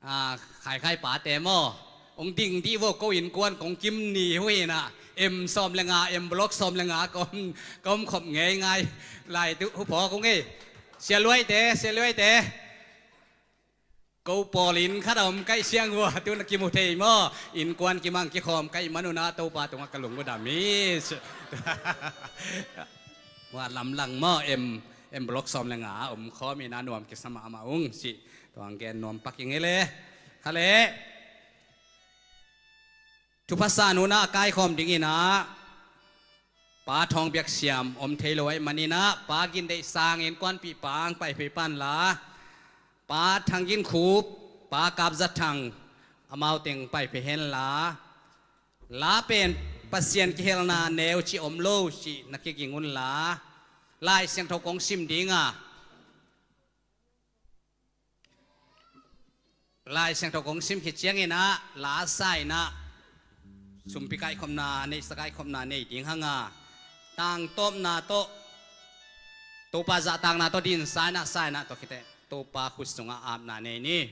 ah, khaikhai pate maw? Hong ding dih vo ko innkuan kong kim ni huinah em sawm le nga, em block sawm le nga ka om, ka om khop ngeingai lai tu huphawk hong ei. Sia luaite, sia luaite. Ko pawl inn khat a om kaih siang vua tu na kimu thei maw? Innkuan kimang kikhawm kaih manunah Topa tungah ka lung uh dam hi. Vua lamlang maw? Em, em block sawm le nga a om khawm inah nuam kisa mahmah ung sih. Tuang gen nuam pak ing hi le. Khale. Thupha sa nunah a kaikhawm dinginah Pa Thawng Biak Siam om thei lo ahih maninah Pa Gin Deih Sang innkuanpih pang paiphei pan la, Pa Thang Gin Khup, Pa Kap Za Thang amau teng paiphei hen la, la pen Pasian kihelna neu cih om lo cih na kiging un la, Lai Siangtho kong sim dinga Lai Siangtho kong sim khit cianginah la sa inah sumpi kaikhopna, neihsa kaikhopna nei ding hanga tangtawpna tawh Topa zahtakna tawh dinsa inah sa inah tawh khite Topa khut sungah apna nei ni.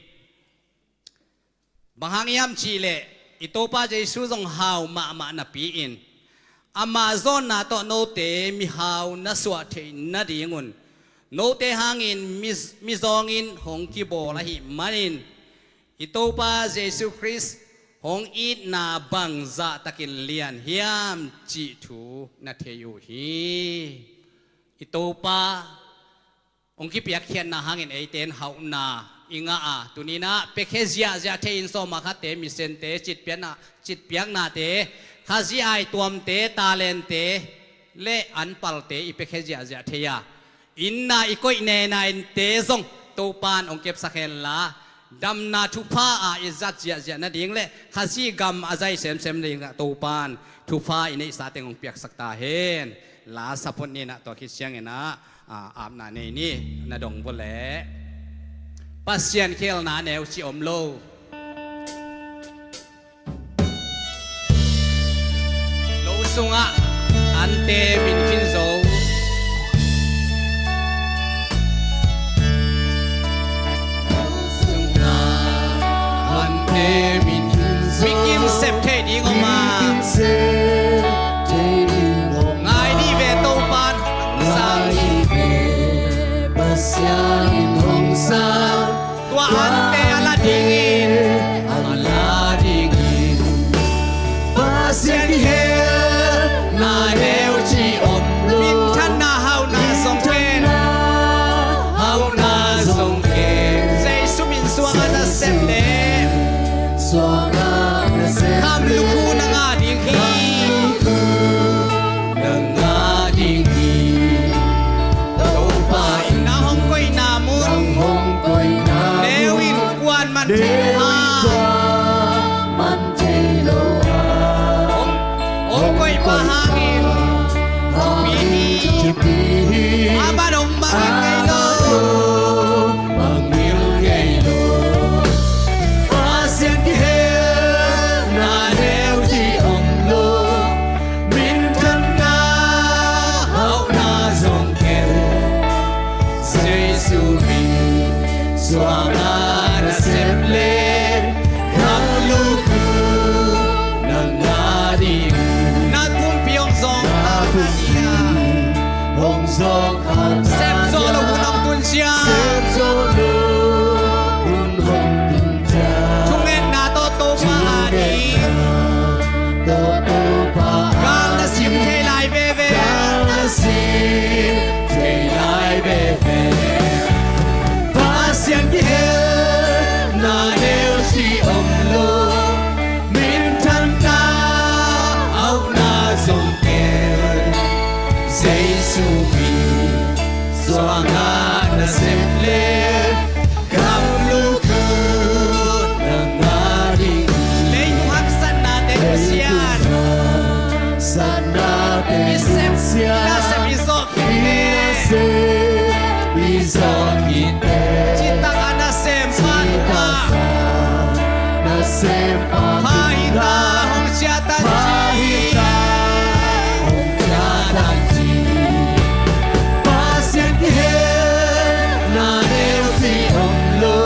Bang hang hiam cihleh i Topa Jesu zong hau mahmah napi-in, ama zawnna tawh note mihau na suah theih nadingun note hangin mi, mizawngin hong kibawl ahih manin, i Topa Jesu Khrist hong itna bangzahtakin lian hiam cih thu na thei uh hi. I Topa hong kipiakkhiatna hangin eite in hauhna i ngah a, tuninah piakhia ziahziah thei-in sawma khatte, misente, citpiakna, citpiaknate, Khazih aituamte, talente le anpalte i piakhia ziahziah thei a, inna i koih nena innte zong Topan hong kepsak henla, damna thupha a i zat ziahziah nading le Khazih gam a zai semsem nading Topan thupha i neihsa teng hong piaksak ta hen. La saphot ninah tua khit cianginah, a, apna nei ni. Na dong vua leh, Pasian kihelna neu ci om lo. Lo sungah ante min khin zo. Lo sungah ante min khin zo. Mikim sep thei ding om a. Mikim sep thei ding om a. Ngai dih ve Topan hong sang. Ngai dih ve Pasian in hong sang. Tua ante a la dingin, a la dingin, Pasian kihelna neu ci om lo. Minthanna hauhna zong ken. Hauhna zong ken. Jesu min suang a nasep le. Suang a nasep le. Kham lukhu na ngah ding hi. Na ngah ding hi. Topa in nang hong koihna mun. Nang hong koihna mun. Neu in kuan man thei lo hang. Kuan man thei lo hang. Hong, hong koih pa hangin. Hong koih pa hangin. Thupi hi. Aman hong mangngilh ngei lo. Aman hong mangngilh ngei lo. Pasian kihelna neu ci om lo. Minthanna hauhna zong ken. Jesu min suang a nasep le. Kham lukhu na ngah ding. Na pumpi hong zawng kha. Na pumpi hong zawng kha. Sem zo lo hun hong tun ciang. Sem zo lo hun hong tun ciang. Thungetna tawh Topa a ding. Thungetna tawh Topa a ding. Gal na sim thei lai veve. Gal na sim thei lai veve. Pasian kihelna neu ci om lo. Minthanna hauhna zong ken. Jesu min suang a nasep le. Kham lukhu na ngah ding. Leitung haksatnate Pasian. Leitung haksatnate Pasian. I sep, i nasep i zawh khit teh. I nasep i zawh khit teh. Citak a nasem pa hi ta. Citak a nasem pa hi ta. Pa hi ta, hong ciahtan ci. Pa hi ta, hong ciahtan ci. Pasian kihelna neu ci om lo.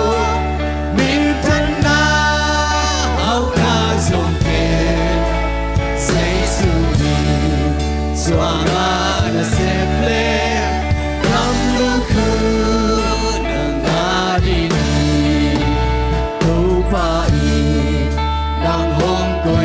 Minthanna hauhna zong ken. Jesu min suang a nasep le. Kham lukhu na ngah ding hi. Topa in nang hong koih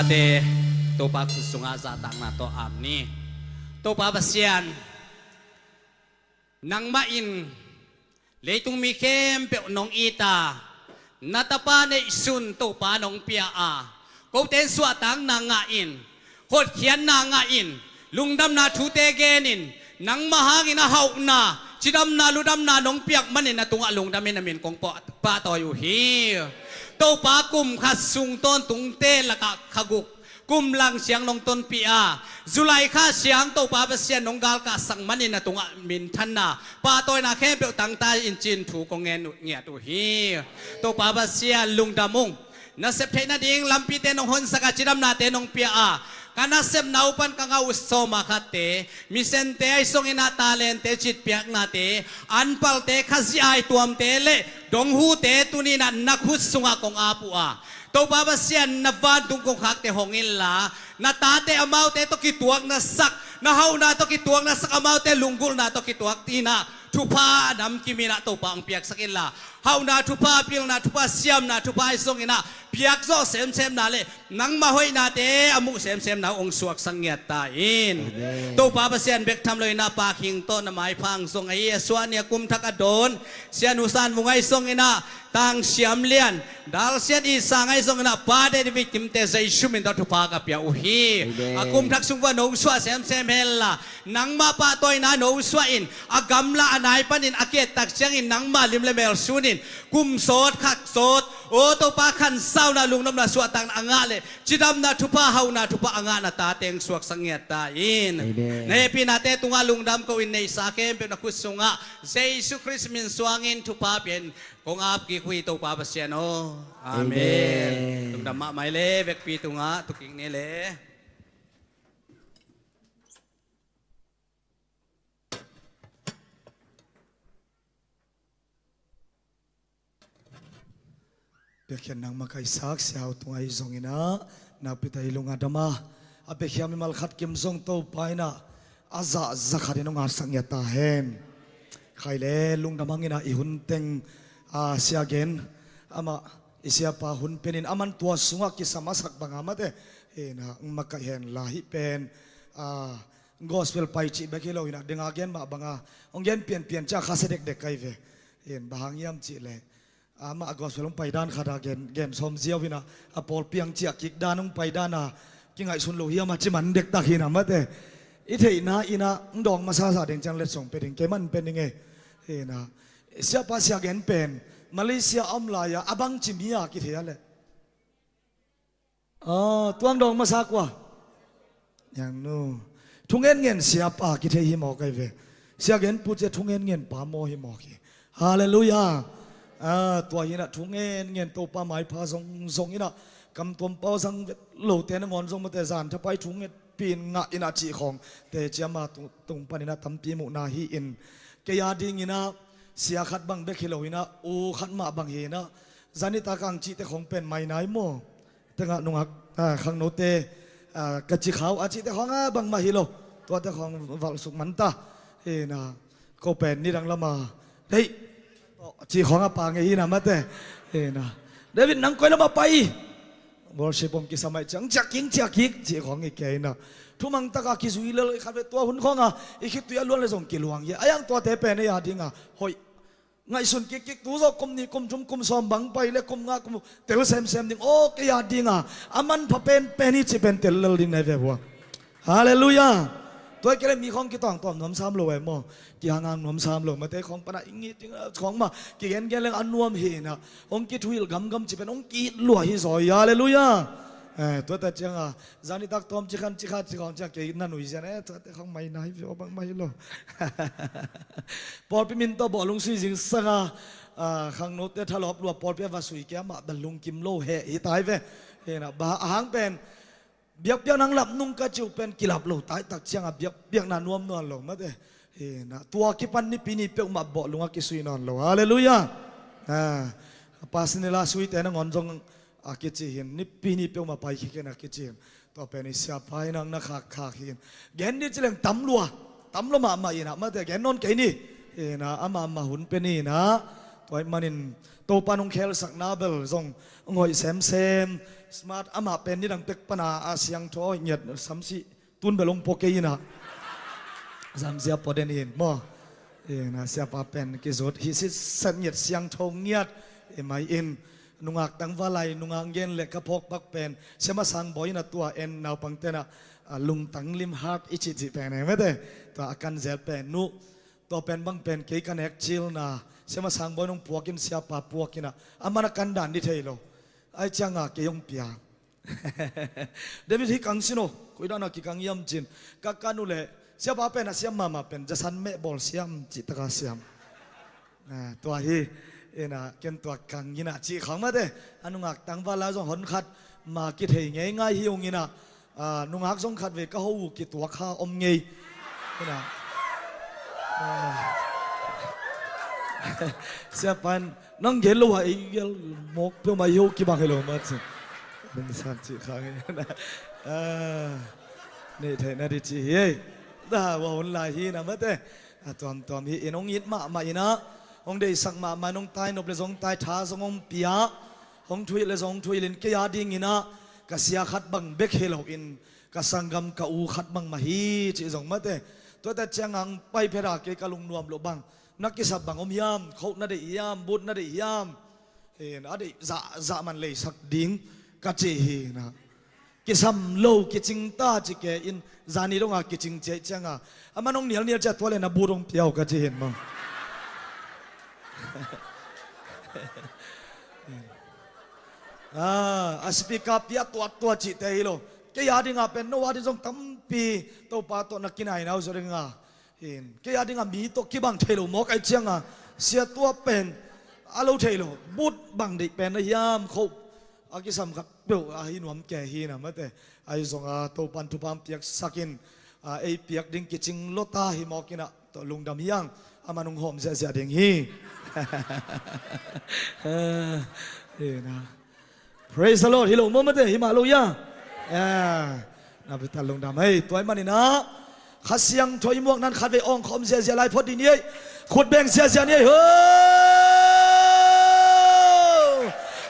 Te, Topa khut sungah zahtakna tawh ap ni. Topa Pasian, nangmah in leitung mi khempeuh nong it a, na Tapa neihsun Topa nong pia a, kote in suahtakna ngah in, hotkhiatna ngah in, lungdamna thute gen in, nangmah hangin a hauhna, cidamna, ludamna nong piak manin na tungah lungdam in na min kong pah-, pahtawi uh hi. Topa, kum khat sung tawntungte lakah kha guk kum lang ciang nong tonpih a, July kha ciang Topa Pasian nong galkahsak manin na tungah minthanna, pahtawina khempeuh tangta in cin thu kong ngen uh, ngiat uh hi. Topa Pasian, lungdam ung. Na sep theih nading lampite nong honsak a, cidamnate nong pia a, ka nasepna uh pan ka ngah uh sawma khatte, misente ahi zongin ah talente, citpiaknate, anpalte, Khazih aituamte le donghute tuni-in ah na khut sungah kong ap uh a, Topa Pasian, na vantung kongkhakte hong inla, na tate amaute tawh kituak na sak, na hauhna tawh kituak na sak, amaute lunggulhna tawh kituak in ah thupha a namkim in ah Topa hong piaksak inla, hauhna thupha, pilna thupha, siamna thupha ahi zongin ah piakzawh semsemna le nangmah hoihnate a muh semsemna hong suaksak ngiat ta in. Amen. Topa Pasian, bek tham lo in ah Pa Khing tawh na maipha hong zong ahi, a suah ni a kum thak a dawn Sia Nu San Vung ahi zongin ah, Tang Siam Lian, Dal Sian Ih Sang ahi zongin ah, Pa David Kimte, Jesu min tawh thupha ka pia uh hi. Amen. A kum thak sung ua nong suah semsem henla, nangmah pahtawina nong suah in, a gamla a nai panin a ki-et tak ciangin nangmah lim le mel sun in, kum sawt, khak sawt, aw Topa, khansauna, lungdamna, suahtakna a ngah le cidamna thupha, hauhna thupha a ngah na tate hong suaksak ngiat ta in. Amen. Na hehpihnate tungah lungdam ko in, neihsa khempeuh na khut sungah Jesu Khrist min suangin thupha pia in kong ap kik uh hi, Topa Pasian aw. Amen. Amen. Lungdam mahmah hi le, vekpi tungah tu kik ni le. Piakkhiat nang makaihsak Sia U Tung ahi zongin ah, nakpi takin lung a dam a, a piakhia mimal khat kim zong Topa in ah a zah za khat in hong atsak ngiat ta hen. Khai le lungdam hang in ah i hun teng, a, sia gen, amah i siapa hun pen in aman tua sungah kisam a sak bang a mate, in ah makaih hen la, hih pen, a, gospel pai cih bek hi lo in ah, ding a gen mah bang a hong gen pianpian ciang khasia dekdek ka hi ve. In, bang hang hiam cih leh, amah a gospel hong pai dan khat a gen, gen sawm ziau in ah, a pawlpi hong ciah kik dan, hong pai dan a kingaihsun lo hiam a ci man dektak hi in ah mate. I theihna in ah hong dawng masa zah ding ciang letsong pia ding, kei man pia ning e. In ah, siapa sia gen pen Malaysia a om lai-a a bangci mi a kithei a leh? Aw, tua hong dawng masa kua? Yang nu. Thu ngenngen siapa kithei hi mawk ahi ve. Sia gen pu cia thu ngenngen pa maw hi mawk hi. Halleluiah. A, tua hi in ah thu ngenngen, Topa maipha zongzong in ah, kam tuam pau zang vet lote nangawn zong mate, zan thapai thu ngetpih in ngah in ah cih khawng te ciama tung, tung pan in ah tampi muhna hi in, kei a ding in ah sia khat bang bek hi lo in ah, u khat mah bang hi in ah, zanitak ang cihte khawng pen mai nai maw? Tengah nungak, a, khangnote, a, ka ci khau a cihte khawng a bangmah hi lo. Tuate khawng valhsuk man ta. Hi in ah, ko pen nidang lama, hei, ci khawng a pa ngei hi in ah mate. Hi in ah, David, nang koi lama pai? Worship om kisam ahih ciang, ciah kik, ciah kik, ci khawng hi kei in ah. Thumang taka kizui lel i khat ve, tua hun khawng a i khitui a luan le zong kiluang hi a. A yang tuate pen ei a ding a hoih. Ngaihsun kikkik, tu zawh kum nih, kum thum, kum sawm bang pai le kum nga, kum tel semsem ding. Aw, kei a ding a a manpha penpen hi cih pen tel lel ding na hi ve ua. Halleluiah. Tua hi kei leh mi khawng kitawngtawm nuam sam lo e maw? Kihanghang nuam sam lo. Mate khawng pan a i ngit ding a khawng mah kigengen leng a nuam hi in ah, hong kithuhilh gamgam cih pen hong ki-it lua hi zaw hi. Halleluiah. Eh, tuate ciang a, zanitak tawm ci khan ci kha ci khawng ciang kei na nuizia in, eh, tuate khawng mai nai ve aw, bangmah hi lo. Pawlpi min tawh bawhlung sui zingsang a, a, khangnote thalawp lua, pawlpi a va sui kei a, amah bel lungkim lo heh hi ta hi ve. Hi in ah, bang hang pen, biakpiakna hong lap nung ka ci uh pen kilap lo, taitak ciang a biakpiakna nuam nawn lo mate. Hi in ah, tua kipan nipi ni peuhmah bawhlung a kisui nawn lo. Halleluiah. A, a personal a suite nangawn zong a kici hi in, nipi ni peuhmah paikhia kei in a kici hi in. Tua pen i siapa in hong na khakkhak hi in. Gen ding ci leng tam lua, tam lua mahmah in ah mate, gen nawn kei ni. Hi in ah, amah mah hun pia ni in ah. Tua ahih manin Topa in hong khelsakna bel zong hong hoih semsem. Smart amah pen nidang pek pana a siangtho ngiat samsi tun bel hong pua kei ina. Zamzia pua den in maw? Ina siapa pen kizut hi sitset ngiat siangtho ngiat. I mai in nungak tangval lai nungak gen le ka phawk bak pen siama sang bawi ina tua en naupang tena, a, lungtang lim hat i cih cih pen e mete. Tua a kan zel pen nu tua pen bang pen kei ka nek cilna siama sang bawi nong puak in siapa puak ina a man a kan dan di thei lo. Ai cianga kei hong pia. David hi kang sino, kuidana kikang hiam cin. Ka kanu le siapa pen a siam mama pen jasan meh bawl siam cih taka siam. Ah, tua hi ina ken tua kang ina cih khang mate. A nungak tangval lai zong hon khat ma kithei ngei ngai hi ung ina. Ah, nungak zong khat ve ka ho uh kituak ha om ngei. Ina. Ah. Siapan nang gel lo ha ei gel mawk peuhmah i ho kibang hi lo mah cin. Ning san cih khang hi na. Ah, neih theihna di cih hi ei. Da wa hun lai hi na mate. A tuamtuam hi in hong it mahmah ina hong deisak mahmah in hong tai nop le zong tai tha zong hong pia. Hong thuih le zong hong thuih lin kei a ding ina ka sia khat bang bek hi lo in ka sanggam ka u khat bang mah hi cih zong mate. Tuate cianga hong pai pheta kei ka lungnuam lo bang na kisap bang om hiam, khoh na deih hiam, but na deih hiam. In a deih zahzah man leisak ding ka ci hi na. Kisam lo kicing ta ci ke in zani donga kicing ciai cianga a man hong nialnial cia tua le na but hong piau ka ci hin maw? Ah, a speaker pia tuattua cihte hi lo. Kei a dinga pen no a ding zong tampi Topa tawh na kinaina uh zaw dinga. Hin kei a dinga mi tawh kibang thei lo mawk ai cianga sia tua pen a lo thei lo but bang deih pen na hiam kho a kisam khat peuh a hi nuam ke hi na mate. Ai zonga Topan thupam piaksakin a ei piak ding kicing lota hi mawkina tawh lungdam hiang a man hong hawm ziahziah ding hi. Hi na. Praise the Lord. Hi lo maw mate, hi mah lo ia. Na bita lungdam hei, tuai maninah Kha Siangtho i muak nan khatvei awng khawm ziazia lai phot dih ni ei. Khut beng ziazia ni ei. Ho!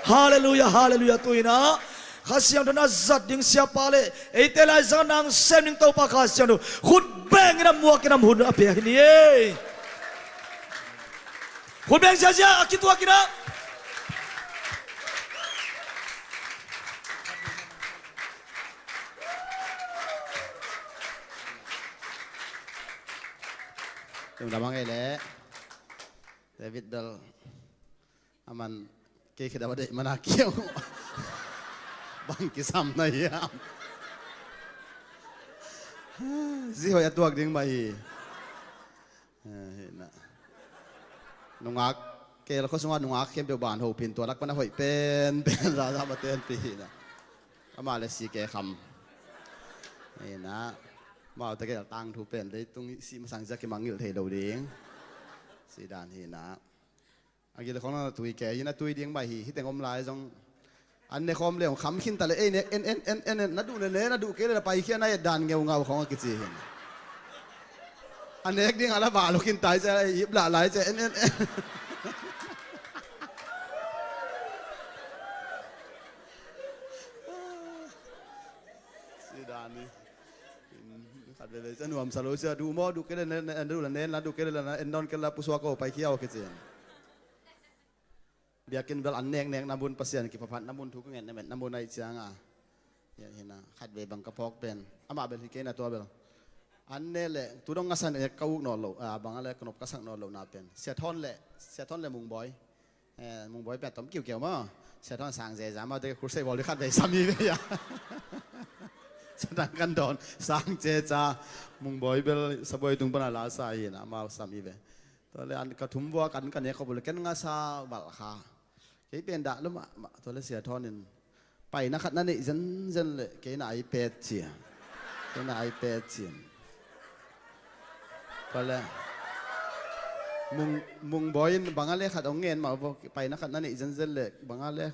Halleluia, halleluia. Tuinah Kha Siangtho na zat ding siapa le eite lai zang nang sem ding Topa Kha Siangtho khut beng inah muak inah hun a pia hi ni ei. Khut beng ziazia a kituak inah. Lungdam a ngei leh David bel a man kei khedap a deih mana kiau bang kisam na hiam. Zi hoih a tuak ding mah hi. Eh, hi na. Nungak kel khua sungah nungak khempeuh ban hopin tua lak pan a hoih penpen zazam a tenpi hi na. Amah le si ke kham hi na. Amau te kel tangthu pen leitung si masang zia kimangngilh thei lo ding. Si dan hi na. A gil khong na tui ke hi na tui ding mah hi. Hiteng om lai zong an ne khawm le hong kham khin ta le ei nek en en en en en na duh le ne na duh kei le la paikhia na et dan ngeungau khong a kici hin. A nek ding a la vah lo khin tai cia ip lah lai cia en en en. Si dan ni. Khat veve cia nuamsa lo cia duh maw duh kei le ne duh la ne la duh kei le la en nawn kei la pusuak ko paikhia aw kici hin. Biakinn bel an neknek na mun Pasian kiphaphak na mun thu ka ngen na met na mun aih cianga. Hi na khatvei bang ka phawk pen amah bel hi kei na tua bel. An ne le tu dong ngasan ek ka uk nawn lo a bang a le ka nop ka sak nawn lo na pen Sia Thawn le Sia Thawn le Mungbawi. Eh, Mungbawi pen a tom kiukiau maw. Sia Thawn sang zeza maw te ka khur sei bawl di khatvei sam hi ve ia. Sia Thawn kan dawn sang ceca Mungbawi bel sabuai tung pana la sa hi na amau sam hi ve. Tua le an ka thum vua kan ka nek khop uh le ken ngasa valh kha. Kei pen dah lo mahmah tua le Sia Thawn in paina khat na neih zenzen le kei na ai pet cia. Kei na ai pet cia. Tua le Mung, Mungbawi in bang a le khat hong ngen mah vua paina khat na neih zenzen le bang a le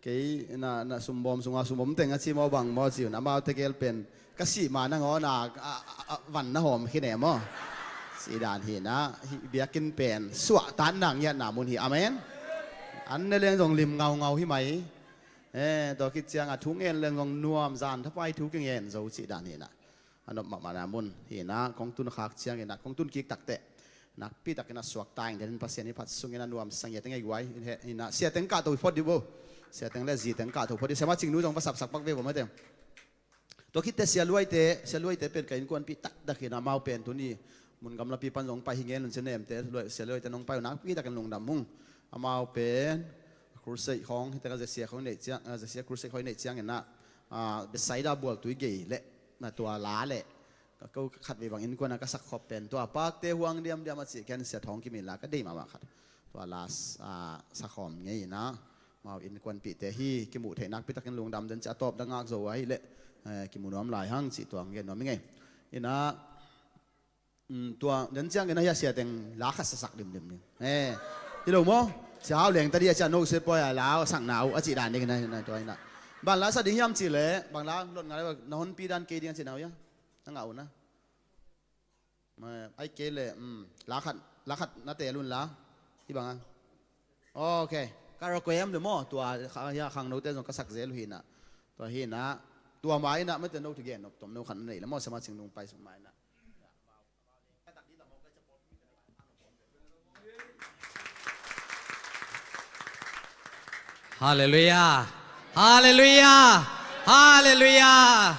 kei na, na sumbawm sunga sum om teng a ci maw bang maw ci un amau tegel pen ka sih ma nangawn a, a, a, a van na hawm khin e maw. Si dan hi na hi biakinn pen suahtakna ngiatna mun hi amen. An ne leng zong lim ngaungau hi mai. Eh, tua khit ciangah thu ngen leng zong nuam, zan thapai thu kingen zo cih dan hi inah. A nop mahmah na mun hi inah, kong tun khak ciang inah, kong tun kik takteh nakpi takin a suakta in den Pasian i phat sungin a nuam sangia teng ei guai. Hi inah, sia teng kahto phot dih bo. Sia teng le zi teng kahto phot dih. Siamah Cingnu zong va sapsak pak ve bo mate. Tua khitte sia Luaite, sia Luaite pen ka innkuanpih taktak hi inah, amau pen tuni mun gamlapi pan zong pai hi ngen un, sia Nemte, Luai-, sia Luaite nong pai uh nakpi takin lungdam ung. Amau pen crusade khawng, hi teka zesia khawng neih ciang, ah, zesia crusade khawng neih ciang inah, ah, Bethsaida bual tui gei leh, na tua la leh, ka ko khat vei bang innkuan a ka sak khop pen tua Pakte Huang Diamdiam a cih ken sia Thawng Kim in la ka dei mahmah khat. Tua la, ah, sakhawm ngei inah, amau innkuanpihte hi, kimuh theih nakpi takin lungdam den cih a tawp da ngak zo ahi leh, eh, kimu nuam lai hang cih tua ngen nuam i ngei. Inah, um, tua den ciang inah hia sia teng la khat sasak limlim ding. Eh, hi lo maw? Sia Hau Leng ta dih a cia no se poi a la sakna uh a cih dan ding inah, inah, tua inah. Bang la sa ding hiam cih leh, bang la lot ngai leh, na honpi dan kei ding a cih na uh hia? Na ngah uh na. Ma, ai kei leh, um, la khat, la khat na teel un la. Hi bang a. Ok. Karaoke am le maw, tua, kha-, hia khangnote zong ka sak zel uh hi inah. Tua hi inah. Tua ma inah mate no thu gen nop tom no khat na neih le maw, Siamah Cingnu pai suk ma inah. Halleluiah. Halleluiah. Halleluiah.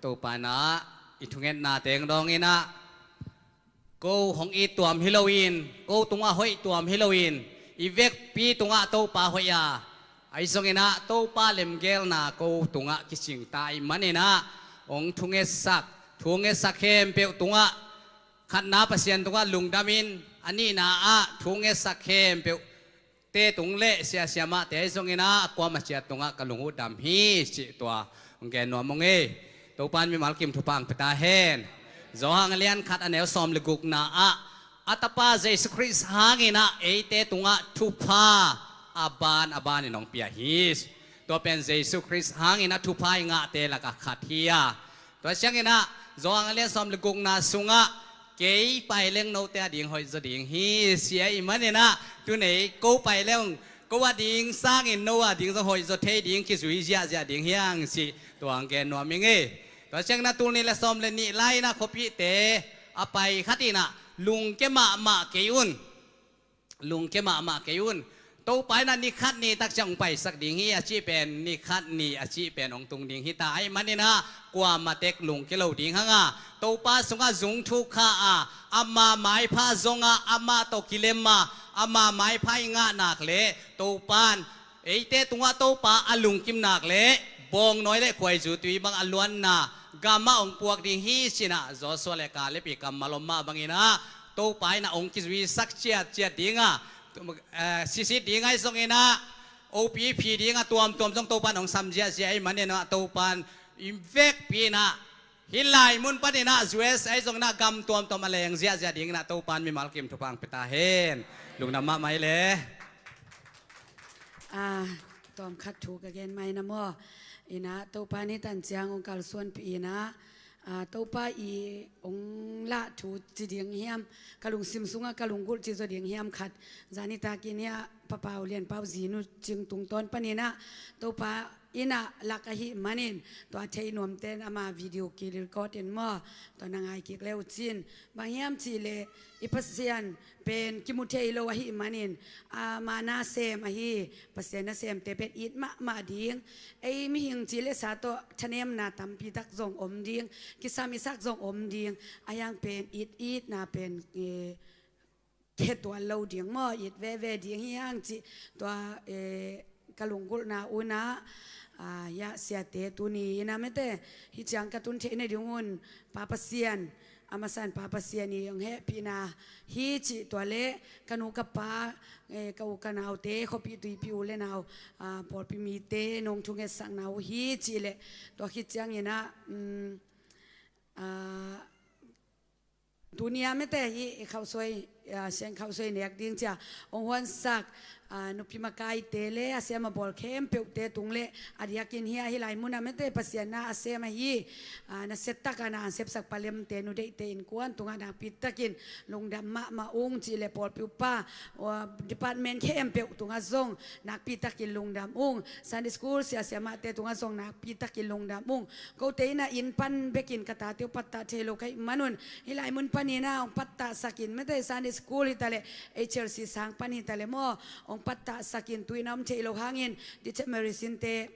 Topa inah i thungetna teng dawng inah, ko hong it tuam hi loin, ko tungah hoih tuam hi loin, i vekpi tungah Topa hoih a, ahi zong inah Topa lemgelna ko tungah kicingta ahih man inah, hong thungetsak, thungetsak khempeuh tungah khatna Pasian tungah lungdam in, a nihna ah thungetsak khempeuh te tung le sia siamahte ahi zong inah, a kuamah ciat tungah ka lung uh dam hi cih tua hong gen nuam ung ei. Topa in mimal kim thupha hong pia ta hen. Johan a lian khat a neu sawm le gukna ah, a Tapa Jesu Khrist hang inah eite tungah thupha a ban a ban in hong pia hi. Tua pen Jesu Khrist hang inah thupha i ngahte lakah khat hi a. Tua ciang inah, Johan a lian sawm le gukna sungah, kei pai leng note a ding hoih zaw ding hi ci ahih man inah, tuni ko pai leng, ko a ding sangin no a ding zong hoih zaw thei ding, kizui ziahziah ding hi hang cih tua hong gen nuam i ngei. Tua ciang inah tul nih le sawm le nih lai inah khuapihte a pai khat inah, lungkia mahmah kei un. Lungkia mahmah kei un. Topa inah ni khat ni tak ciang hong paisak ding hi a cih pen, ni khat ni a cih pen hong tung ding hi ta ahih man inah, kuamah tek lungkia lo ding hang a, Topa sungah zung thuk kha a, ama maipha zong a, amah tawh kilem a, ama maipha i ngah nak leh Topa in eite tungah Topa a lungkim nak leh, bawngnawi le khuaizu tui bang a luanna gamah hong puak ding hi ci inah, Joshua le Caleb i kammal om mah bang inah, Topa inah hong kizuisak ciatciat ding a, eh, sisit ding ahi zong inah, opi phi ding a, tuamtuam zong Topa in hong sam ziahziah ahih man inah, Topa in i vekpi inah, hih lai mun pan inah, U S ahi zong inah, gam tuamtuam a leng ziahziah ding inah, Topa in mimal kim thupha hong pia ta hen. Lungdam mahmah i le. Ah, tawm khat thu ka gen mai na maw. Inah, Topa in hih tan ciang hong kalsuanpih inah, ah, Topa i hong lah thu ci ding hiam, ka lungsim sungah ka lunggulh ci zaw ding hiam khat. Zani takin hia Pa Pau Lian Pau zi nu Cing tungtawn pan inah, Topa inah lak ahih manin, tua thei nuamte in ama video kirecord in maw, tua na ngai kik le uh cin. Bang hiam cih leh, i Pasian pen kimu thei lo ahih manin, ama nasem ahi, Pasian nasemte pen it mahmah ding. Ei mihing ci le sa tawh thanemna tampi tak zong om ding, kisam i sak zong om ding. A hiang pen it itna pen, eh, khetual lo ding maw, it veve ding hi hang cih tua, eh, ka lunggulhna un ah, ah, hia siate tuni inah mate, hih ciang ka tun theih nading un, Pa Pasian, a masa in Pa Pasian i hong hehpihna hi cih tua le, ka nu ka pa, eh, ka u ka naute, khuapih tuipih u le nau, ah, pawlpi mite nong thungetsakna uh hi cih le, tua khit ciang inah, um, ah, tuni a mate hih i khauhsuai, ah, siang khauhsuai nek ding cia hong huansak, a, nupi makaite le a sem a bawl khempeuhte tung le a diakin hi a, hih lai munah mete Pasian na a sem ahi, a, nasia taka na sepsak palemte, nu deihte innkuan tungah nakpitakin lungdam mahmah ung cih le pawlpi upa, a, department khempeuh tungah zong nakpitakin lungdam ung. Sunday school sia siamahte tungah zong nakpitakin lungdam ung. Kote in a inn pan bekin ka tate uh pattah thei lo ka hih manun, hih lai mun panin a hong pattahsakin mete Sunday school hi ta le, H L C sang pan hi ta le maw, hong pattahsakin tu-in a om thei lo hangin, Teacher Mary Sinte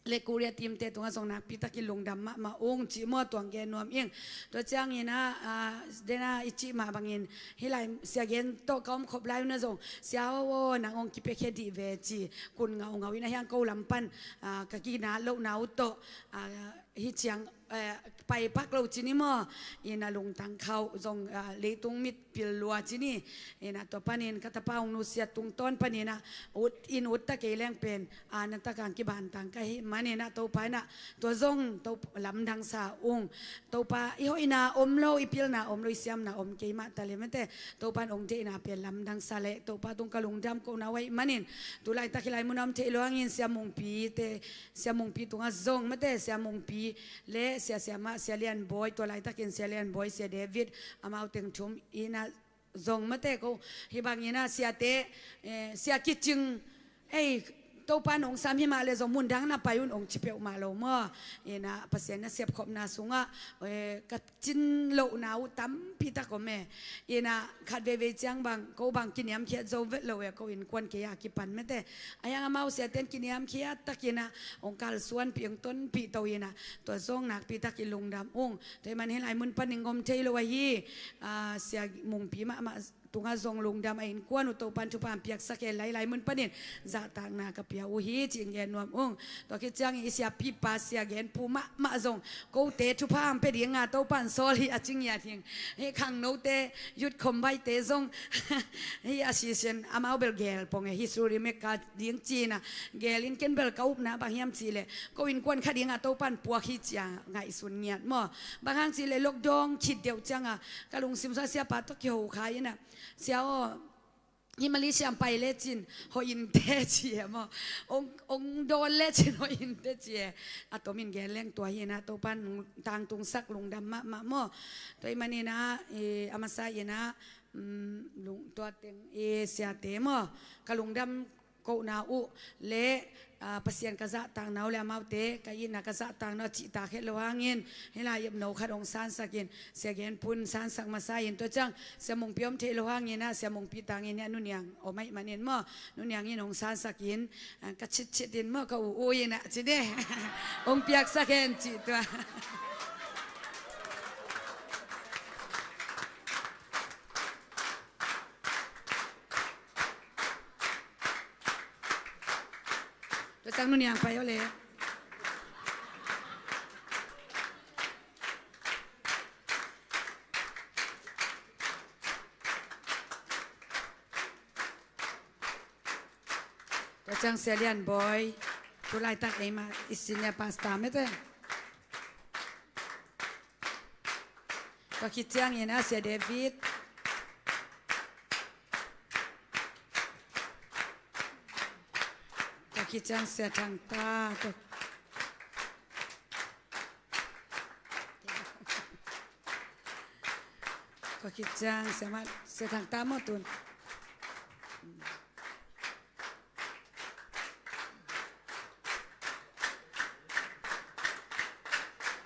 le Korea teamte tungah zong nakpitakin lungdam mahmah ung cih maw, tua hong gen nuam ing. Tua ciangin a, a, den a i cih mah bangin, hih lai sia gen tawh ka om khop lai un a zong, sia aw aw, nang hong kipiakhia dih ve ci, kun ngaungau in a hiang ko lam pan, a, ka kinat lohna uh tawh, a, hih ciang, eh, paipak lo ci ni maw, in a lungtang khauh zong, ah, leitung mit pil lua ci ni. In a tua panin ka tapa hong nusia tungtawn panin a ut in utta kei leng pen, a, na taka hong kibantang ka hih manin a Topa in a tua zong to lamdang sa ung. Topa i hoihna om lo, i pilna om lo, i siamna om kei mah ta le mete Topa in hong deihna pen lamdang sa le Topa tung ka lungdam kohna uh ahih manin, tu laitak hih lai mun a om thei lo hangin Sia Mungpi te, Sia Mungpi tungah zong mete Sia Mungpi le sia siamah Sia Lian Bawi, tua laitakin Sia Lian Bawi, Sia David, amau teng thum in a zong mete ko hih bangin a siate, eh, sia kicing, ei, Topa in hong sam hi mah le zong mun dang na pai un hong ci peuhmah lo maw. In a Pasian na sepkhopna sungah, eh, ka cin lohna uh tampi tak om e. In a khat veivei ciang bang, ko bang kiniamkhiat zo vet lo e, ko innkuan kei a kipan mete. A hiang amau siate in kiniamkhiat takin a hong kalsuanpih, hong tonpih to in a, tua zong nakpi takin lungdam ung. Tua hih man hih lai mun panin om thei lo ahi, a, Sia Mungpi mahmah tungah zong lungdam, a innkuan uh Topa in thupha hong piaksak hen la, hih lai mun panin zahtakna ka pia uh hi ci-in gen nuam ung. Tua khit ciangin i siapipa Sia Gen Pu mahmah zong kote thupha hong pia dinga Topa in sawl hi a ci ngiat hing. Hih khangnote, youth khombaite zong hih a sisen amau bel gel pong e, hih suri meka ding ci-in a gel in, ken bel ka upna bang hiam cih leh ko innkuan kha dinga Topa in puak hi ci-a ngaihsun ngiat maw. Bang hang cih leh lockdown khit deuh cianga ka lungsim sungah siapa tawh kiho kha in a, Sia aw, hih Malaysia hong pai lecin hoih inteh ci e maw. Hong, hong dawn lecin hoih inteh ci e. A tomin gen leng tua hi in a, Topa in tangtungsak, lungdam mahmah maw. Tua hih manin a, i, a masa in a, um, lung, tua teng i siate maw, ka lungdam kohna uh le, ah, Pasian ka zahtakna uh le amaute ka itna ka zahtakna uh a cihtak het lo hangin, hih lai ipno khat hong sansakin, Sia Gen Pu in sansak masa in, tua ciang Sia Mungpi om thei lo hangin a, Sia Mungpi tangin hih a Nu Niang om ahih manin maw, Nu Niang in hong sansakin, ah, ka chitchit in maw, ka u u in a ci de. Hong piaksak hen cih tua. Tua ciang Nu Niang pai aw le. Tua ciang Sia Lian Bawi, tu laitak eimah i senior pastor mete. Tua khit ciangin a Sia David. Tua khit ciang Sia Thang Ta. Tua, tua khit ciang Sia Ma, Sia Thang Ta maw tun.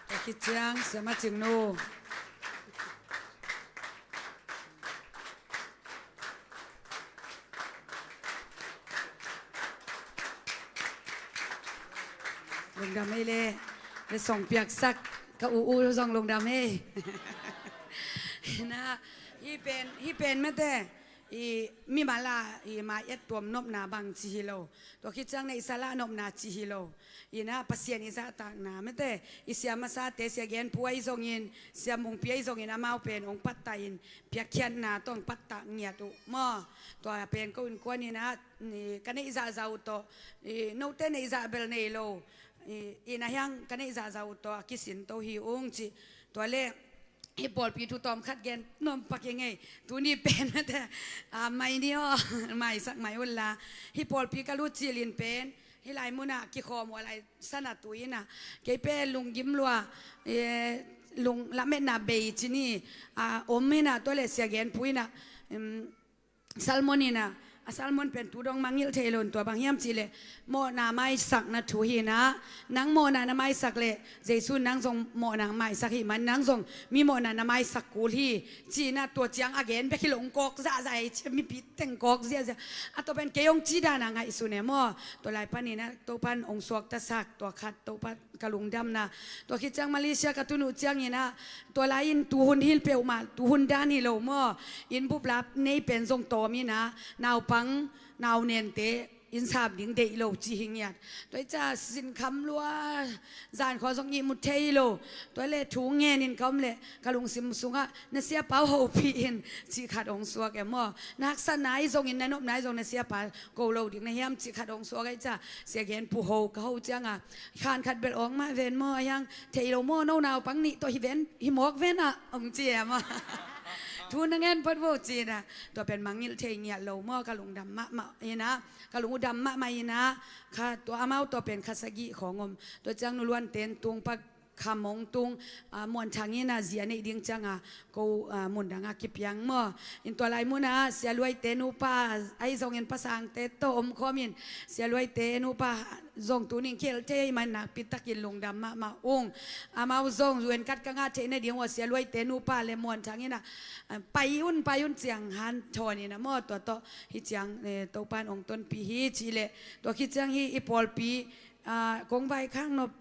Tua khit ciang Sia Ma Cing Nu. Lungdam ei le, le song piaksak ka u u zong lungdam ei. Na, hih pen, hih pen mete. I mimal a i mai-et tuam nopna bang ci hi lo. Tua khit ciang neihsa lah nopna ci hi lo. Ina Pasian i zahtakna mete, i sia masate, Sia Gen Pu ahi zongin, Sia Mungpi ahi zongin, amau pen hong pattah in piakkhiatna tawh hong pattah ngiat uh maw. Tua pen ko innkuan ina, i, ka neih zahzah uh tawh, i, note neih zah bel nei lo. I, ina hiang ka neih zahzah uh tawh a kisin to hi ung ci. Tua leh Hih pawlpi thu tawm khat gen nuam pak ing ei. Tuni pen mate, a, mai ni aw, maisak mai unla. Hih pawlpi ka lut cilin pen hih lai munah kikhawm uh a lai sana tu inah, kei pen lunggim lua, e, lung lametna bei ci ni, a, om inah, tua le sia gen pu inah, em, sermon inah, a sermon pen tu dong mangngilh thei lo in, tua bang hiam cihleh mawhna maisakna thu hi inah, nang mawhna na maisak leh Jesu in nang zong mawhna maisak hi man, nang zong mi mawhna na maisak kul hi ci inah, tua ciang a gen bek hi lo, hong kawk zahzah ei ci, mipi teng kawk ziahziah. A tua pen kei hong ci dan a ngaihsun e maw. Tua lai pan inah Topan hong suaktasak, tua khat Topa ka lungdamna. Tua khit ciang Malaysia ka tun uh ciang inah, tua lai in tuhun hi peuhmah, tuhun dan hi lo maw. Inn bup la nei pen zong tawm inah, naupang, naunente, inn sam ding deih lo ci hi ngiat. Tua hi ca sinkham lua, zan khua zong ihmu thei lo. Tua le thu ngenin ka om leh ka lungsim sungah, na siapa uh hopih in, cih khat hong suak e maw. Na haksatna ahi zongin, na nopna ahi zong na siapa ko lo ding na hiam cih khat hong suak ahi ca, sia gen pu ho ka ho cianga, khan khat bel awng mah ven maw, a hiang thei lo maw, no naupang nih tawh hi ven, hi mawk ven ah, hong ci e maw. Thu na ngen phot vo ci inah, tua pen mangngilh thei ngiat lo maw, ka lungdam mahmah inah, ka lung uh dam mahmah inah, kha tua amau tua pen kha sagih khawng om. Tua ciang Nu Luan ten tung pak kham hong tung, a, Muan Thang inah zia neih ding cianga ko, a, mun dangah kipiang maw. In tua lai munah Sia Luaite nupa ahi zongin pasangte tawh omkhawm in, Sia Luaite nupa zong tuning khel thei man nakpi takin lungdam mahmah ung. Amau zong U N card ka ngah theih nading uh a Sia Luaite nupa le Muan Thang inah, a, pai un, pai un ciang hanthawn inah maw, tua tawh hi ciang, e, Topan hong tonpih hi cihleh, tua khit ciang hi i pawlpi, a, kong vaikhak nop,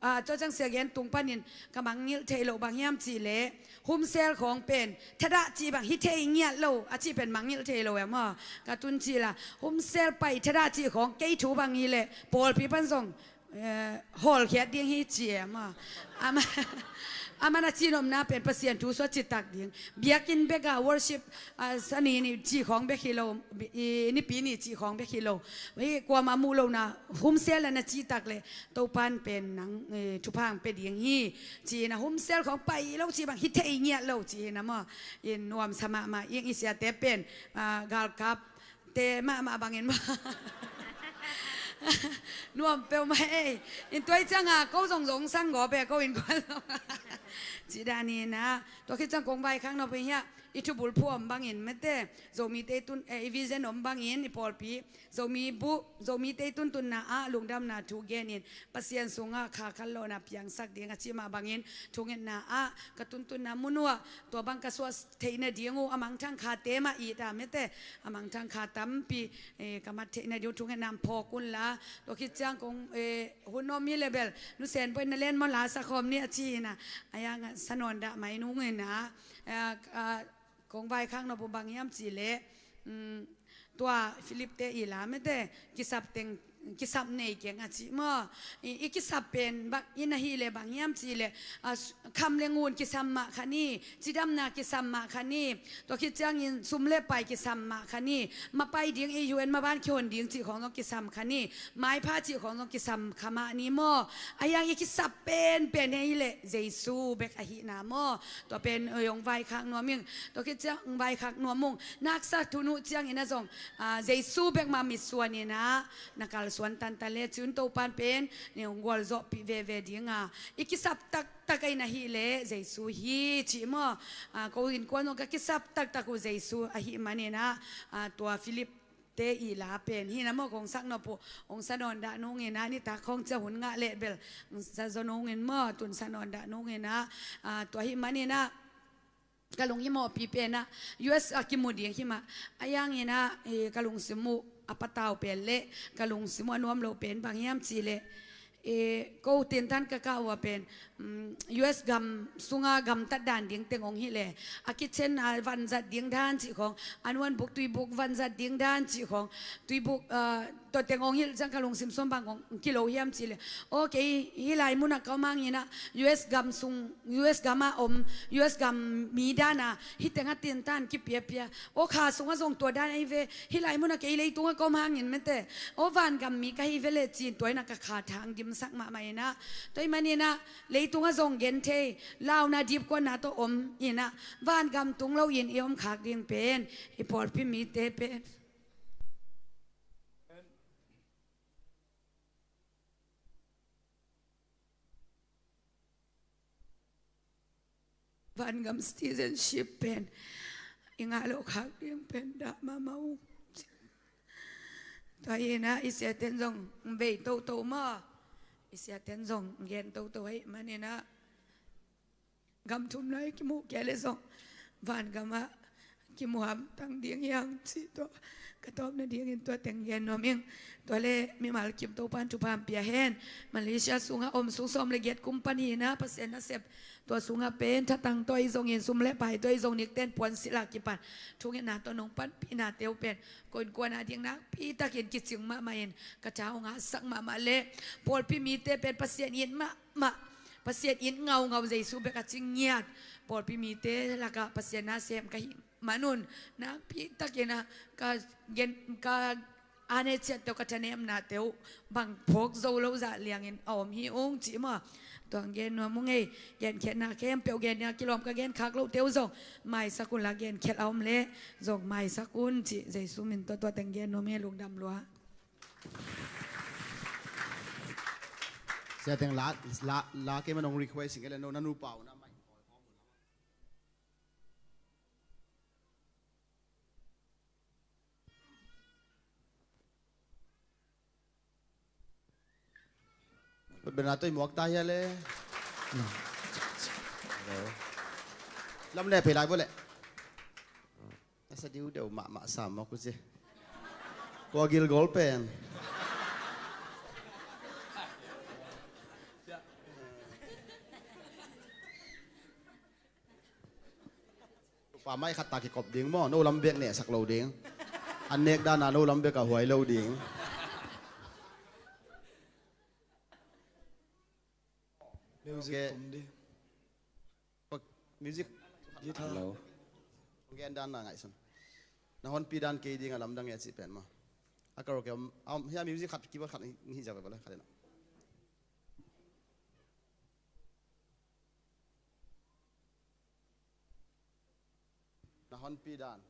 a, tua ciang sia gen tung panin ka mangngilh theih loh bang hiam cihleh, humsel khawng pen thadah cih bang hi thei ngiat lo, a cih pen mangngilh thei lo e maw. Ka tun cihla, humsel pai thadah cih khawng kei thu bang hileh pawlpi pan zong, e, hawlkhiat ding hi ci e maw. Ama, aman a cihnopna pen Pasian thu suah citak ding. Biakinn bekah worship, a, sani ni cih khawng bek hi lo, i, nipi ni cih khawng bek hi lo. Hi kuamah muh lohna, humsel a na cihtak leh Topan pen nang, e, thupha hong pia ding hi ci inah, humsel khawng pai lo cih bang hi thei ngiat lo ci inah maw. In nuamsa mahmah ing, i siate pen, a, galkapte mahmah bangin maw. Nuam peuhmah ei. In tua hi cianga ko zong zong sang gawp e, ko innkuan zong. Ci dan inah, tua khit ciang kong vaikhak nop pen hiah, i thubulphuh om bangin mate, Zomite tun, e, i vision om bangin i pawlpi Zomi buh, Zomite i tuntunna ah lungdamna thu genin, Pasian sungah kha khanlawhna piangsak ding a cih mah bangin, thungetna ah ka tuntunna mun uh ah tua bang ka suah theih nading uh a mangthang khate mah it a mate, a mangthang kha tampi, e, ka mat theih nading uh thungetna ah phawk unla. Tua khit ciang kong, e, hun om hi leh bel Nu Sen Bawi in na len maw, la sa khawm ni a ci inah, a hiangah sa nawn dah mai nung inah, a, a, kong vaikhak nop uh bang hiam cihleh, um, tua Philip te i la mate, kisap teng, kisap nei keng a ci maw. I, i kisap pen bang in ahih leh bang hiam cihleh, a, s-, kham le ngun kisam mah kha ni, cidamna kisam mah kha ni, tua khit ciangin sum le pai kisam mah kha ni, mapai ding i U N maban kihon ding cih khawng zong kisam kha ni, maipha cih khawng zong kisam kha mah ni maw. A hiang i kisap penpen hi leh Jesu bek ahihna maw. Tua pen, oi, hong vaikhak nuam ing. Tua khit ciang hong vaikhak nuam ung. Na haksa thun uh ciangin ah zong, a, Jesu bek mah mitsuan inah na kalsuan tantan leh ci un, Topan pen ni hong gualzawhpih veve ding a, i kisap taktak a in ahih leh Jesu hi ci maw. A, ko innkuan zong ka kisap taktak uh Jesu ahih man inah, a, tua Philip te i la pen hi na maw, kong sak nop uh, hong sa nawn dah nung inah, nitak khawng cia hun ngah leh bel hong sa zaw nung in maw, tun sa nawn dah nung inah, a, tua ahih man inah ka lunghimawhpi pen ah U S a kimu ding hi mah. A hiang inah, e, ka lungsim uh a patau pen leh ka lungsim uh a nuam loh pen bang hiam cihleh, e, ko tintan ka kah uh a pen, um, U S gam sunga gamtat dan ding teng hong hilh leh, a kitchen a vanzat ding dan cih khawng, a nuanbuk tuibuk vanzat ding dan cih khawng, tuibuk, a, tua teng hong hilh ciang ka lungsim sung bang hong kilo hiam cihleh, aw, kei hih lai munah ka om hang inah U S gam sung, U S gamah om, U S gam mi dan a hih teng a tintan kipiapia, aw, kha sungah zong tua dan ahi ve, hih lai munah kei leitungah ka om hangin mate, aw, vangam mi ka hi ve leh ci-in tua inah ka kha thang dim sak mahmah inah, tua ahih maninah leitungah zong genthei, launa dipkuatna tawh om inah, vangam tung loin i om khak ding pen, i pawlpi mite pen vangam citizenship pen i ngah loh khak ding pen dah mahmah uh. Tua inah i siaten zong vei toto maw, i siaten zong gen toto ahih maninah, gam thumna i kimuh kei leh zong vangamah kimuhamtang ding hiam cih tua ka tawpna dingin tua teng gen nuam ing. Tua leh mimal kim Topan thupha pia hen. Malaysia sungah om sung sawm le giat kum pan hi inah, Pasian nasep tua sungah pen thatang tawh ahi zongin, sum le pai tawh ahi zong, nikten puansilh a kipan thungetna tawh nong panpihna teuh pen koinkuan a ding nakpi takin kicing mahmah in ka tha hong hahsak mahmah leh, pawlpi mite pen Pasian it mahmah, Pasian it ngaungau, Jesu bek a ci ngiat pawlpi mite lakah Pasian na sem ka hih manun, nakpi takin ah ka gen, ka ane ciat teuh, ka thanemna teuh bang phawk zo lo zah liangin a om hi ung cih maw. Tua hong gen nuam ung ei. Genkhiatna khempeuh gen ding a kilawm, ka gen khak loh teuh zong maisak un la, genkhiat a om leh zong maisak un cih Jesu min tawh tua teng gen nuam ei. Lungdam lua. Siateng la, la, la kei man hong request ing kei leh no na nupa uh na mai. Bena toi muak ta hia le. Lam ne pei lai bo le. Nasa diu deuh mahmah sam mawk uh ci. Kua gilgol pen. Pa mai khat ta kikop ding maw, no lam bek nehsak lo ding. An nek dana no lam bek a huai lo ding. Music. Okay. Tum di. Music. Guitar. Hello. Gen dan na ngaihsun. Na honpi dan kei ding a lamdang e cih pen maw. A karaoke om, om, hia music khat, keyboard khat hi, hi zia ve bale, khat ina. Na honpi dan.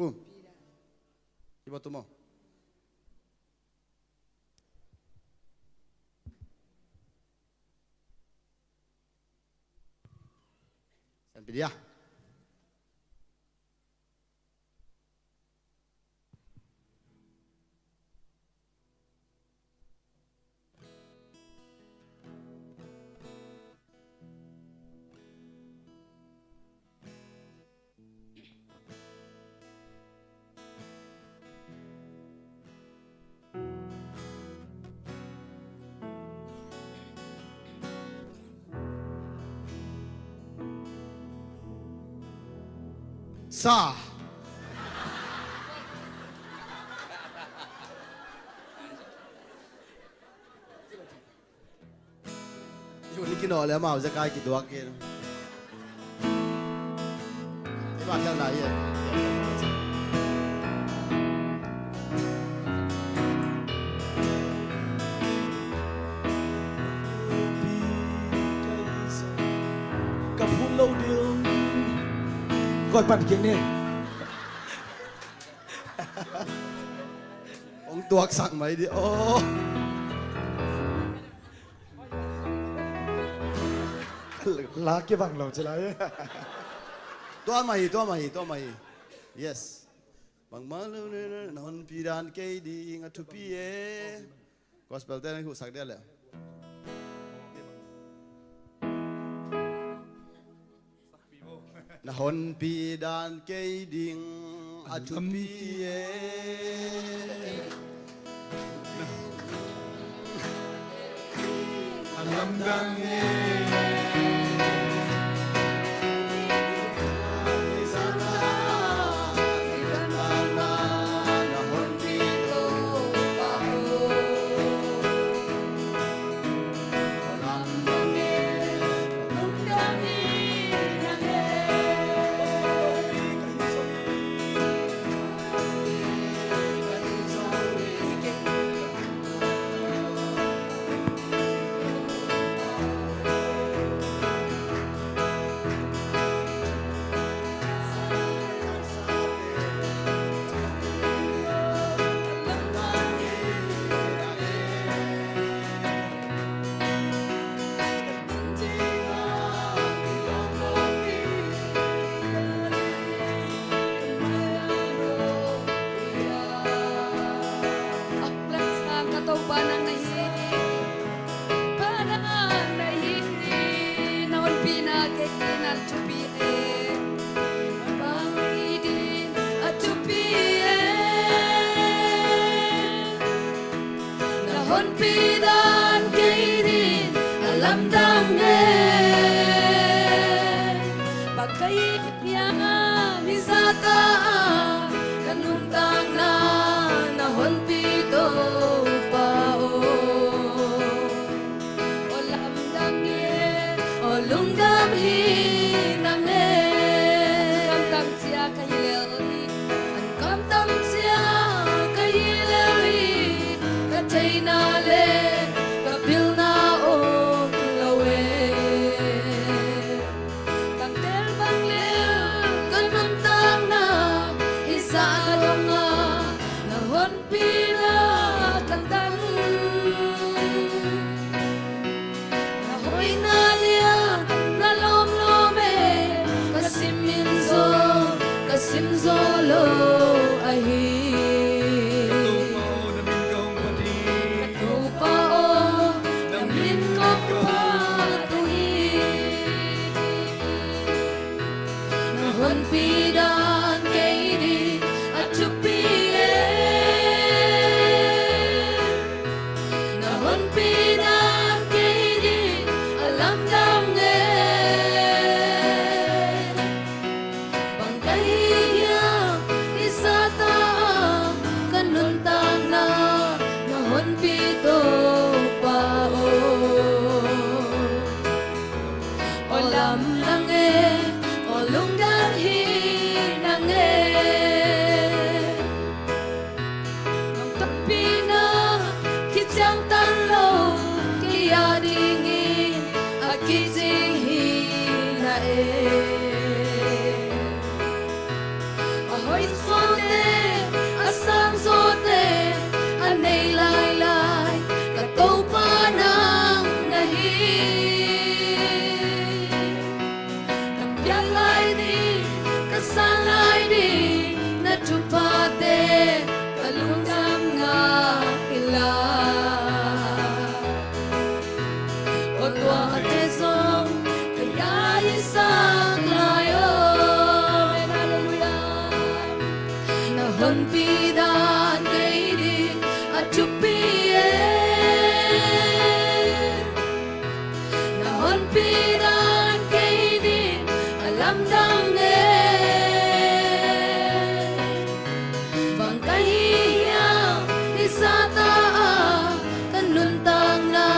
Boom. Kiba tumo. San pidia. Sa. Yu ni kino le mau zekai kiduak kin. Iba kya lai ye. Ka phun lo ding. Koi pan kin ni. Ong tuak sak mai di. Oh. La kibang lo ci lai. Tua mah hi, tua mah hi, tua mah hi. Yes. Bangmah lo le na honpi dan kei ding a thupi e. Gospel te na husak dia le. Na honpi dan kei ding a thupi e. A lamdang e. Thupi e, bang hi ding a thupi e. Na honpi dan kei ding a lamdang e. Bang ka hih hiam i zahtak a ka nuntakna na honpi Topa aw. Aw lamdang e, aw lungdam hi nang e. Kamtam cia ka hi lel hi. An kamtam cia ka hi lel hi. Ka theihna le ka pilna om lo e. Ka tel bang le ka nuntakna hi sa dong a na hon pina ka tang. Na hoihna lian na lawmlawm e, ka sim in zaw, ka sim zaw lo ahi. Ka Topa aw, na min kong phat uh hi. Na honpi dan kei ding a thupi e. Na honpi dan kei ding a lamdang e. Bang ka hih hiam i zahtak a ka nuntakna na honpi Topa aw. Aw lamdang e, aw lungdam hi nang e. Nong tonpihna kiciangtan lo, kei a dingin a kicing hi na e. A hoih zawte, a sang zawte a nei lailai ka Topa nang na hi. Ka piak lai ding, ka san lai ding na thuphate ka lungdamna hi lai. Aw tuate zong ka ya i sak lai aw. Amen. Halleluiah. Na honpi dan kei ding a thupi e. Na honpi dan kei ding a lamdang e. Bang ka hih hiam i zahtak a ka nuntakna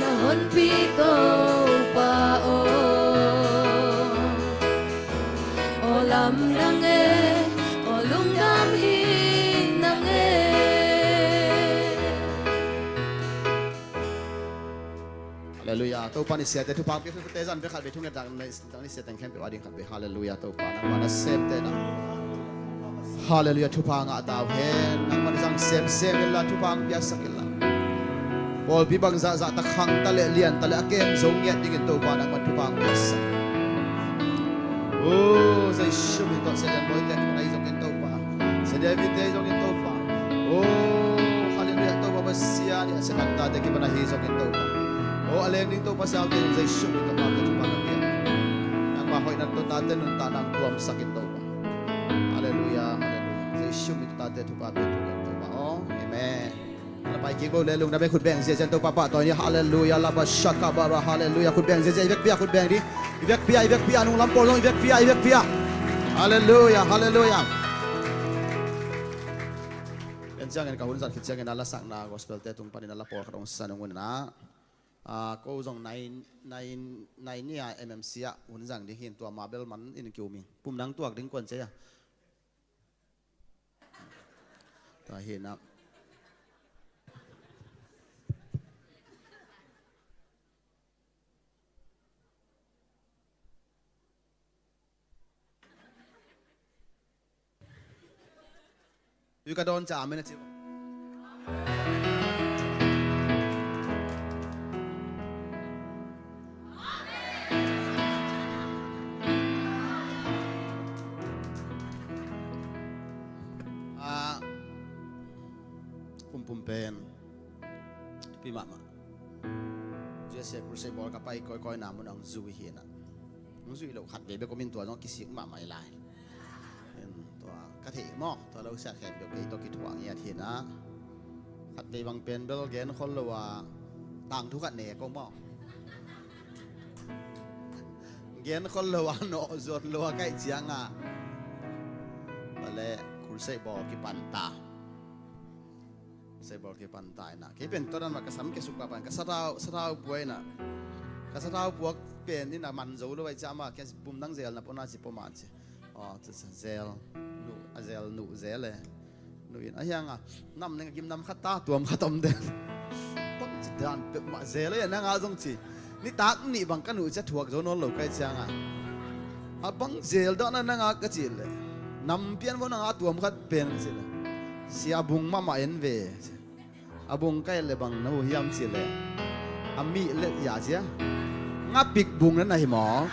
na honpi Topa aw. Aw lamdang e, aw lungdam hi nang e. Halleluiah. Topa ni siate thupha pia, thupha te zan pia khat ve thunget dang ni siate khempeuh a ding khat ve. Halleluiah. Topa nangmah na semte na. Halleluiah. Thupha ngah ta uh hen. Nangmah na zang semsem inla thupha piaksak inla. Pawlpi bangzah zah ta khang ta le lian ta le a kem zo ngiat dingin Topa nangmah thupha piaksak. Oh, Jesu min tawh Satan boy te na i zong in Topa. Sia David te zong in Topa. Oh, halleluiah, Topa Pasian, i a sia tate kipan ahi zong in Topa. Oh, a leng ding Topa siate zong Jesu min tawh tate thupha ka pia. Nangmah hoihna tawh tate nuntakna tuamsak in Topa. Halleluiah, halleluiah. Jesu min tawh tate thupha pia in Topa. Oh, amen. Na pai kik bo le lungdam e, khut beng ziazia in Topa pahtawi ni. Halleluiah, laba shaka bara, halleluiah. Khut beng ziazia, i vekpi a khut beng ding. I vekpi a, i vekpi a, nunglam pawl zong i vekpi a, i vekpi a. Halleluiah, halleluiah. En ciangin ka hun zat khit ciangin a la sakna gospel te tung panin a la pawlkhat hong san ung un a. Ah, ko zong nai, nai, nai ni a M M C ah hun zang ding hi in, tua Mabel man in kium ing. Pum nang tuak ding kuan cia. Tua hi na. Ui ka dawn ca amen a ci. Ah, pumpum pen pi mahmah. U S A crusade bawl ka pai kawikawi na mun ang zui hi na. Hong zuih loh khat vei bek om in tua zong kisik mahmah hi lai. Tua ka theih maw, tua lo siah khempeuh kei tawh kithuah ngiat hi na. Khat vei bang pen bel gen khol lo a tangthu khat ne ko maw. Gen khol lo a nawh zuat lo a kaih cianga. Tua le crusade bawl kipan ta. Crusade bawl kipan ta ina. Kei pen tua dan mah ka sam kiasuk pahpah in ka sathau, sathau pua ina. Ka sathau puak pen ina man zo lo ai ciah mah kian pum dang zel na pona ci poma ci. Aw, zel nu, a zel nu zel e. Nu in a hianga nam neng a gim nam khat ta tuam khat om den. Bang ci dan pek mah zel e nanga zong ci. Nitak nih bang ka nu cia thuak zo nawn lo kai cianga. A bang zel dana nanga ka ci le. Nam pian vo nanga tuam khat pen ka ci le. Sia bung mahmah en ve. A bung kai le bang na hu hiam ci le. A mih le ya cia. Ngapik bung na na hi maw.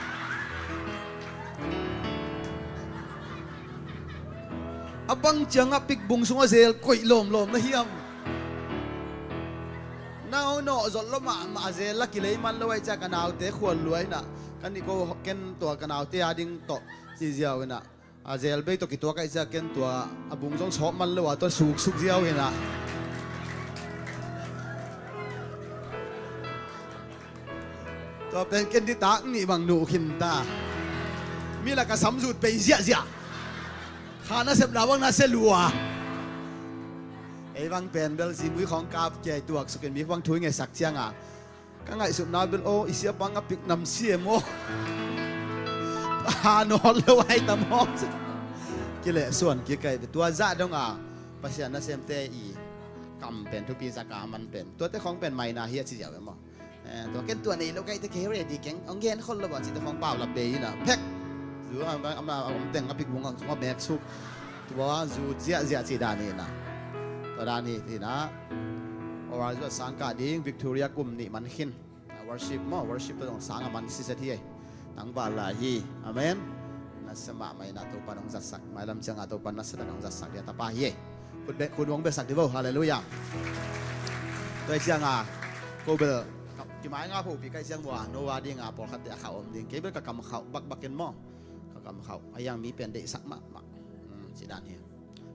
A bang cia ngapik bung sunga zel koih lawmlawm na hiam. Nau nawh zot lo mahmah a zel la kilei man lo ai cia ka naute khual luai na. Kan i ko ken tua ka naute a ding tawh ci ziau ina. A zel bei tawh kituak ai cia ken tua a bung zong sawp man lo a tua suksuk ziau ina. Tua pen ken nitak nih bang nuh khin ta. Mi lak a samzut pei ziahziah. Kha nasep na bang na se lua. Ei bang pen bel zimui khawng kap kia i tuak sukin mi bang thu i ngetsak cianga. Ka ngaihsutna bel aw i sia bang a pik nam sia maw. Ha nawn lo ai ta maw. Kileh suan kikaih tua zah donga Pasian nasemte i kam pen thupi zaka man pen tuate khawng pen maina hi a ci ziau e maw. Eh, tua ken tua nei lo kaite kei ready keng ong gen khol lo ba ci tua khong pau la bei ina phek. Zu am am am teng a pik bung a mek suk. Tua zu ziah ziah ci dan ina. Tua dan hi ina. Ora zu sang ka ding Victoria kum ni man khin. Ah, worship mo, worship tua sang a man si set hi. Tang ba la hi. Amen. Nasa mahmah ina Topa nong zatsak. Mailam cianga Topa nasa dan nong zatsak dia tapa hi. Khut bek khun wong besak di bo. Halleluia. Tua cianga ko bel Kimai nga phopi kai ciang bua no a dinga pawlkhat te a khauh om ding kei bel ka kam khauh bakbak in maw. Ka kam khauh a iang mi pen deihsak mahmah. Ci dan hi.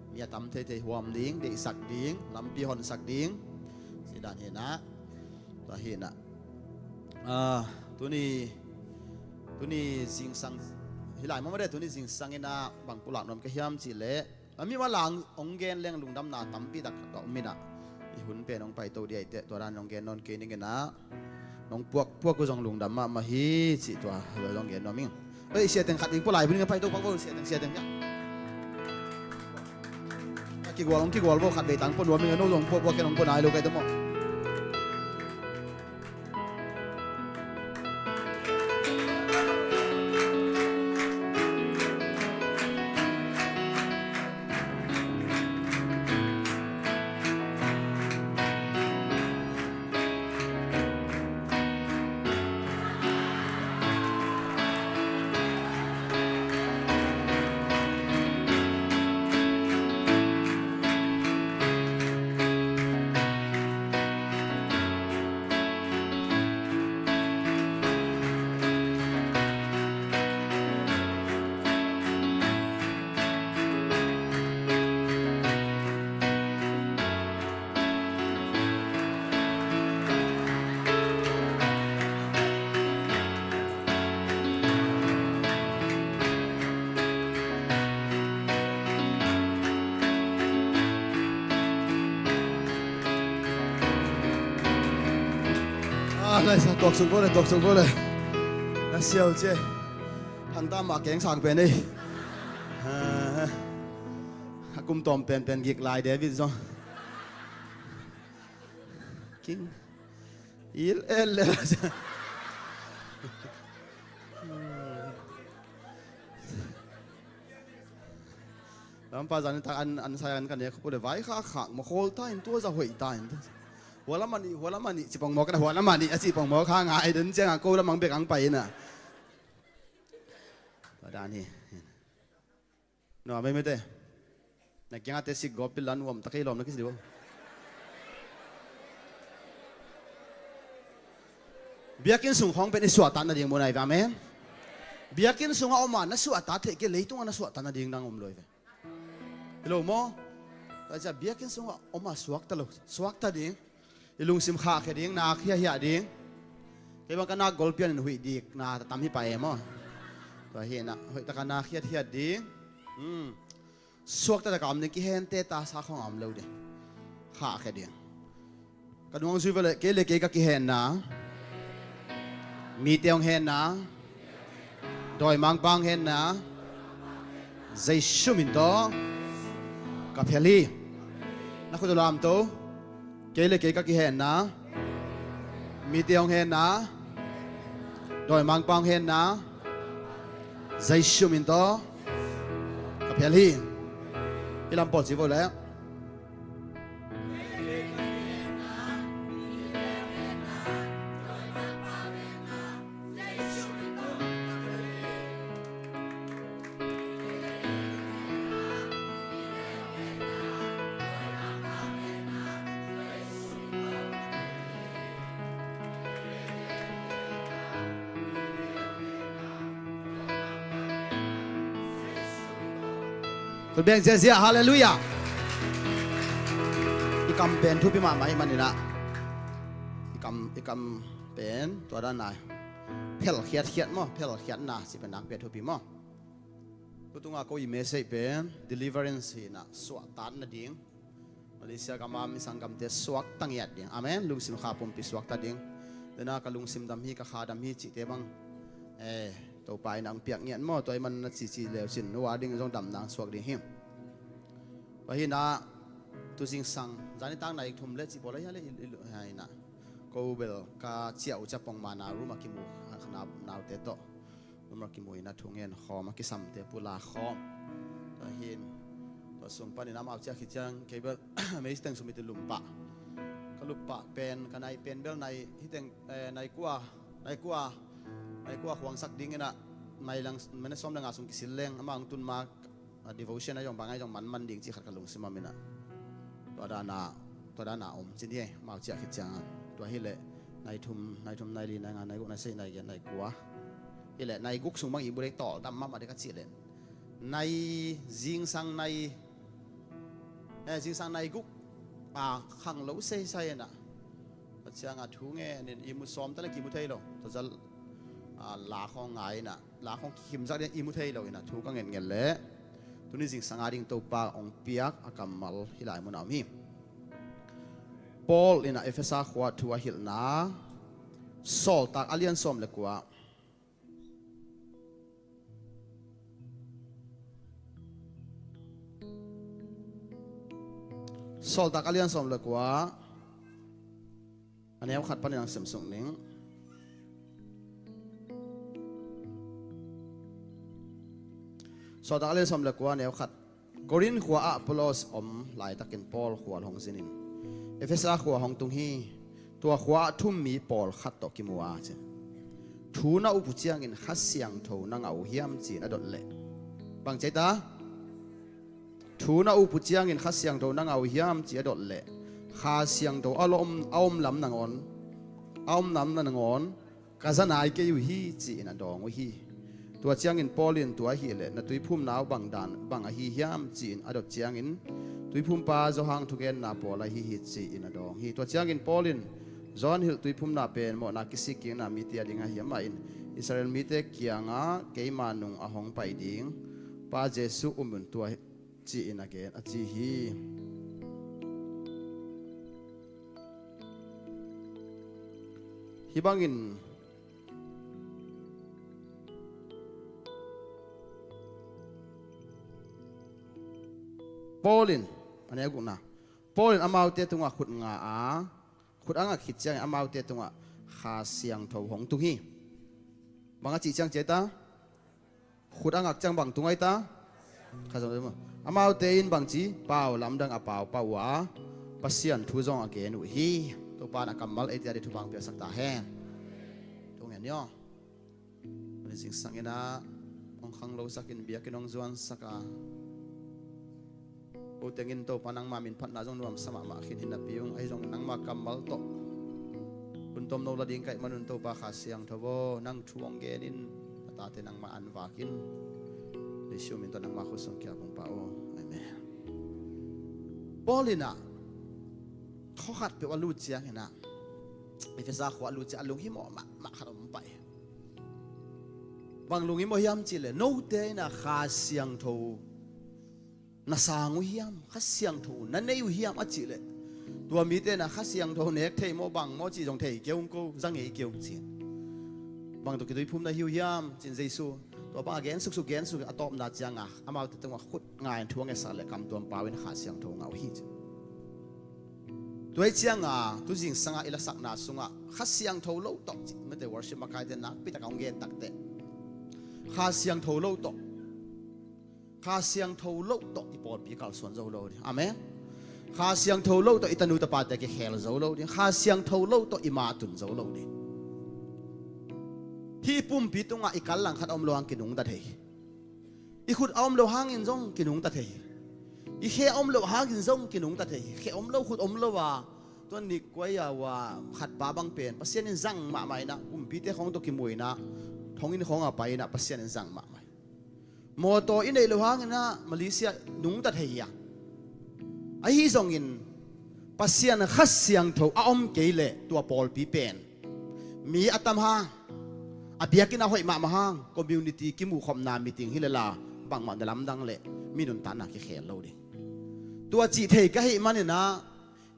Mi a tam theithei huam ding, deihsak ding, lampi honsak ding. Ci dan hi na. Tua hi na. Tuni tuni zingsang hi lai maw made tuni zingsang ina bang pulak nuam ka hiam ci leh. A mi malang ong gen leng lungdamna tampi tak ka om ina. I hun pen ong paito dia ite tua dan ong gen nawn kei ning ina. Nong puak puak uh zong lungdam mahmah hi cih tua zong gen nuam ing. Ei siateng khat ing pua lai buning a paito pak bo siateng siateng hia. Kigual ong kigual bo khat bei tang pua nuam ing a no zong puak puak ken ong pua nai lo kai ta maw. Ah, lai sa tuak suk bo le tuak suk bo le. Na siau cie. Hang ta mah keng sang pen ei. A kum tawm penpen gik lai David zong. King. Il el le. Lampa zan tak an an sai an kan ya ko le vai kha kha ma khol ta in tua za hoi ta in. Huala mani huala mani cipang mo ka huala mani a cipang mo kha ngai den ciang a ko la mang bek ang pai na. Tua dan hi. No, a meimete. Na kiangate sik gawp pil lan uam ta kei lawm na kisi dibo. Biakinn sung khawng pen i suahtakna ding mun ai ve, amen. Biakinn sungah om a na suahtak theih kei, leitungah na suahtak nading dang om lo hi ve. Hi lo maw? Tua ciah biakinn sungah om a suakta lo, suakta ding. I lungsim khahkhia ding, nak hiathiat ding. Kei bang ka nak golpian in huih dik na tam hi pah e maw? Tua hi na, hoih taka nak hiathiat ding. Hmm. Suakta taka om ding, kihente ta sa khong a om lo ding. Khahkhia ding. Ka nung zui vele, kei le kei ka kihenna, mite hong henna, dawimangpa hong henna, Jesu min tawh ka phel hi. Na khut uh lamto. Kei le kei ka kihenna, mite hong henna, dawimangpa hong henna, Jesu min tawh ka phel hi. I lam pawl ci vo le. Khut beng ziahziah, halleluiah. I kam pen thupi mahmah ih maninah, i kam, i kam pen tua dan a phel khiatkhiat maw, phel khiatna ci pen nak pia thupi maw? Tutunga ko i message pen deliverance hi inah, suahtak nading. Malaysia gam a mi sanggamte suakta ngiat ding. Amen. Lungsim kha pumpi suakta ding. Dena ka lungsim dam hi, ka kha dam hi cihte bang, eh, Topa in ang piak ngiat maw, tua i man na cici leu cin, nua ding zong dam nang suak ding hi. Tua hi inah, tu zingsang zani tang nai thum le cih pawl a hia le i, i, hi inah, ko bel ka ciah uh ciah pong mana room a kimu, a, ka na, naute tawh. Room a kimu inah thu ngen khawm, a kisamte pula khawm. Tua hin, tua sung panin amau ciah khit ciang kei bel mei teng sum i ti lumpah. Ka luppah pen, ka nai pen bel nai, hi teng, eh, nai kua, nai kua, nai kua khuangsak ding inah, nai lang, minute sawm le nga sung kisil leng, amau ang tun ma, a, devotion a zong bang a zong manman ding cih khat ka lungsim a minah. Tua dana, tua dana om cin hi, mau ciah khit ciang a. Tua hileh, nai thum, nai thum, nai li, nai nga, nai guk, nai sagih, nai giat, nai kua. Hileh, nai guk sung bang i bu dei tawldam mahmah dei ka cih leh, nai zingsang nai, eh, zingsang nai guk a khang lo seisai inah. Tua ciang a thu ngen in i mu sawm ta le kimu thei lo. Tua zal, a, la khawng ngai inah, la khawng kikhim zak ding i mu thei lo inah thu ka ngetnget leh, tuni zingsang a ding Topa hong piak a kammal hih lai munah om hi. Paul inah Efesa khua thu a hilhna, Sawltak a lian sawm le kua. Sawltak a lian sawm le kua, a neu khat panin ang simsuk ning. Sawltak a lian sawm le kua, a neu khat. Korin khua ah Apollos om laitakin Paul khual hong zinin Efesa khua hong tung hi. Tua khua ah thummi pawlkhat tawh kimu a ci. Thu na up uh ciangin Kha Siangtho na ngah uh hiam ci-in a dot leh. Bang ci ta? Thu na up uh ciangin Kha Siangtho na ngah uh hiam ci a dot leh, Kha Siangtho a om, a om lam nangawn, a om lam nangawn ka za nai kei uh hi, ci-in a dawng uh hi. Tua ciangin Paul in tua ahih leh na tuiphumna uh bang dan bang ahi hiam, ci-in a dot ciangin, tuiphumpa Johan thugenna pawl ahi hi, ci-in a dawng hi. Tua ciangin Paul in Johan hilh tuiphumna pen mawhna kisik kikna mite a ding ahi, amah in Israel mite kiangah keima nung a hong pai ding Pa Jesuh um un tua ci-in a gen a ci hi. Hih bangin Paul in, a neu gukna, Paul in amaute tungah khut nga a, khut a ngak khit ciangin amaute tungah Kha Siangtho hong tung hi. Bang a cih ciang ci ta? Khut a ngak ciang bang tung ai ta? Kha Siangtho. Amaute in bang ci, pau lamdang a paupau uh a, Pasian thu zong a gen uh hi. Topa in a kammal eite a ding thupha hong piaksak ta hen. Tung hen ni aw. Mani zingsang inah hong khanglosak in biakinn hong zuansak a, ko tengin Topa nangma min phatna zong nuamsa mahmah khin hi napi ung, ahi zongin nangma kammal tawh hun tomno la ding ka hih manun Topa Kha Siangtho aw, nang thu hong gen in. Tate nangmah an vakin, Jesu min tawh nangmah khutsung kia pungpa aw. Amen. Paul in ah khua khat peuh a lut ciangin ah, Efesa khua a lut ciang a lunghimawh mahmah khat om pah hi. Bang lunghimawh hiam cihleh, note in ah Kha Siangtho na sang uh hiam, Kha Siangtho na nei uh hiam a cihleh, tua mite in ah Kha Siangtho nek thei maw, bang maw cih zong thei kei ung ko, za ngei kei ung ci-in. Bang tawh kituiphum na hi uh hiam ci-in Jesu tua bang a gen suksuk, gen suk a tawpna ciangah amaute tungah khut ngai in thu a ngetsak leh kamtuam pau in Kha Siangtho ngah uh hi ci. Tua hi ciangah tu zingsangah i lasakna sungah Kha Siangtho lo tawh ci, mite worship makaite nakpi takah hong gen takteh, Kha Siangtho lo tawh, Kha Siangtho lo tawh i pawlpi kalsuan zo lo ding. Amen. Kha Siangtho lo tawh i tanu tapate kikhel zo lo ding. Kha Siangtho lo tawh i ma tun zo lo ding. Hih pumpi tungah i kal langkhat a om lo hang kinungta thei hi. I khut a om lo hangin zong kinungta thei hi. I khe a om lo hangin zong kinungta thei hi. Khe om lo, khut om lo a, tua nik kuai a ua khatpa bang pen Pasian in zang mahmah in ah, kumpite khawng tawh kimu in ah, thonginn khawngah pai in ah Pasian in zang mahmah hi. Mawtaw i neih loh hangin ah Malaysia nungta thei hi a. Ahi zongin Pasian Kha Siangtho a om kei leh tua pawlpi pen mi a tam hang, a biakinn a hoih mahmah hang, community kimuhkhopna meeting hi lel a, bangmah na lamdang leh mi nuntakna kikhel lo ding. Tua cih thei ka hih manin ah,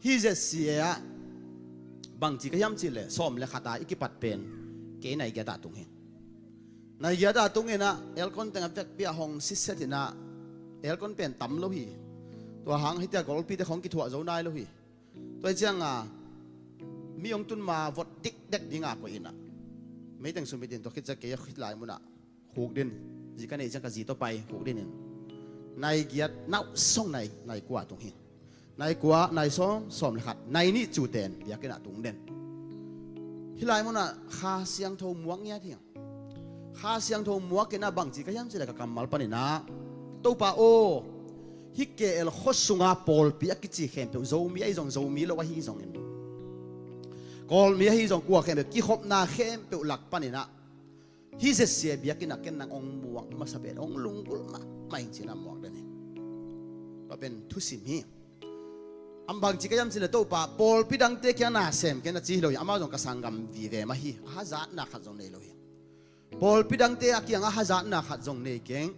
hih Z C A ah bangci ka hiam cihleh, sawm le khat a i kipat pen kei nai giat ah tung hi. Nai giat ah tung in ah aircon teng a vekpi ah hong siset in ah, aircon pen tam lo hi. Tua hang hitia golpite khawng kithuah zo nai lo hi. Tua hi ciangah mi hong tun ma vot dikdek dingah koih in ah, meiteng sumit in tua khit ciang kei a khit lai munah khukdin, zi ka neih ciang ka zi tawh pai khukdin in, nai giat, nau sawng nai, nai kua tung hi. Nai kua, nai sawm, sawm le khat, nai nih cu ten biakinn ah tung den. Hih lai munah Kha Siangtho muak ngiat hi. Kha Siangtho muak in ah bangci ka hiam cihleh ka kammal panin ah, Topa aw, hih K L khua sunga pawlpi a kici khempeuh, Zomi ahi zong, Zomi lo ahi zongin, Kawlmi ahi zong, kua khempeuh, kikhopna khempeuh lak panin ah hih Z C A biakinn ah ken nang hong muak masa pen, hong lunggulh mahmah ing ci-in ah muak den hi. Tua pen thusim hi. Am bangci ka hiam cihleh, Topa, pawlpi dangte kiang na sem ken a ci hi lo hi. Amau zong ka sanggam vive mah hi. A hazatna khat zong nei lo hi. Pawlpi dangte a kiangah hazatna khat zong nei keng.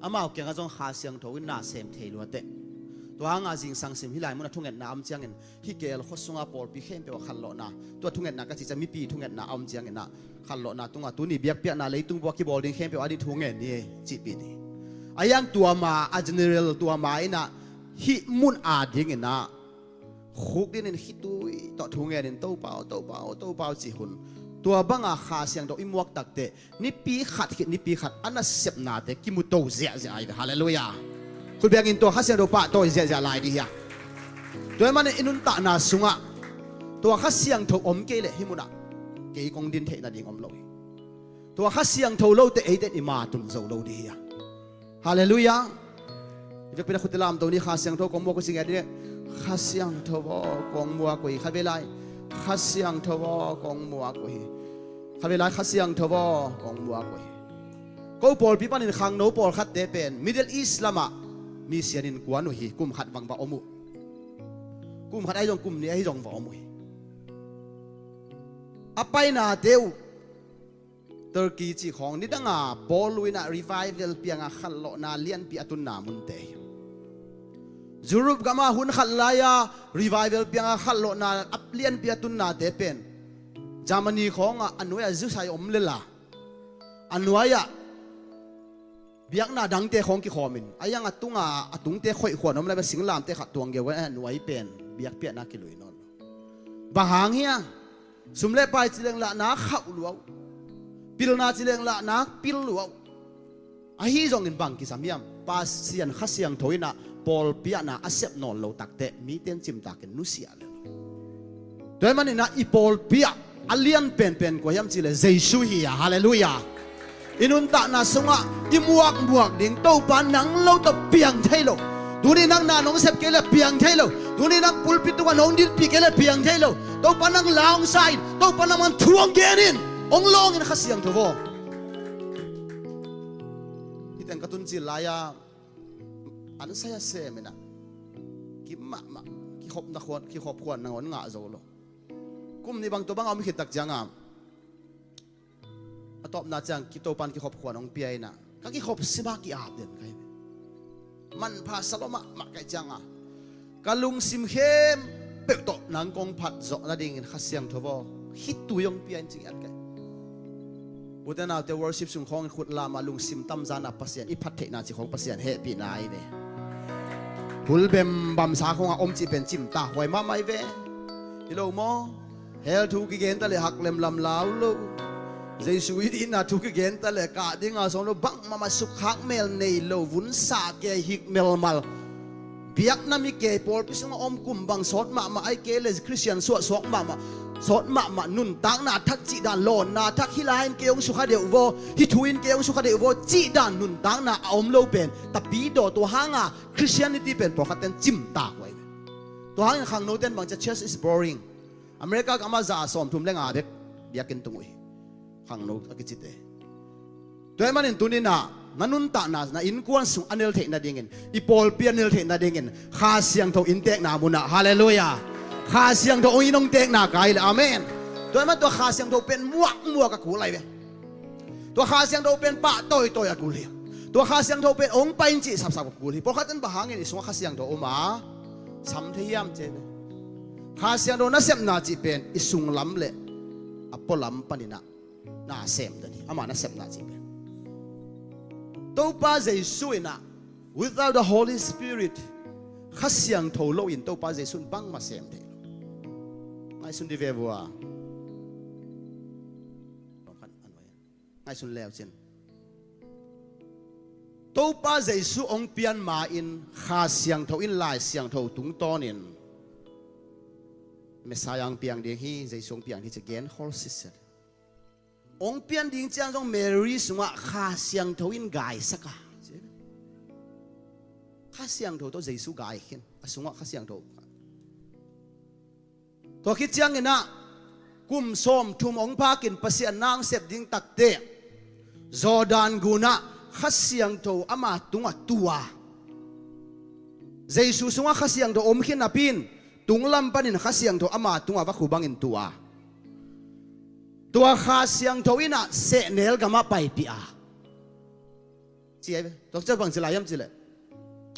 Amau kiangah zong Kha Siangtho in na sem thei lua teh. Tua hangah zingsang sim hih lai munah thungetna a om ciangin, hih K L khua sunga pawlpi khempeuh a khanlawhna, tua thungetna ka cih ciang mipi thungetna a om ciangin ah, khanlawhna tungah tuni biakpiakna leitung buah kibawl ding khempeuh a ding thu ngen ni, cihpih ni. A hiang tua ma, a general tua ma in ah, hih mun a dingin ah khukdin in khitui tawh thu ngen in, Topa aw, Topa aw, Topa aw ci hun. Tua banga Kha Siangtho i muak takteh, nipi khat khit nipi khat a nasepnate kimu to ziahziah ai ve. Halleluiah. Khut bengin tua Kha Siangtho pahtawi ziahziah lai dih hi a. Tua ahih manin i nuntakna sungah tua Kha Siangtho om kei leh hih munah kei kong din theih nading om lo hi. Tua Kha Siangtho lo teh eite in i ma tun zo lo dih hi a. Halleluiah. I vekpi in ah khutte lamto ni, Kha Siangtho kong muak uh ci ngiat dih. Kha Siangtho aw, kong muak uh hi. Khatvei lai, Kha Siangtho aw, kong muak uh hi. Khatvei lai, Kha Siangtho aw, kong muak uh hi. Ko pawlpi panin khangno pawlkhatte pen Middle East lamah misian in kuan uh hi. Kum khat bang va om uh. Kum khat ahi zong, kum nih ahi zong va om uh hi. A painate uh Turkey cih khawng nidanga Paul in ah revival pianga khanlawhna lianpi a tunna munte hi. Europe gama hun khat lai-a revival pianga khanlawhna a lianpi a tunnate pen Germany khawngah a nuai-ah zusai om lel a, a nuai-ah biakna dangte khawng kikhawmin, a hiang a tunga a tungte khoih khuan om lai-a singlamteh khat tuang geugen a nuai pen biakpiakna kilui nawn lo. Bang hang hiam? Sum le pai ci leng lah nak khauh lua uh. Pilna ci leng lah nak pil lua uh. Ahi zongin bang kisam hiam? Pasian Kha Siangtho in ah pawlpi ah na a sep nawn lo takteh mite in cimtakin nusia lel. Tua ahih manin ah i pawlpi ah a lian penpen kua hiam cihleh Jesu hi a. Halleluiah. I nuntakna sungah i muakmuak ding Topa nang lo tawh piang thei lo. Tuni nang na nong sep kei leh piang thei lo. Tuni nang pulpit tungah nong dinpih kei leh piang thei lo. Topa nang la hong sa in, Topa nang man thu hong gen in, hong lawng in Kha Siangtho aw. Teng ka tun cil lai-a an sai a sem inah kim mahmah, kikhopna khuan, kikhop khuan nangawn ngah zo lo. Kum nih bang tua bang a om khit tak cianga a tawpna ciang Topan kikhop khuan hong pia inah ka kikhop sima ki-ap den ka hi ve. Manpha sa lo mahmah ka hih cianga ka lungsim khempeuh tawh nang kong phat zawh nadingin Kha Siangtho aw, khitui hong pia in ci ngiat ka hi. Ute naute, worship sung khawngin khut lamah lungsim tamzana Pasian i phat theihna cih khawng Pasian hehpihna ahi ve. Hul bembamsa khawngah om cih pen cimtak huai mahmah ahi ve. Hi lo maw? Hell thu kigenta le hak lemlam lau lo. Jesu i dihna thu kigenta le kah dinga sawm lo, bangmahmah sukkhak mel nei lo, vunsa kei hik melmal. Biakna mi kei, pawlpi sungah om kum bang sawt mahmah, ahih kei le Khristian suahsuak mahmah, sawt mahmah, nuntakna thak cih dan, lawnna thak, hih lai-in kei hong sukha deuh vaw, hih thu in kei hong sukha deuh vaw cih dan nuntakna a om lo pen tapidaw. Tua hanga Christianity pen pawlkhat ten cimtak huai ve. Tua hangin khangnote in bang ci a, church is boring. America gam ah za a sawmthum le nga bek biakinn tung uh hi, khangno a kicite. Tua ahih manin tuninah na nuntakna, na innkuan sung a nel theih nadingin, i pawlpi a nel theih nadingin Kha Siangtho inntekna munah, halleluiah, Kha Siangtho hong in hong tekna kai le, amen. Tua ahih manin tua Kha Siangtho pen muakmuak a kul lai ve. Tua Kha Siangtho pen pah tawitawi a kul hi. Tua Kha Siangtho pen hong pai in cih sapsap a kul hi. Pawlkhat in bang hangin i sungah Kha Siangtho om a sam thei hiam ci ve. Kha Siangtho nasepna cih pen i sunglam le a pualam paninah na sem den hi. Ama nasepna cih pen Topa Jesu inah, without the Holy Spirit, Kha Siangtho loin Topa Jesu in bangmah sem thei lo. Ngaihsun dih ve vua. Ngaihsun leucin, Topa Jesu hong pian ma-in Kha Siangtho in Lai Siangtho tungtawnin Messiah hong piang ding hi, Jesu hong piang ding hi ci gen khol sitset. Hong pian ding ciang zong Mary sungah Kha Siangtho in gaisak a, Kha Siangtho tawh Jesu gai khin, a sungah Kha Siangtho. Tua khit cianginah kum sawmthum hong phakin Pasian na hong sep ding takte Jordan gunah Kha Siangtho ama tungah tu a, Jesu sungah Kha Siangtho om khin napi-in tunglam panin Kha Siangtho ama tungah vakhu bangin tu a, tua Kha Siangtho inah sehnel gamah paipih a, ci ahi ve. Tua ciah bang ci lai hiam cih leh,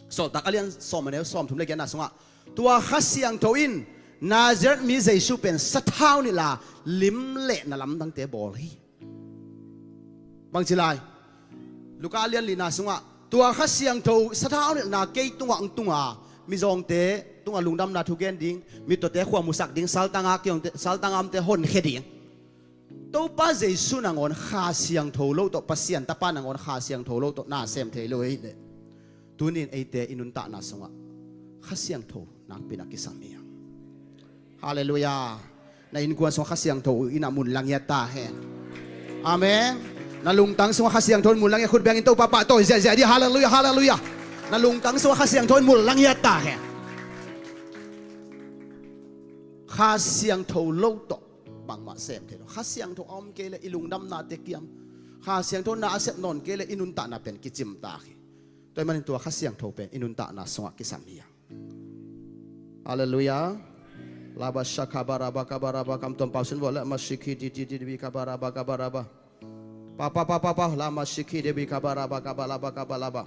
Sawltak a lian sawm a neu sawmthum le giatna sungah, tua Kha Siangtho in Nazareth mi Jesu pen sathau nilh a, lim le na lamdangte bawl hi. Bang ci lai, Luka a lian lihna sungah, tua Kha Siangtho sathau nilhna kei tungah hong tung a, mizawngte tungah lungdamna thu gen ding, mittawte khua musak ding, saltang a kiongte, saltang a omte honkhia ding. Topa Jesu nangawn Kha Siangtho lo tawh, Pasian Tapa nangawn Kha Siangtho lo tawh na sem thei lo ahih leh, tunin eite i nuntakna sungah Kha Siangtho nakpi-in a kisam hi hang. Halleluiah. Na innkuan sungah Kha Siangtho in a mun lang hiat ta hen. Amen. Na lungtang sungah Kha Siangtho in mun lang hiat, khut bengin Topa pahtawi ziahziah dih. Halleluiah, halleluiah. Na lungtang sungah Kha Siangtho in mun lang hiat ta hen. Kha Siangtho lo tawh bangmah sem thei lo. Kha Siangtho a om kei leh i lungdamnate kiam. Kha Siangtho na a sep nawn kei leh i nuntakna pen kicimtak hi. Tua ahih manin tua Kha Siangtho pen i nuntakna sungah kisam hi hang. Halleluiah. Laba shaka baraba kabaraba, kam tuam pau sin vawh le mashiki di di di di kabaraba kabaraba. Pa pa pa pa pa, lama shiki de bi kabaraba kabalaba kabalaba.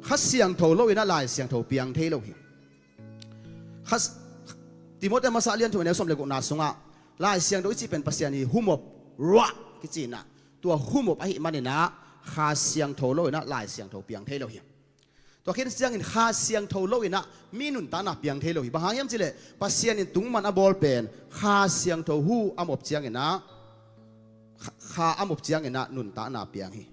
Kha Siangtho lo inah Lai Siangtho piang thei lo hi. Kha, Timoti masa a lian thum a neu sawm le gukna sungah Lai Siangtho i cih pen Pasian i humop, ruah kici inah, tua humop ahih maninah Kha Siangtho lo inah Lai Siangtho piang thei lo hi. Tua khit ciangin Kha Siangtho lo inah mi nuntakna piang thei lo hi. Bang hang hiam cih leh Pasian in tungman a bawl pen Kha Siangtho hu a mop cianginah, Kha, Kha a mop cianginah nuntakna piang hi.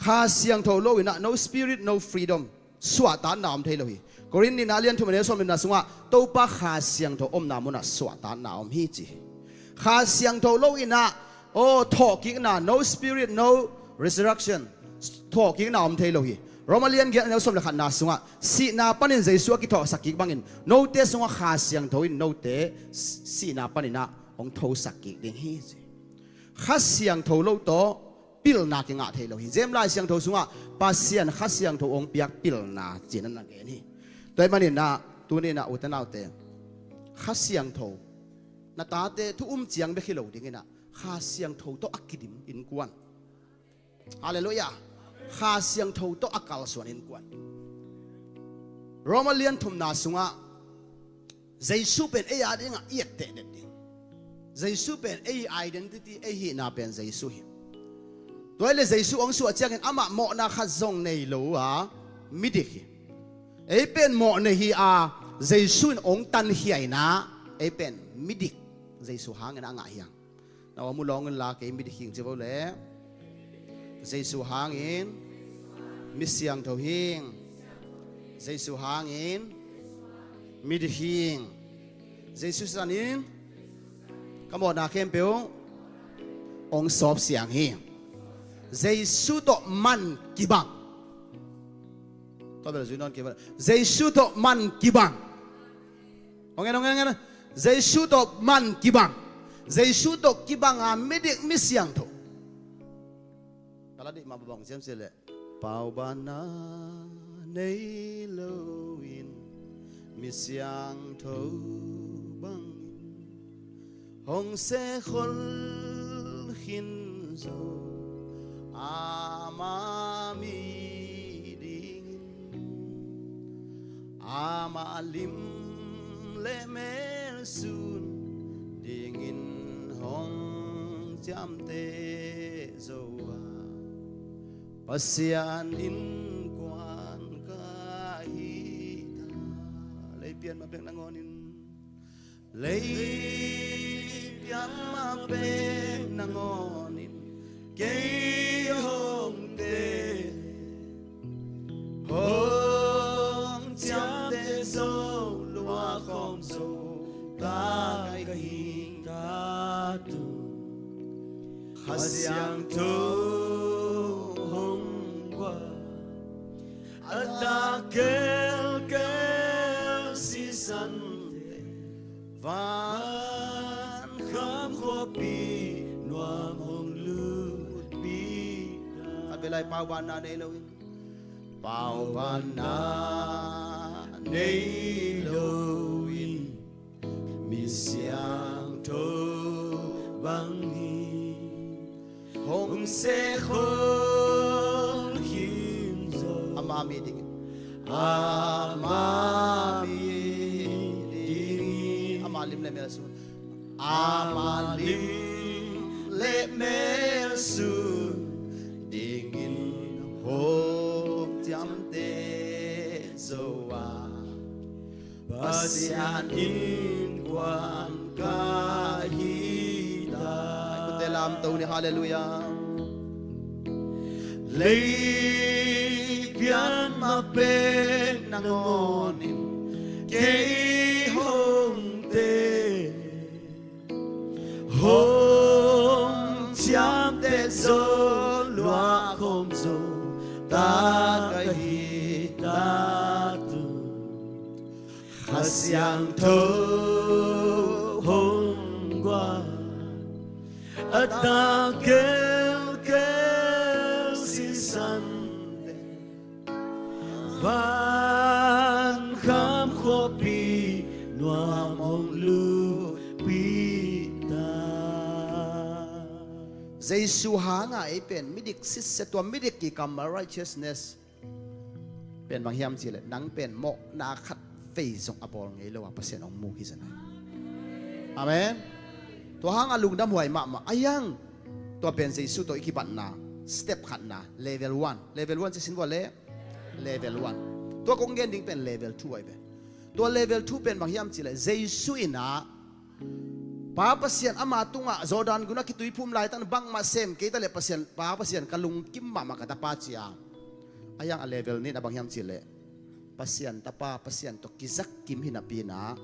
Kha Siangtho lo inah no spirit, no freedom. Suahtakna om thei lo hi. Korin nihna a lian thum a neu sawm le nihna sungah Topa Kha Siangtho omna munah suahtakna om hi ci hi. Kha Siangtho lo inah, aw, thawhkikna, no spirit, no resurrection. Thawhkikna om thei lo hi. Rom a lian giat a neu sawm le khatna sungah sihna panin Jesu a kithawhsak kik bangin note sungah Kha Siangtho in note sihna paninah hong thosak kik ding hi ci hi. Kha Siangtho lo tawh pilna kingah thei lo hi. James Lai Siangtho sungah Pasian Kha Siangtho hong piak pilna ci-in a na gen hi. Tua ahih manin ah tuni-in ah ute naute, Kha Siangtho, na tate thu um ciang bek hi lo dingin ah Kha Siangtho tawh a kidim innkuan. Halleluiah. Kha Siangtho tawh a kalsuan innkuan. Roma lian thumna sungah Jesu pen ei a dingah i etteh det ding. Jesu pen ei identity, ei hihna pen Jesu hi. Tua hi leh Jesu hong suah ciangin amah mawhna khat zong nei lo a midik hi. Ei pen mawh nei hi a, Jesu in hong tankhia in ah ei pen midik Jesu hangin a ngah hi hang. Na om uh lawng inla, kei midik hing ci vo leh. Jesu hangin mi siangtho hing. Jesu hangin midik hing. Jesu sisan in ka mawhna khempeuh hong sawp siang hi. Jesu tawh man kibang. Tua bel zui nawn kei vo. Jesu tawh man kibang. Hong en, hong en, hong en. Jesu tawh man kibang. Jesu tawh kibang a midik mi siangtho. Ka la dih mah bang hiam cih leh, paubanna nei loin mi siangtho bangin hong sekhol khin zo ama mi dingin. Ama lim le mel sun dingin hong ciamteh zo a, Pasian innkuan ka hi ta. Lei pian mah pek nangawnin, lei pian mah pek nangawnin kei hong teh, hong ciamteh zo, luah khawm zo ta ka hi ta tu. Kha Siangtho hong guan a, dak kelkel sisan teh, van kham khuapi nuam hong lutpih ta. Khat vei lai, paubanna nei loin, paubanna nei loin mi siangtho bangin hong sekhol khin zo ama mi dingin. Ama mi dingin. Ama lim le mel sun. Ama lim le mel sun dingin hong ciamteh zo a, Pasian innkuan ka hi ta. Khutte lamto ni, halleluiah. Lei pian mah pek nangawnin kei hong teh, hong ciamteh zo, luah khawm zo ta ka hi ta tu. Kha Siangtho hong guan a, dak kelkel sisan teh, van kham khuapi nuam hong lutpih ta. Jesu hanga ei pen midik sitset, tua midik kikammal, righteousness pen bang hiam cih leh, nang pen mawhna khat vei zong a bawl ngei lo a Pasian hong mu hi zen. Amen. Tua hanga lungdam huai mahmah. Ahi hang tua pen Jesu tawh i kibatna step khatna, level one. Level one ci sin vua le, level one. Tua kong gen ding pen level two ahi ve. Tua level two pen bang hiam cih leh, Jesu in ah Pa Pasian ama tungah Jordan gunah kituiphum laitak bangmah sem kei ta leh Pasian, Pa Pasian ka lungkim mahmah ka tapa ci a. Ahi hang a level nih in ah bang hiam cih leh, Pasian tapa, Pasian tawh kizak kim hi napi in ah,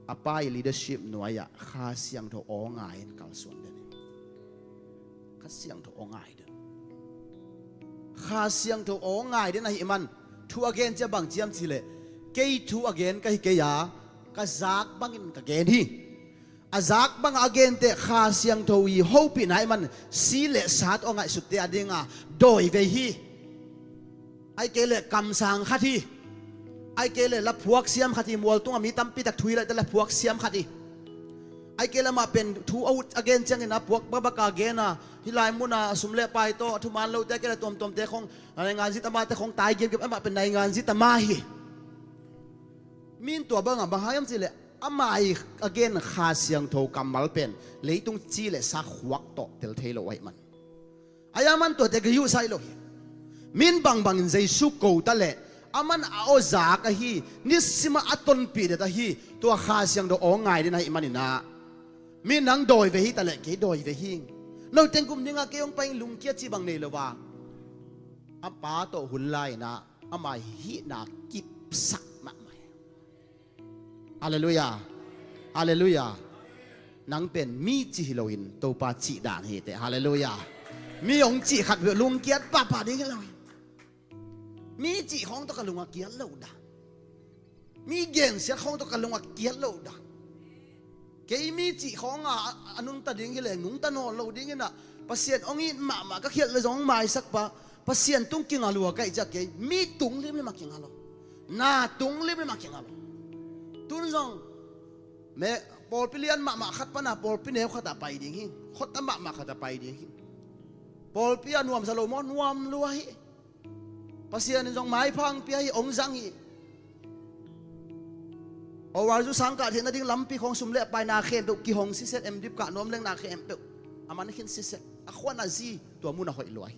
a pa i leadership nuai-ah Kha Siangtho aw ngai in kalsuan den hi. Kha Siangtho aw ngai den. Kha Siangtho aw ngai den ahih man, thu a gen ciang bang ci hiam cih leh, kei thu a gen ka hi kei a, ka zak bangin ka gen hi. a zak bangah a gente Kha Siangtho i hopihna ahih man si le sa tawh a ngaihsutte a dinga dawi vei hi. Ahih kei leh kamsang khat hi. Ahih kei leh laphuak siam khat hi. Mualtungah mi tampi tak thu hi laite laphuak siam khat hi. Ahih kei leh amah pen thu a ut a gen ciangin a puak bakbaka gen a, hih lai munah sum le pai tawh a thuman lote, ahih kei leh tuamtuamte khong, naingan zitama te khong tai giamgiam, amah pen naingan zitama hi. Min tua bangah bang hang hiam cih leh ama ii a gen Kha Siangtho kammal pen leitung ci le sa khuak tawh tel thei lo ahih man. Ahih man tuate ka yuhsai lo hi. Min bangbangin Jesu ko ta leh aman a aw zak ahi, nisimah a tonpih det ahi tua Kha Siangtho aw ngai den ahih maninah, min nang dawi ve hi ta leh kei dawi ve hing. No teng kum dingah kei hong pai ing lungkia cih bang nei lo a, a pa tawh hun lai-inah ama hihna kipsak mahmah hi. Halleluiah. Halleluiah. Nang pen mi cih hi loin Topa cih dan hi teh. Halleluiah. Mi hong cih khat beuh lungkiat pahpah ding hi lo hi. Mi cih khawng tawh ka lung a kiat lo dah. Mi gensiat khawng tawh ka lung a kiat lo dah. Kei mi cih khawng a, a, a nungta ding hi leh nungta nawn lo dinginah, Pasian hong it mahmah ka khialh leh zong hong maisak pa, Pasian tung kinga lua ka hih ciah kei mi tung limlim a kinga lo. Na tung limlim a kinga lo. Tun zong me pawlpi lian mahmah khat pana pawlpi neu khatah pai ding hi. Khuata mahmah khatah pai ding hi. Pawlpi a nuamsa lo maw? Nuam lua hi. Pasian in zong maipha hong pia hi, hong zang hi. Overseas sangkah theihna ding lampi khawng sum le paina khempeuh kihong siset, M.Div kah nuam leng na khempeuh a man khin siset. A khuan a zi tua mun a hoih lua hi.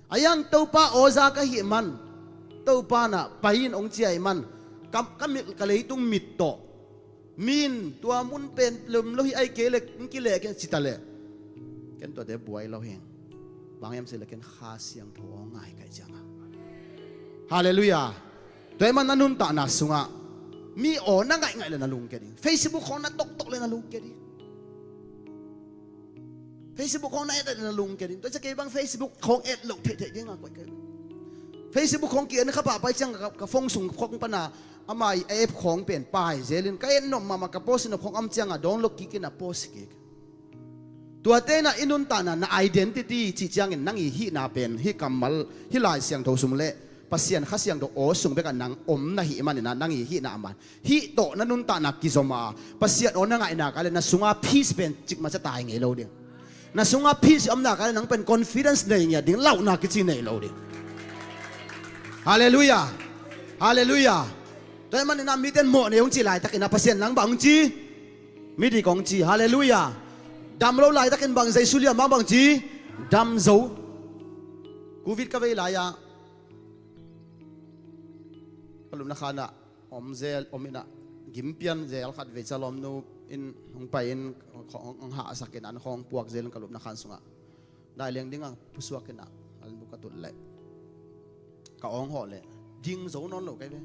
A yang Topa aw zak ahih man, Topa na pai in hong ci ahih man, ka, ka mit, ka leitung mit tawh, min tua mun pen lum lo hi, ahih kei leh hong kileh keng ci ta leh ken tuate buai lo hi. Bang hiam cih leh ken Kha Siangtho aw ngai ka hih ciangah. Halleluiah. Tua ahih man na nuntakna sungah mi aw na ngaihngaih leh na lungkia ding. Facebook khawng na toktok leh na lungkia ding. Facebook khawng na et et na lungkia ding. Tua ciah kei bang Facebook khawng et loh theihtheih dinga koih kei. Facebook khawng ki-en kha pahpah ciang ka, ka phone sung khawng pana ama ii app khawng pen pai zelin ka et nop mahmah, ka post nop khawng om cianga download kikin a post kik. Tuate inah i nuntakna na identity cih ciangin nang ii hihna pen hih kammal, hih Lai Siangtho sung le Pasian Kha Siangtho aw sung bekah nang om na hih maninah nang ii hihna a man. Hih tawh na nuntakna kizom a, Pasian aw na ngaihna kah le na sunga peace pen cikmah ciah tai ngei lo ding. Na sunga peace om nak leh nang pen confidence nei ngiat ding, lauhna kici nei lo ding. Halleluiah. Halleluiah. Tua ahih maninah mite in mawh nei hong cih laitakinah Pasian nang bang hong ci? Midik hong ci. Halleluiah. Dam lo laitakin bang Jesu liam bang bang ci? Dam zo. Covid ka vei lai-ah ka lupna khanah om zel om inah gimpian zel khat vei ciah lawmnu in hong pai in hong hahsak in an khawng puak zel in ka lupna khan sungah daileng dingah pusuak inah an buk ka tut leh ka awng hawh leh ding zo nawn lo kai ve.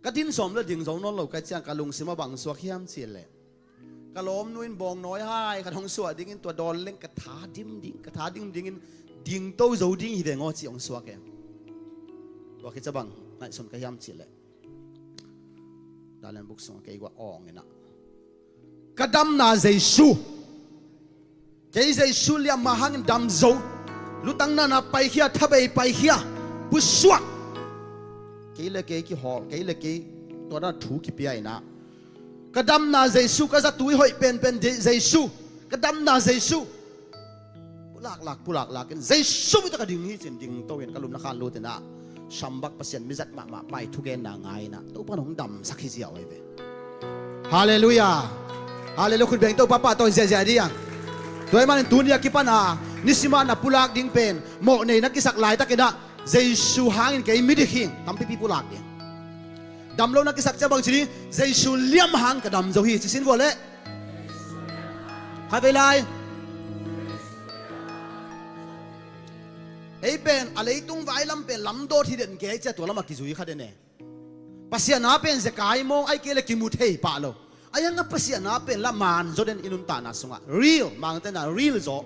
Ka din sawm leh ding zo nawn lo kai ciang ka lungsim a bang suak hiam cih leh ka lawmnu in bawngnawi hai khat hong suah dingin tua dawn leng ka tha dim ding, ka tha dim dingin dingto zo ding hi veng aw cih hong suak e. Tua khit ciah bang ngaihsun ka hiam cih leh Dalian buk sungah kei guah awng inah ka damna Jesu, kei Jesu liamma hangin dam zo. Lutang nana paikhia, thabei paikhia, pusuak. Kei le kei kihawl, kei le kei tua dan thu kipia inah ka damna Jesu, ka zatui hoih penpen Je-, Jesu, ka damna Jesu. Pulaklak, pulaklak in Jesu mite ka ding hi cin dingto in ka lupna khan lut inah sambak Pasian mizat mahmah pai thugenna ngai inah Topa in hong damsak hi ziau ahi ve. Halleluiah. Halleluiah. Khut beng Topa pahtawi ziahziah dih a. Tua ahih manin tuni a kipana nisima na pulak ding pen mawh nei na kisak laitakinah Jesu hangin kei midik hi. Tampipi pulak ding. Dam lo na kisak ciah bang ci ding? Jesu liam hang ka dam zo hi. Cisin vua leh khatvei lai. Ei pen a leitung vailam pen lamdawt hi den kei ciah tua lamah kizui kha den e. Pasian a pen zekai maw, ahih kei leh kimu thei pah lo. A yang a Pasian a pen la man zaw den i nuntakna sungah. Real, mangtena real zaw.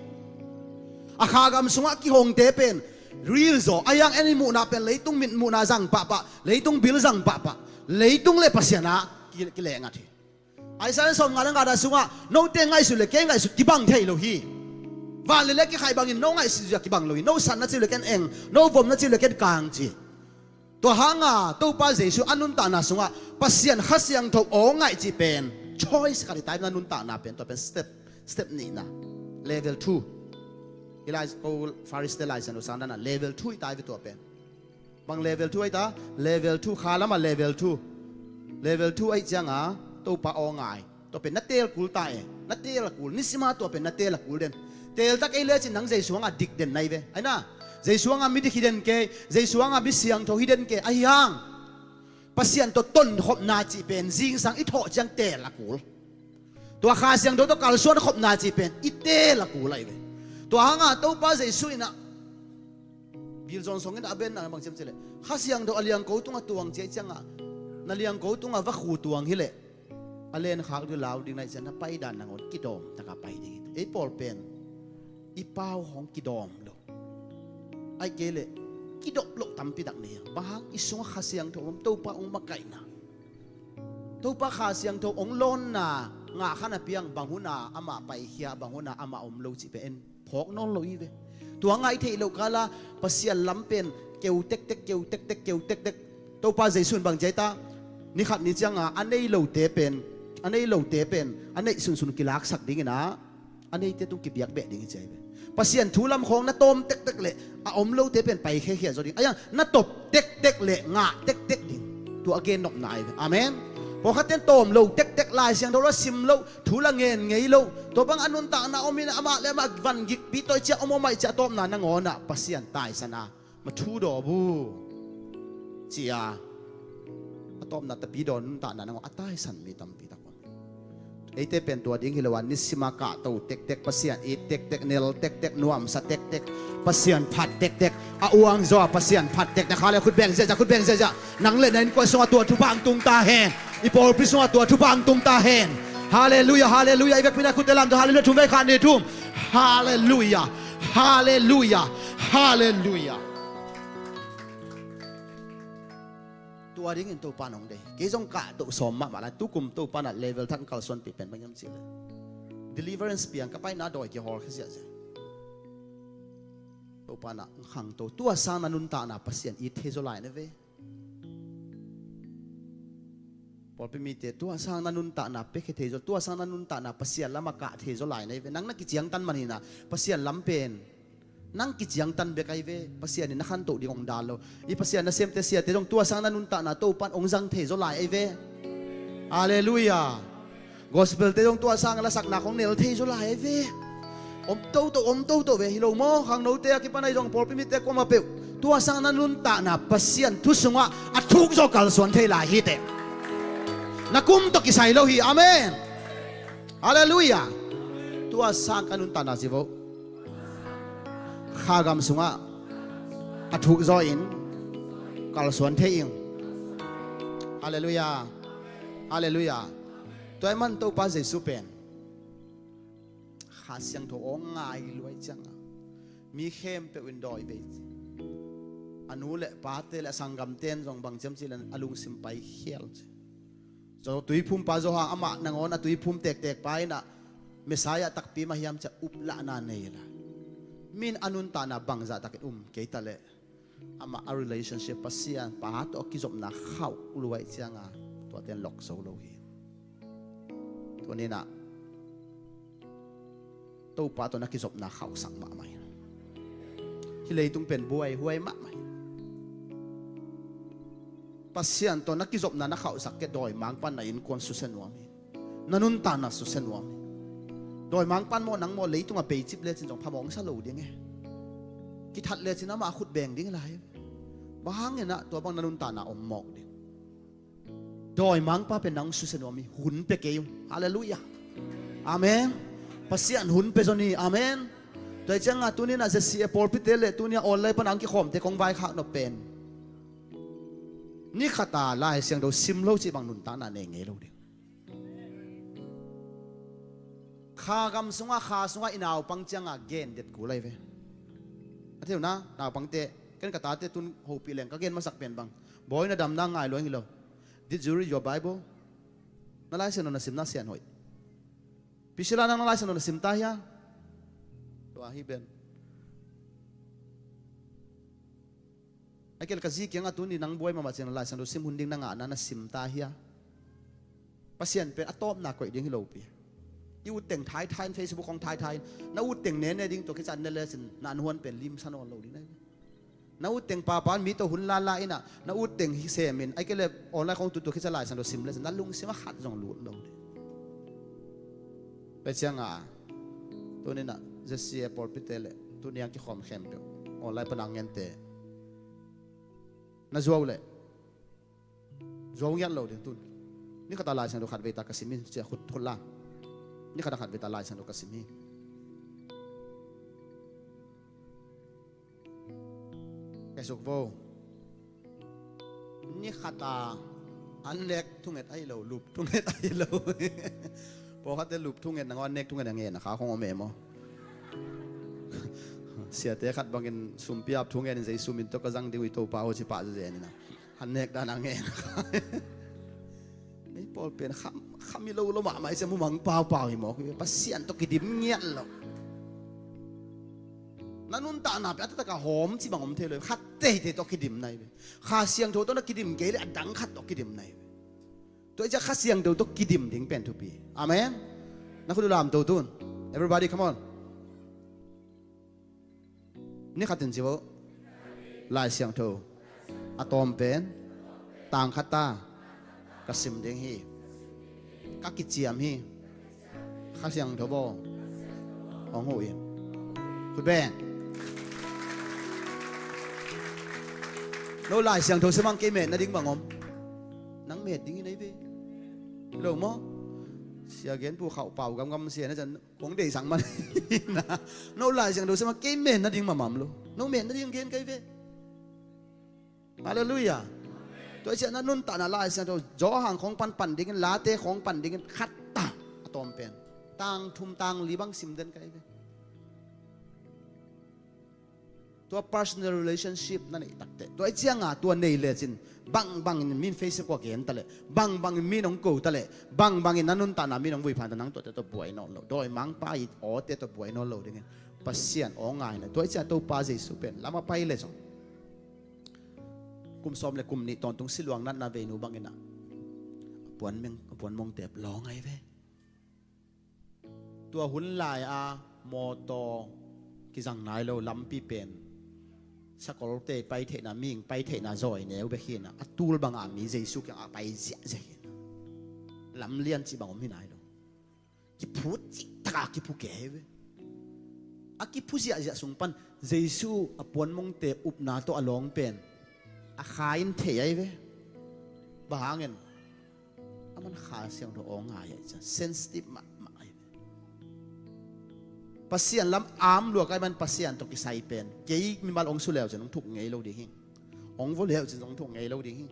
A khagam sungah kihongte pen real zaw. A yang en i muhna pen leitung mit muhna zang pahpah, leitung bil zang pahpah, leitung le Pasian a ki, kileh ngat hi. Isaiah sawmnga le nga na sungah, note ngaihsut le kei ngaihsut kibang thei lo hi. Van le lei kikhaih bangin no ngaihsut zia kibang lo hi. No san na ci uh le ken eng, no vom na ci uh le ken kang ci. Tua hanga Topa Jesu a nuntakna sungah Pasian Kha Siangtho aw ngaih cih pen choice khat i tai, na nuntakna pen tua pen step, step nihna, level two. Hilai ko Pharisee te Lai Siangtho sang dana level two i tai ve tua pen. Bang level two ai ta? Level two, kha lama level two. Level two ai cianga Topa aw ngai. Tua pen na teel kul ta e. Na teel a kul. Nisima tua pen na teel a kul den. Teel tak ei lecin nang Jesu hanga dik den nai ve. Ai na. Jesu hanga midik hi den kei. Jesu hanga mi siangtho hi den kei. Ahi hang Pasian tawh tonkhopna cih pen zingsang i thawh ciang teel a kul. Tua Kha Siangtho tawh kalsuan khopna cih pen i teel a kul ai ve. Tua hanga Topa Jesu inah Gil Johnson in a benna bang ciam cileh, Kha Siangtho a liangko tungah tuang ciai ciangah, na liangko tungah va khu tuang hileh a lenkhak ding lau ding naih cian na paidan nangawn kidawm taka pai ding hi. Ei pawl pen i pau hong kidawm lo. Ai kei leh kidop loh tampi tak nei a. Bang hang i sungah Kha Siangtho om, Topa hong makaihna, Topa Kha Siangtho hong lawnna ngah khan a piang, bang huna amah paikhia, bang huna amah om lo cih pen en phawk nawn lo hi ve. Tua ngaih theih loh kala Pasian lam pen keu tektek, keu tektek, keu tektek. Topa Jesu in bang ciai ta? Nikhat ni cianga a nei lote pen, a nei lote pen a neih sunsun kilaksak dingin ah a neite tung kibiak beh ding hi ciai ve. Pasian thu lam khawng na tawm tektek leh a om lote pen pai khekhiat zaw ding. Aiang na top tektek leh ngah tektek ding. Tua a gen nopna ai ve. Amen. Pawlkhat ten tawm lo tektek, Lai Siangtho la sim lo, thu la ngen ngei lo, tua bang a nuntakna om in amah le amah van gikpi tawi ciah om om ai ciah a tawpna nangawnah Pasian taisan a ma thu daw bu cia a tawpna tapi daw nuntakna nangawn a taisan mi tampi tak om. Eite pen tua ding hi lo a, nisima kahto tektek, Pasian it tektek, nel tektek, nuamsa tektek, Pasian phat tektek, a uang zaw a Pasian phat tektek. Hale khut beng ziahziah, khut beng ziahziah. Nang le na innkuan sungah tua thupha hong tung ta hen. I pawlpi sungah tua thupha hong tung ta hen. Halleluia, halleluia. I vekpi na khutte lamzaw, halleluia. Thum vei khat ni thum. Halleluia, halleluia, halleluia. Tua dingin Topa nong dei. Kei zong kahto sawm mahmah lai. Tukum Topa na level thak kalsuanpih pen bang hiam cih leh, deliverance piang ka paina dawi kihawl kha ziahziah. Topa na khangto. Tua sang na nuntakna Pasian it thei zaw lai na ve. Pawlpi mite tua sang na nuntakna piakhia thei zaw, tua sang na nuntakna Pasian lamah kah thei zaw lai na hi ve. Nang na kiciangtan maninah Pasian lam pen nang kiciangtan bek ahi ve. Pasian in na khantoh ding hong dal lo. I Pasian nasemte siate zong tua sang na nuntakna Topan hong zang thei zaw lai ahi ve. Halleluia. Gospel te zong tua sang lasakna khong nel thei zaw lai ve. Om toto, om toto ve hi lo maw? Khangnote a kipan ahi zong pawlpi mite kuamah peuh tua sang na nuntakna Pasian thu sungah a thuk zaw kalsuan thei lai hi teh. Na kum tawh kisai lo hi. Amen. Halleluia. Tua sang ka nuntakna zivo Kha gam sungah a thuk zaw in kalsuan thei ing. Halleluia. Halleluia. Tua ahih man Topa Jesu pen Kha Siangtho aw ngai luai ciangah mi khempeuh in dawi vei ci. A nu le pate le a sanggamte in zong bang ciam cih le a lungsim pai khial ci. Zo tuiphumpa Johan amah nangawn a tuiphum tektekpa inah Messiah takpi mah hiam ciah uplahna nei la. Min a nuntakna bangzah takin um kei ta leh amah a relationship Pasian pa tawh a kizopna khauh luai cianga tuate in lok zo lo hi. Tuninah Topa tawh na kizopna khauhsak mahmah hi. Hih leitung pen buai huai mahmah hi. Pasian tawh na kizopna na khauhsak kei dawimangpa na innkuan susia nuam hi. Na nuntakna susia nuam hi. Dawimangpan maw nang maw leitungah peicip lecin zong phamawh hong sa lo ding e. Kithat lecin amah a khut beng ding lai. Bang hanginah tua bang na nuntakna om mawk ding. Dawimangpa pen nang susia nuam hi. Hun pia kei uh. Halleluia. Amen. Pasian hun pia zaw ni. Amen. Tua hi cianga tuninah Z C A pawlpite le tunia online pana ang kikhawmte kong vaikhak nop pen ni khata Lai Siangtho sim lo cih bang nuntakna nei ngei lo ding. Kha gam sungah, kha sungah i naupang cianga gen det kul ahi ve. A theuna naupangte, ken ka tate tun hopih leng ka gen masak pen bang, bawi na damna ngai luai hi lo. Did you read your Bible? Na Laisiangtho na simna sian hoih. Priscilla, nang na Laisiangtho na sim ta hia? Tua hi ben. A kei le ka zi kiangah tuni nang buai mahmah ciang na Laisiangtho sim hun ding na ngahna na sim ta hia? Pasian pen a tawpna koih ding hi lopi. I utteng thaithai in, Facebook khong thaithai in, na utteng nene ding, tua khit ciang ne lecin na anhuan pen limsa nawn lo ding na hi. Na utteng papa in mi tawh hun lala in ah, na utteng hi semin, a kei le online khong tutu khit ciang Laisiangtho sim lecin na lungsim ah khat zong lut lo ding. Tua ciangah tuni in ah Z C A pawlpite le tuni a kikhawm khempeuh online pan a ngente na zuau leh zuau ngiat lo ding tun. Ni khat a Laisiangtho khat vei ta ka sim hi, cia khut, khut la. Ni khat a khat vei ta Laisiangtho ka sim hi. Ka suk vo. Ni khat a an nek thunget ahi lo, lup thunget ahi lo. Pawlkhatte lup thunget nangawn an nek thunget a ngen a kha khong om e maw? Siate khat bangin sumpi ap thungen in, Jesu min tawh ka zang ding uh i Topa aw ci pah zezen in a, han nek dan a ngen. Ei pawl pen kham, kham i lo lo mahmah i cia mumang paupau hi mawk hi ve. Pasian tawh kidim ngiat lo. Na nuntakna pen a taktak a hawm ci bang om thei lo hi ve. Khat teitei tawh kidim na hi ve. Kha Siangtho tawh na kidim kei leh a dang khat tawh kidim na hi ve. Tua i cia Kha Siangtho tawh kidim ding pen thupi. Amen. Na khut uh lamto tun. Everybody, come on. Ni khatin ci vo. Lai Siangtho a tawm pen tang khat ta ka sim ding hi. Ka kiciam hi. Kha Siangtho baw hong huh in. Khut beng. No Lai Siangtho sim hang, kei met nading bang om? Nang met ding hi na hi ve. Lo maw? Sia gen pu khauh pau gamgam sia na cian kong deih sang man. No Lai Siangtho sim hang, kei met nading mamam lo. No met nading gen kei ve. Halleluiah. Tua i ciah na nuntakna Lai Siangtho Johan khawng panpan dingin, Late khawng pan dingin khat ta a tawm pen. Tang thum tang li bang sim den kei ve. Tua personal relationship na neih takteh, tua i cianga tua nei lecin bangbangin min Facebook ah gen taleh, bangbangin min hong ko taleh, bangbangin na nuntakna min hong vuiphan ta, nang tuate tawh buai nawn lo, dawimangpa i awte tawh buai nawn lo dingin Pasian aw ngaina. Tua i ciah Topa Jesu pen lam a pai le zong kum sawm le kum nih tawntung siluang natna veinu bangin ah a puan meng, a puan mongte lawng ahi ve. Tua hun lai-a mawtaw kizang nai lo lampi pen sakolte pai theihna, mihing pai theihna zawi neu bek hi na, a tul banga mi Jesu kiangah a pai ziahziah hi na, lamlian cih bang om hi nai lo. Kiphu cih taka kiphu kei hi ve. A kiphu ziahziah sung pan Jesu a puanmongte upna tawh a lawng pen a kha in thei ahi ve. Bang hangin? Aman Kha Siangtho aw ngai ahi cian, sensitive mahmah ahi ve. Pasian lam am luak ahi man Pasian tawh kisai pen kei mimal hong su leu cin hong thuk ngei lo ding hi. Hong vua leu cin hong thuk ngei lo ding hi.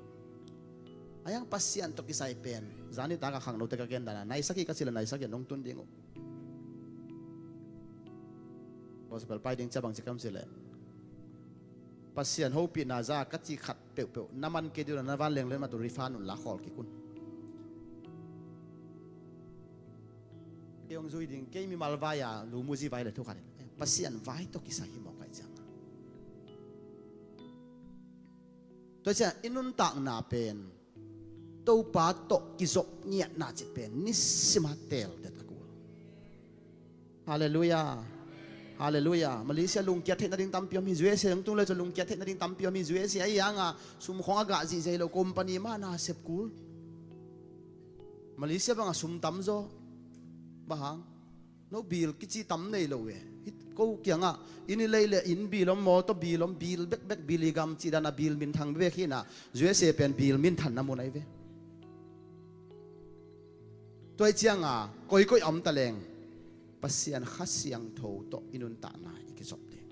Ahi hang Pasian tawh kisai pen zani taka khangnote ka gendana naisak hi ka cih le naisak hi a nong tun ding uh. Gospel pai ding cia bang ci kam cih leh, Pasian hopihna za ka cih khat peuhpeuh na man kei dih uh na, na vanleng len mah tu refund un la khawl kik un. Kei hong zui ding, kei mimal vai-a lumuzi vai le thukhat in Pasian vai tawh kisai hi mawk ahi cianga. Tua ciah i nuntakna pen Topa tawh kizop ngiatna cih pen nisima teel det a kul. Halleluiah. Halleluiah. Malaysia lungkiat theih nading tampi om hi. U S A hong tung le cu lungkiat theih nading tampi om hi. U S A ahi hanga sum khawng a gah zihziah hi lo, company mah na sep kul. Malaysia banga sum tam zaw. Bang hang? No bill kici tam nei lo e. Hih ko kiangah inn i lei le inn bill om, mawtaw bill om, bill bekbek, bill i gam cih dana bill minthang bek hi na, U S A pen bill minthanna mun ahi ve. Tua i cianga koikoi a om taleng Pasian Kha Siangtho tawh i nuntakna i kizop ding.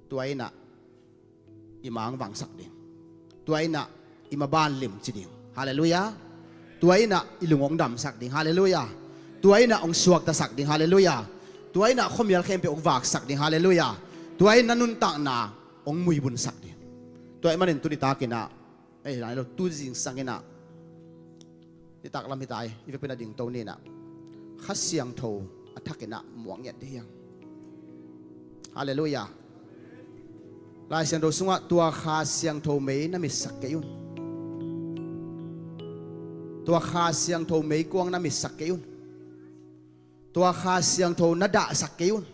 Tua innah i mang vangsak ding. Tua innah i maban limci ding. Halleluiah. Tua innah i lung hong damsak ding. Halleluiah. Tua innah hong suaktasak ding. Halleluiah. Tua innah khuamial khempeuh hong vaksak ding. Halleluiah. Tua innah nuntakna hong muibunsak ding. Tua ih manin tuni takinah ei lai lo tu zingsang innah Nitak lam hi ta hi, i vekpi-in a dingto ni in ah, Kha Siangtho a thakin ah muak ngiat ding hi hang. Halleluiah. Lai Siangtho sungah tua Kha Siangtho mei na mitsak kei un. Tua Kha Siangtho meikuang na mitsak kei un. Tua Kha Siangtho na dahsak kei un.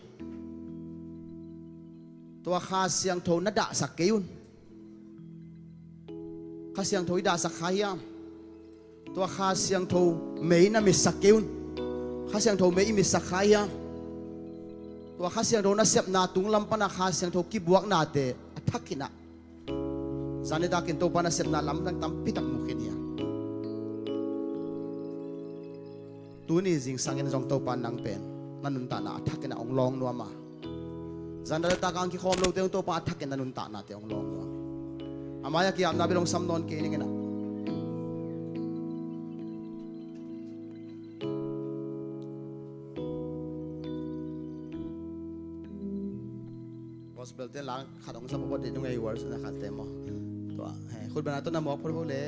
Tua Kha Siangtho na dahsak kei un. Kha Siangtho i dahsak kha hiam? Tua Kha Siangtho mei na mitsak kei un. Kha Siangtho mei i mitsak kha hiam? Tua Kha Siangtho nasepna tunglam pana Kha Siangtho kibuaknate a thakin ah zan nitakin Topa nasepna lamdang tampi tak mu khin hi hang. Tuni zingsangin zong Topa nang pen na nuntakna a thakin ah hong lawng nuam a, zan nitak a hong kikhawm lote hong Topa a thakin na nuntaknate hong lawng nuam hi. A mai-ah ki-apna bel hong sam nawn kei ning in ah. Gospel te la khat hong sa pawt ding nung ei, worship na khat te maw. Tua, he, khut beng a tawh na mawk phot phot le.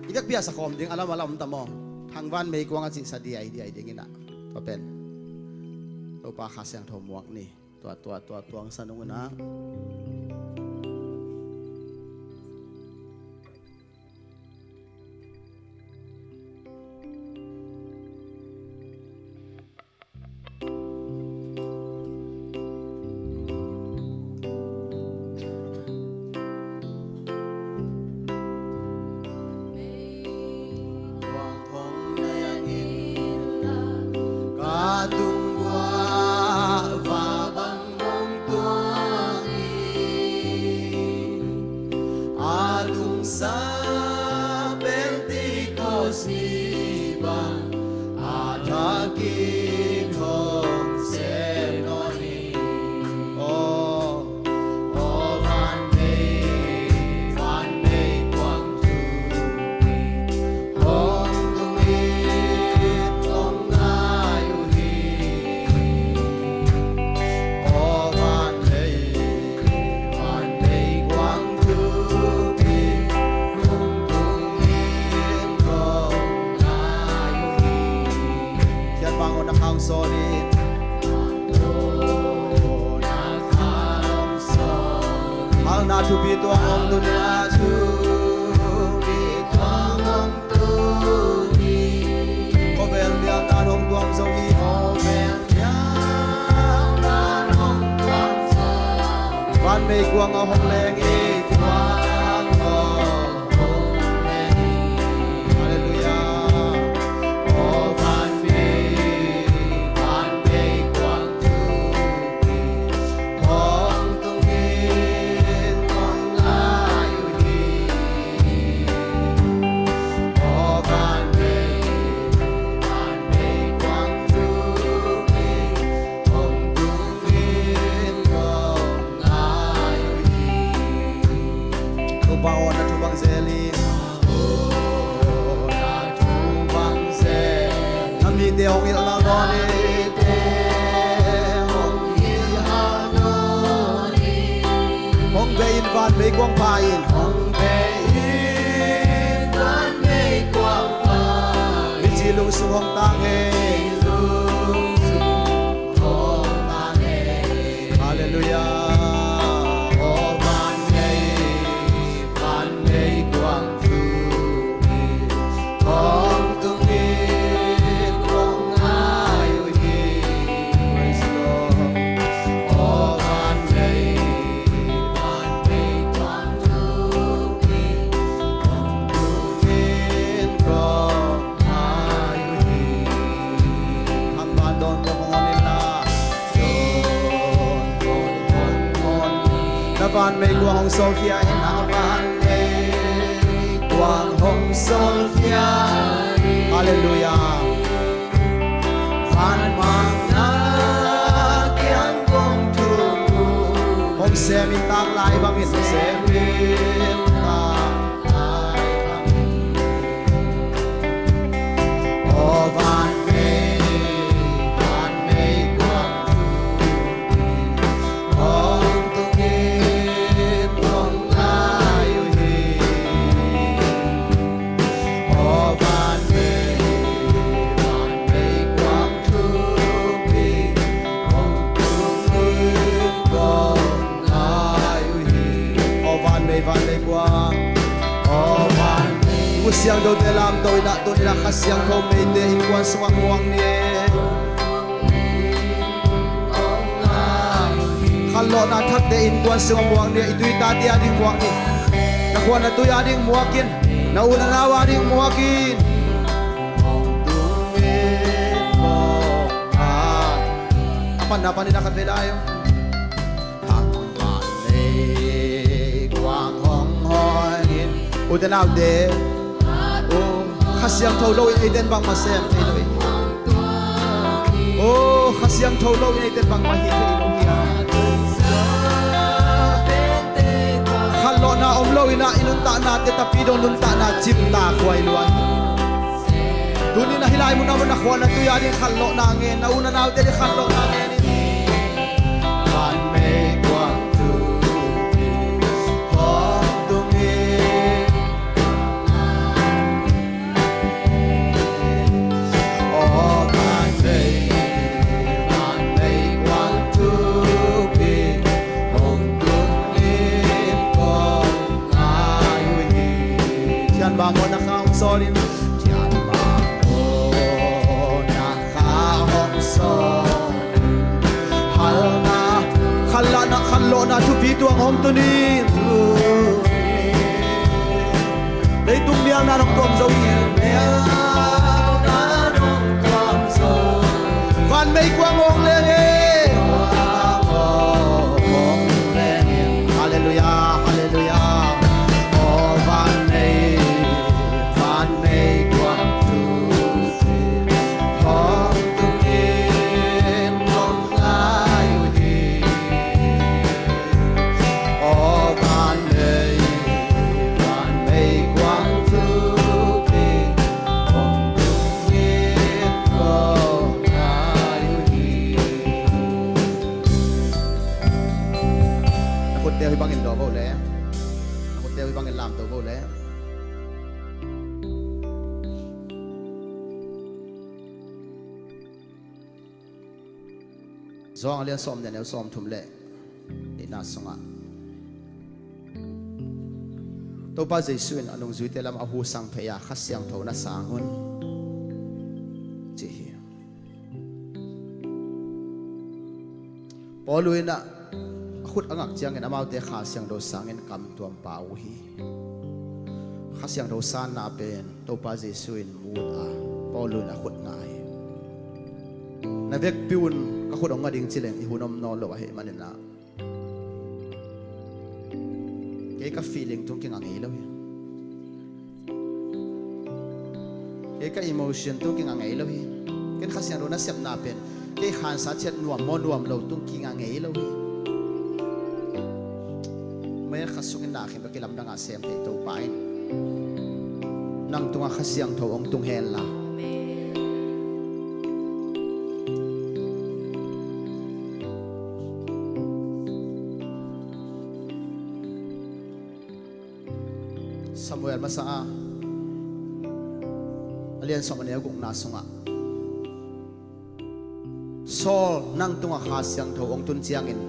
I vekpi-a sa khawm ding a lam a lam ta maw. Thangvan meikuang a cih sa diaidiai ding in ah. Tua pen Topa Kha Siangtho muak ni. Tua, tua, tua, tuang sa nung in ah. Ka tung buah va bang hong tuang hi. A lungsa Pentecost ni bang a thakin hong sem nawn hi. Aw, aw van mei, van meikuang thupi hong tung in kong ngai uh hi. Aw van mei, van meikuang thupi hong tung in kong ngai uh hi. Thian Bang aw na khang sawl in. Halna thupi tuang hong tun in. Khawvel nial dan hong tuang zo hi. Van meikuang a hong leng hi. Halleluiah. Aw van mei, van meikuang thupi hong tung in kong ngai uh hi. Aw van mei, van meikuang thupi hong tung in kong ngai uh hi. Topa aw na thu bang zel in. Na mite hong hilh hang nawn in. Hong bei in van meikuang pha in. Hong bei in van meikuang pha in. Mithi lungsung hong tang hen. Lungsung hong tang hen. Halleluiah. Aw van mei, van meikuang thupi hong tung in kong ngai uh hi. Praise the Lord. Aw van mei, van meikuang thupi hong tung in kong ngai uh hi. Hang van dawn kong hong on in la. Na van meikuang hong sawlkhia in. Na van meikuang hong sawlkhia in. Halleluiah. Van mangna kiang kong thum uh. Hong sem in tanglai bangin. Hong sem in tanglai bangin. Aw van mei, van meikuang thupi hong tung in kong ngai uh hi. Siangthote lamto in ah, tuni in ah Kha Siangtho meite innkuan sungah muak ni. Khanlawhna thakte innkuan sungah muak ni. I tu i tate ading muak ni. Na khua na tui ading muak in. Na u na nau ading muak in. A panna panin a khat vei lai. Hang man nei kuang hong hoi in. Ute naute. Oh, Kha Siangtho lo in eiten bangmah sem thei lo hi. Oh, Kha Siangtho lo in eiten bangmah hih thei lo hi. Khanlawhna om lo in ah i nuntahnate tapi dong nuntakna cimtak huai lua hi. Tuni in ah hih lai mun ah na khua na tui ading khanlawhna ngen, na u na naute ading khanlawhna ngen in. Van mei kuang tu pi hong tung in. Aw van mei, van mei kuang tu pi hong tung in kong ngai uh hi. Thian bang aw na kha hong sawl in. Thian bang aw na kha hong sawl. Halna, khanlahna, khanlawhna thupi tuang hong tun in. Leitung mialna nong tuam zo in. Van mei kuang hong leng e. Halleluiah, halleluiah. Aw van mei, van mei kuang tu hong tung in kong ngai uh hi. Aw van mei, van mei kuang tu pi hong tung in kong ngai uh hi. Na khutte uh hih bangin dawh bo le. Na khutte uh hih bangin lamto bo le. Johan a lian sawm nih, a neu sawmthum le nihna sungah Topa Jesu in a nungzuite lam a husang phei a, Kha Siangtho na sang un, ci hi. Paul in ah a khut a ngak ciangin amaute Kha Siangtho sangin kamtuam pah uh hi. Kha Siangtho sanna pen Topa Jesu in mu ut a, Paul in a khut ngak hi. Na vekpi un ka khut hong ngak ding ci leng i hun om nawn lo ahih manin ah, kei ka feeling tung kinga ngei lo hi. Kei ka emotion tung kinga ngei lo hi. Ken Kha Siangtho nasepna pen kei khansa ciat nuam maw nuam lo tung kinga ngei lo hi. Mei kha sungin na khin bek i lamdang a sem thei Topa in nang tungah Kha Siangtho hong tung hen la. Samuel masa a a lian sawm a neu gukna sungah Saul nang tungah Kha Siangtho hong tun ciangin,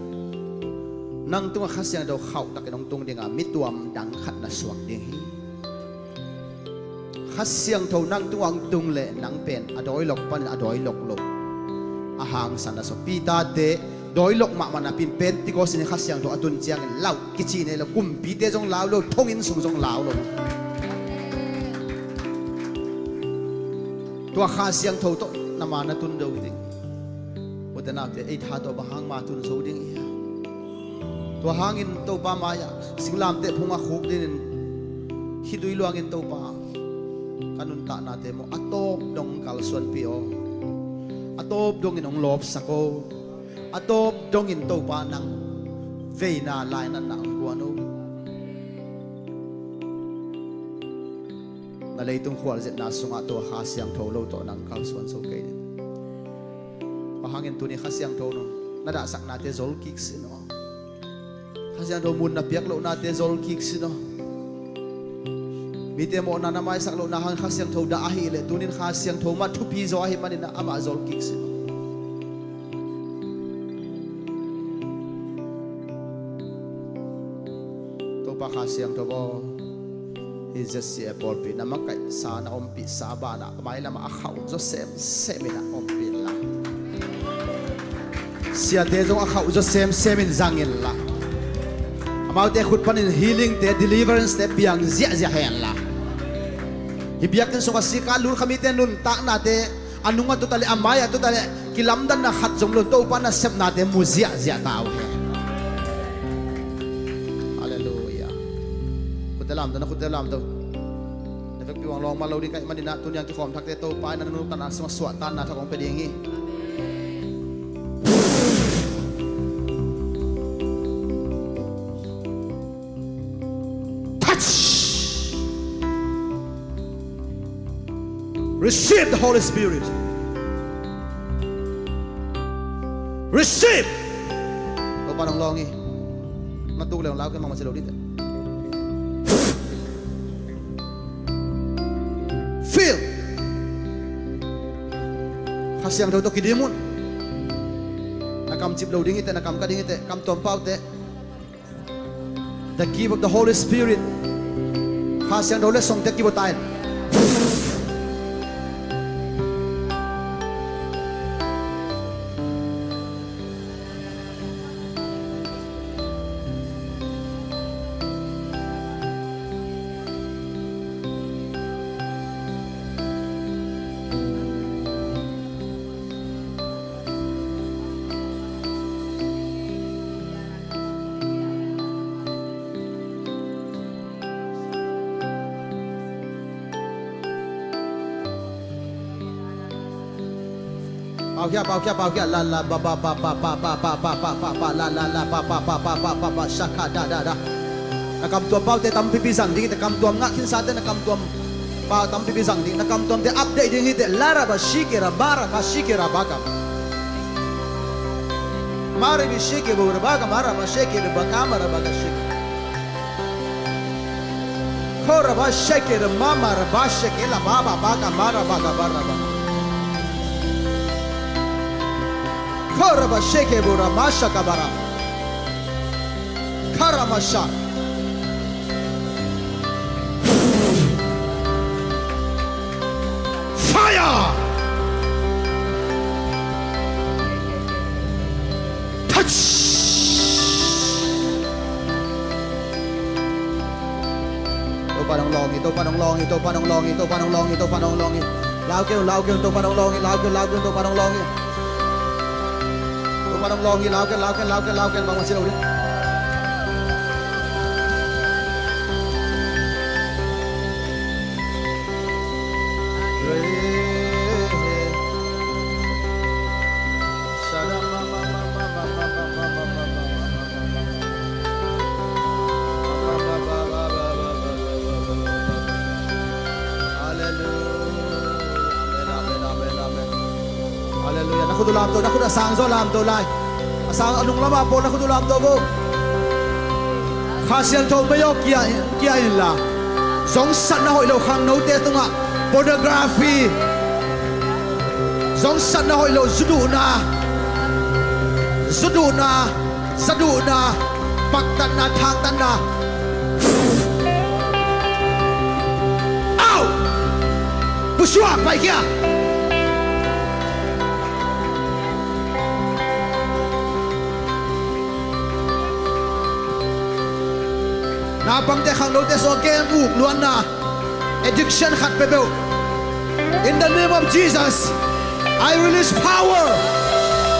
nang tungah Kha Siangtho khauhtakin hong tung dinga mi tuam dang khat na suak ding hi. Kha Siangtho nang tungah hong tung leh nang pen a dawilok panin a dawilok lo a hangsan na suak. Peter-te dawilok mahmah napi-in Pentecost ni Kha Siangtho a tun ciangin lau kici nei lo, kumpite zong lau lo, thonginn sung zong lau lo. Tua Kha Siangtho tawh na ma na tun do ding. Ute naute, ei tha tawh bang hang ma tun zo ding i hia? Tua hangin Topa mai-ah singlamteh phungah khuk dingin khitui luangin Topa, ka nuntahnate maw a tawp dong kalsuanpih aw. A tawp dongin hong lawpsak aw. A tawp dongin Topa nang veina lainatna hong guan aw. Na leitung khualzinna sungah tua Kha Siangtho lo tawh nang kalsuan zo kei ding. Tua hangin tuni Kha Siangtho nung na dahsaknate zol kik sin aw. Kha Siangtho mun na piak lohnate zol kik sin aw. Mite mawhna na maisak lohna hang Kha Siangtho dah ahih leh tunin Kha Siangtho mah thupi zaw ahih manin amah zol kik sin aw. Topa Kha Siangtho aw. ZCA pawlpi na makaihsa na ompihsa banah a mai lamah a khauh zaw semsem in a ompih inla, siate zong a khauh zaw semsem in zang inla, amaute khut panin healingte, deliverance-te piang ziahziah henla, hih biakinn sungah sikal lulkha mite nuntaknate a nung a tuta le a mai a tuta le kilamdanna khat zong lo Topa nasepnate mu ziahziah ta uh hen. Halleluiah. Khutte lamto, na khutte lamto. Na vekpi uang lawng man lo ding ka hih maninah tuniang kikhawm thakte Topa in a nuntakna sungah suahtakna thak hong pia ding hi. Touch. Receive the Holy Spirit. Receive. Topa nong lawng hi. Matuk le hong lau kei mangmah si lo dite. Feel. Kha Siangtho tawh kidim un. Na kam cip lo ding hite, na kam ka ding hite, kam tuam paute. The gift of the Holy Spirit. Kha Siangtho le song te kibo ta in. Paukhia, paukhia, paukhia. La la ba ba ba ba ba ba ba ba ba ba ba la la la ba ba ba ba ba ba ba shaka da da da. Na kamtuam paute tampipi zang ding hite, kamtuam ngah khinsate na kamtuam pau tampipi zang ding, na kamtuamte update ding hite. La ra ba shike ra ba ra ba shike ra ba ka. Mari bi shike bu ra ba ka, mara ba shike ra ba ka, mara ba ka shike. Kora ba sheke ra mama ra ba sheke la ba ba ba ka mara ba ka ba ra ba. Kora ba sheke bu ra ma sha ka ba ra. Kara ma sha. Fire! Touch! Topa nong lawng hi, Topa nong lawng hi, Topa nong lawng hi, Topa nong lawng hi, Topa nong lawng hi. Lau kei un, lau kei un, Topa nong lawng hi, lau kei un, lau kei un, Topa nong lawng hi. Topa nong lawng hi, lau kei un, lau kei un, lau kei un, lau kei un, bangmah ci lo ding. Halleluiah. Amen, amen, amen, amen. Halleluiah. Na khut uh lamto, na khut a sang zaw lamto lai. A sang a nung lamah pawl na khut uh lamto vo. Kha Siangtho mei aw kia, kia inla. Zongsatna hoih lo khangnote tungah pornography. Zongsatna hoih lo zuduhna. Zuduhna. Zaduhna, paktatna, thangtatna. Au! Pusuak paikhia. Naupangte khangnote sungah game uk luanna. Addiction khat peuhpeuh. In the name of Jesus, I release power.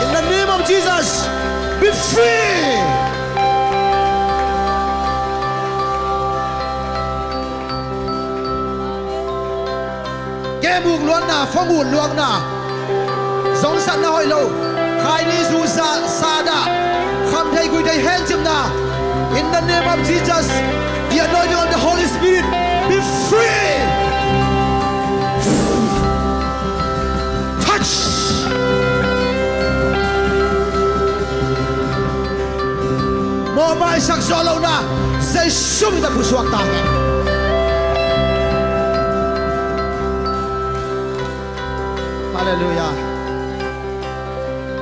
In the name of Jesus, be free. Game uk luanna, phone uk luanna. Zongsatna hoih lo. Khaini zu sa, sa dah. Khamthei guithei hencimna. In the name of Jesus, the anointing of the Holy Spirit, be free. Touch. Mawhmaisak zawh lohna Jesu min tawh pusuak ta hen. Halleluiah.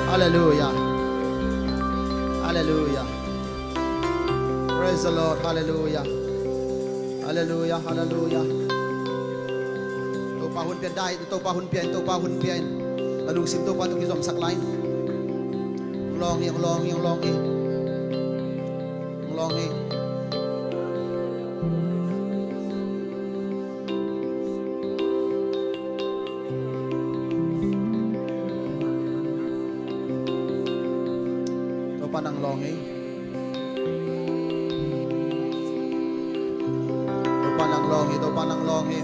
Halleluiah. Halleluiah. Praise the Lord. Halleluiah. Halleluiah, halleluiah. Topa hun pia in, Topa hun pia in, Topa hun pia in. Na lungsim Topa tawh kizomsak lai in. Hong lawng hi, hong lawng hi, hong lawng hi. Hong lawng hi. Topa nang lawng hi. Topa nang lawng hi, Topa nang lawng hi.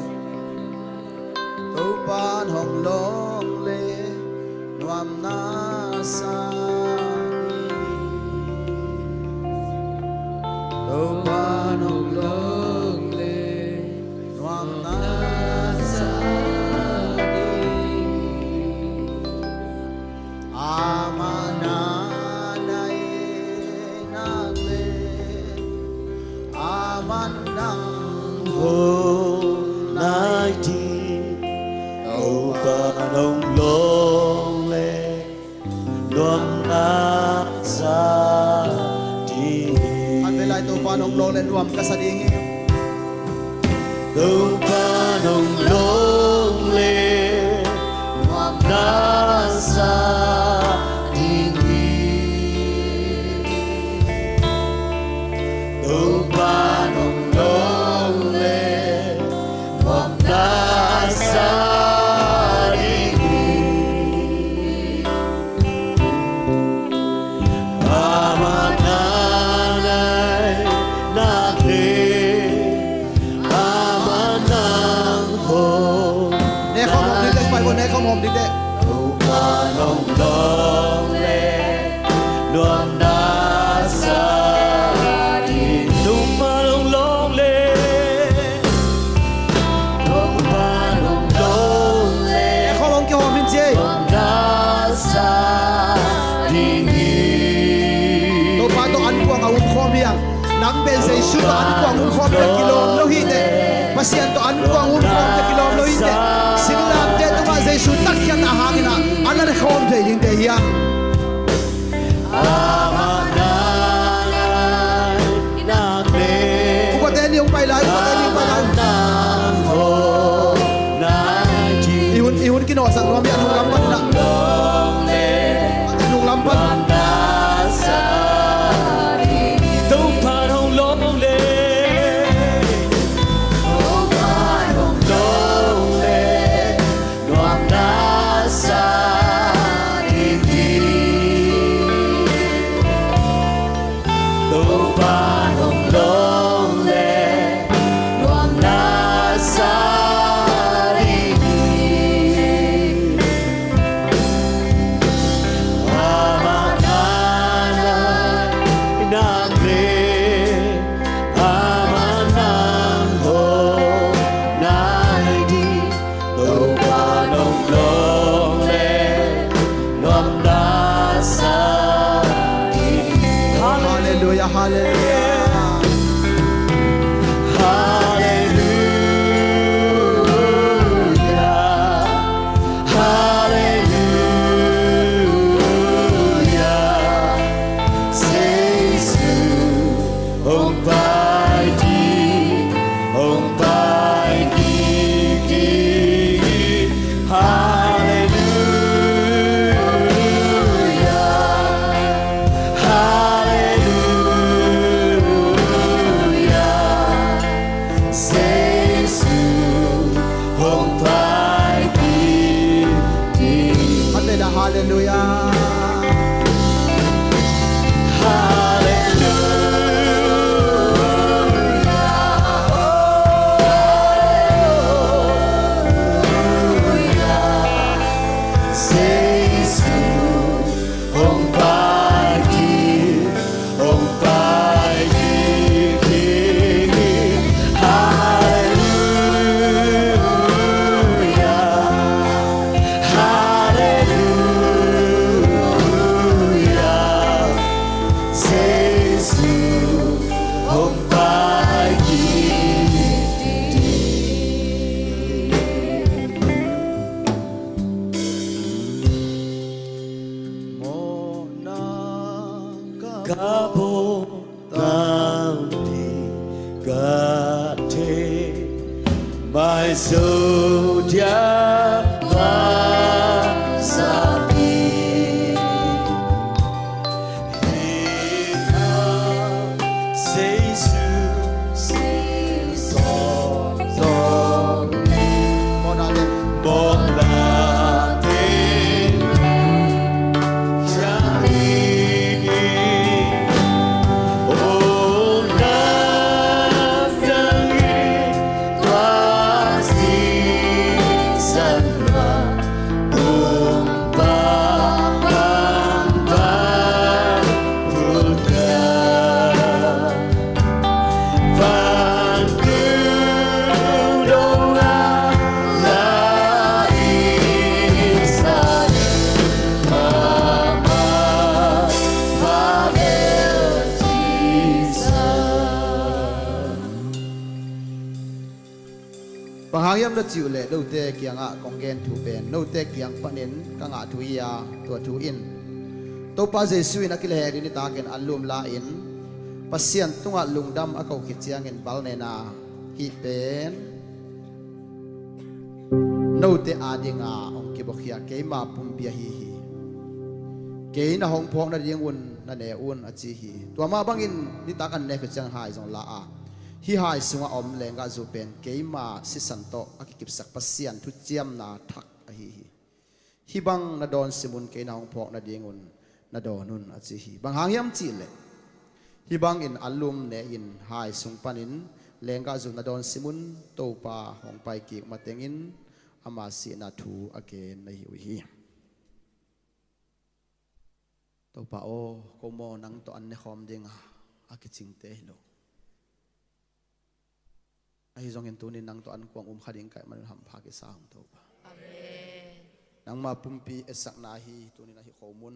Topa nang lawng le nuam na sa ding. Topa nang lawng le nuam na sa ding. Amah na nai nak leh, amah nang hong nai ding. Topa nang lawng leh nuam na sa ding hi. Khat vei lai, Topa nang lawng leh nuam ka sa ding hi. Topa nang lawng leh nuam na sa ding hi. Topa nang lawng leh nuam na sa ding hi. Amah na nai nak leh, amah nang hong. Nekhawm hawm ding teh, pai vo, nekhawm hawm ding teh. Topa nang lawng leh nuam na sa ding. Topa nang lawng leh, Topa nang lawng leh, nekhawm hong kihawm in ci ei. Nuam na sa ding hi. Topa tawh ankuang a umkhawm hi hang. Nang pen Jesu tawh ankuang umkhawm teh kilawm lo hi teh. Pasian tawh ankuang umkhawm teh kilawm lo hi teh. Singlamteh tungah Jesu tatkhiatna hangin ah a na khawm thei ding teh hi hang. Amah na nai nak leh. Upate ni hong pai lai, upate ni hong pai lai. Amah nang hong nai ding. I hun, i hun kinawhsak nuam hi a, nunglam pan in ah. Nunglam pan. Topa nang lawng leh, Topa nang lawng leh nuam na sa ding hi. Topa nang lawng leh nuam na sa ding hi. Amah na nai nak leh, amah nang hong nai ding. Topa nang lawng leh nuam na sa ding. Halleluiah, halleluiah. Halleluiah, halleluiah. Jesu hong pai ding, hong pai ding, ding. Halleluiah, halleluiah. Jesu hong pai ding, ding. Halleluiah, halleluiah. Halleluiah. Jesu hong pai ding, hong pai ding, ding, ding. Halleluiah, halleluiah. Jesu hong pai ding, ding. Mawhna ka bawl tampi ka Bang hang hiam na cih uh leh, note kiangah kong gen thu pen note kiang panin ka ngah thu hi a, tua thu in Topa Jesuh in a kilehhek ding nitakin anlum la-in Pasian tungah lungdam a ko khit ciangin balnena hih pen note adinga hong kibuakhia keima pumpi ahi hi. Kei na hong phawk nadingun na ne un, a ci hi. Tua mah bangin nitak an ne khit ciang hai zong la a, hih hai sungah om lenggahzu pen keima sisan tawh a kikipsak Pasian thuciamna thak ahi hi. Hih bang na dawn simun kei na hong phawk nadingun na dawn un, a ci hi. Bang hang hiam cih leh, hih bangin anlum ne-in hai sung panin lenggahzu na dawn simun Topa hong pai kik matengin ama sihna thu a gen na hi uh hi. Topa aw, ko maw nang tawh an ne khawm dinga a kicingte hi lo. Ahi zongin tunin nang tawh an kuang um kha ding ka hih manin hampha kisa hong, Topa. Amen. Nangma pumpi etsakna hi, tunin ahi khomun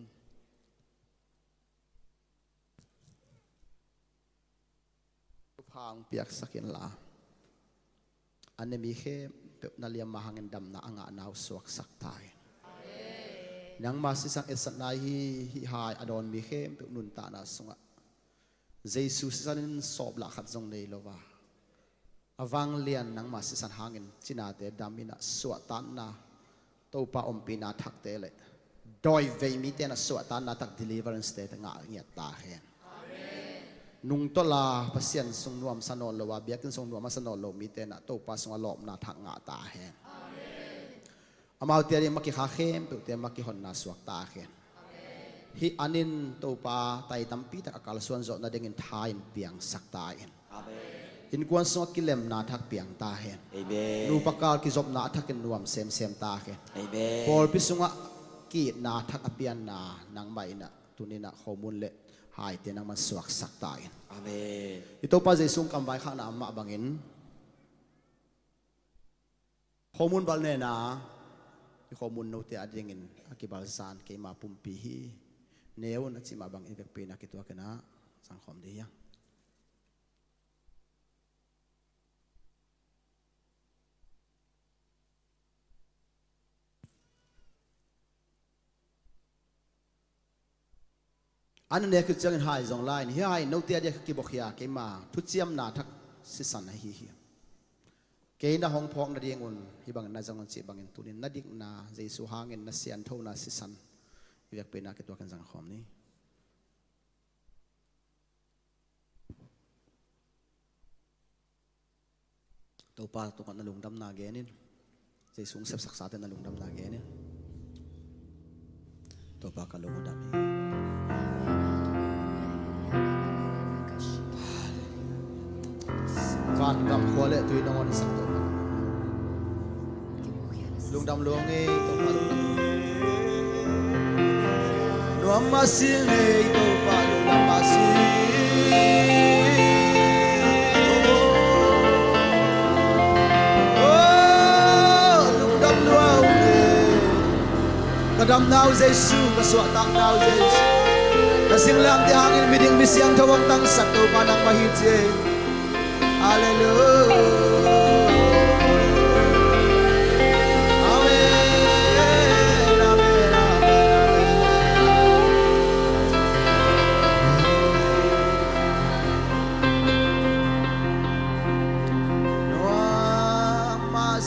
thupha hong piaksak inla, a ne mi khempeuh na liamma hangin damna a ngahna uh suaksak ta in. Nangma sisan etsakna hi, hih hai a dawn mi khempeuh nuntakna sungah Jesu sisan in sawplah khat zong nei lo a, a vanglian nangma sisan hangin cinate dam in a, suahtakna, Topa ompihna thakte le dawivei mite in a suahtakna thak, deliverance te ngah ngiat ta hen. Nungtolh a Pasian sung nuamsa nawn lo a, biakinn sung nuamsa nawn lo mite in a Topa sungah lawpna thak ngah ta hen. Amaute ading makikha khempeuhte makihonna suak ta hen. Hih an in Topa tai tampi tak a kalsuan zawh nadingin tha in piangsak ta in. Amen. Innkuan sungah kilemna thak piang ta hen. Amen. Nupa kal kizopna a thakin nuam semsem ta hen. Amen. Pawlpi sungah ki-itna thak a pianna nangmah in a, tunin a khomun le haite nangman suaksak ta in. Amen. I Topa Jesu kamvaikhakna mah bangin khomun balnena, i khomun note adingin a kibalsan keima pumpi hi. Ne un, a cih mah bang i vekpi in a kituakin a zangkhawm dih hiang. An a nek khit ciangin hai zong la in, hih hai note adia kibawkhia keima thuciamna thak sisan ahi hi. Kei na hong phawk nadingun hih bangin na zang un cih bangin tunin na dikna Jesu hangin na sianthona sisan i vekpi in a kituakin zangkhawm ni. Topa tungah na lungdamna gen in. Jesu hong sepsaksate na lungdamna gen in. Topa ka lung uh dam hi. Vangam khua le tui nangawn in sak Topa. Lungdam lua ngei Topa, lungdam. Nuam mah si ngei Topa, lungdam mah si. Oh, lungdam lua uh ngei. Ka damna uh Jesu, ka suahtakna uh Jesu. Na singlamteh hangin miding misiangtho hong tangsak Topa nangmah hi ci ei. Halleluiah. Amen, amen, amen, amen. Nuam mah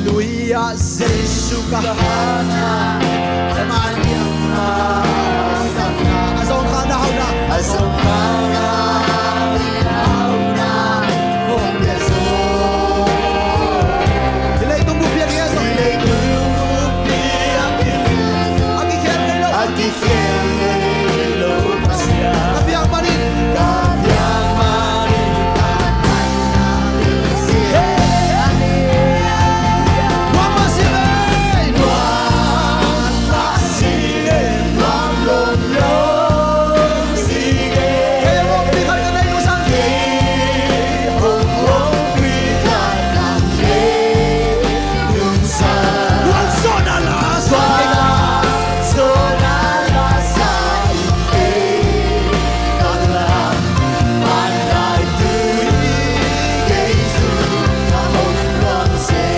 Hallelujah, Jesu ka hau na, a man hiam mah i dam na. A zong kha na hau na. A zong kha na i hau na. Hong pia zo. Hi leitung bup hi a kikhel zo. Hi leitung bup hi a kikhel zo. A kikhel ngei lo. A kikhel ngei lo. Ka biak manin. Ka biak manin.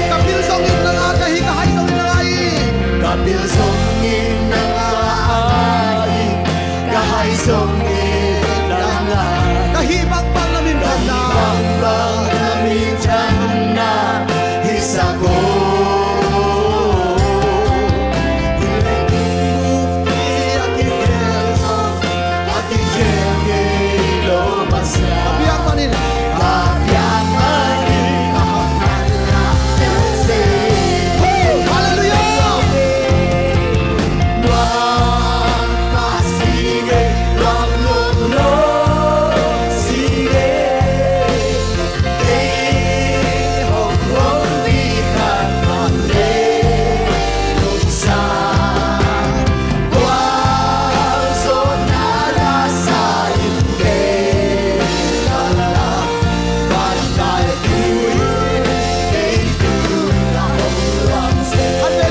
Ka pil zongin nang a, ka hih, ka hai zongin nang a hi. Ka pil zongin nang a hi. Ka hai zongin nang a. Ka hih bangbang na minthanna. Ka hih bangbang na minthanna. Hi sak o. Hi leitung bup hi a kikhel zo. A kikhel ngei lo Pasian. Ka biak manin. Ka biak manin. Hallelujah.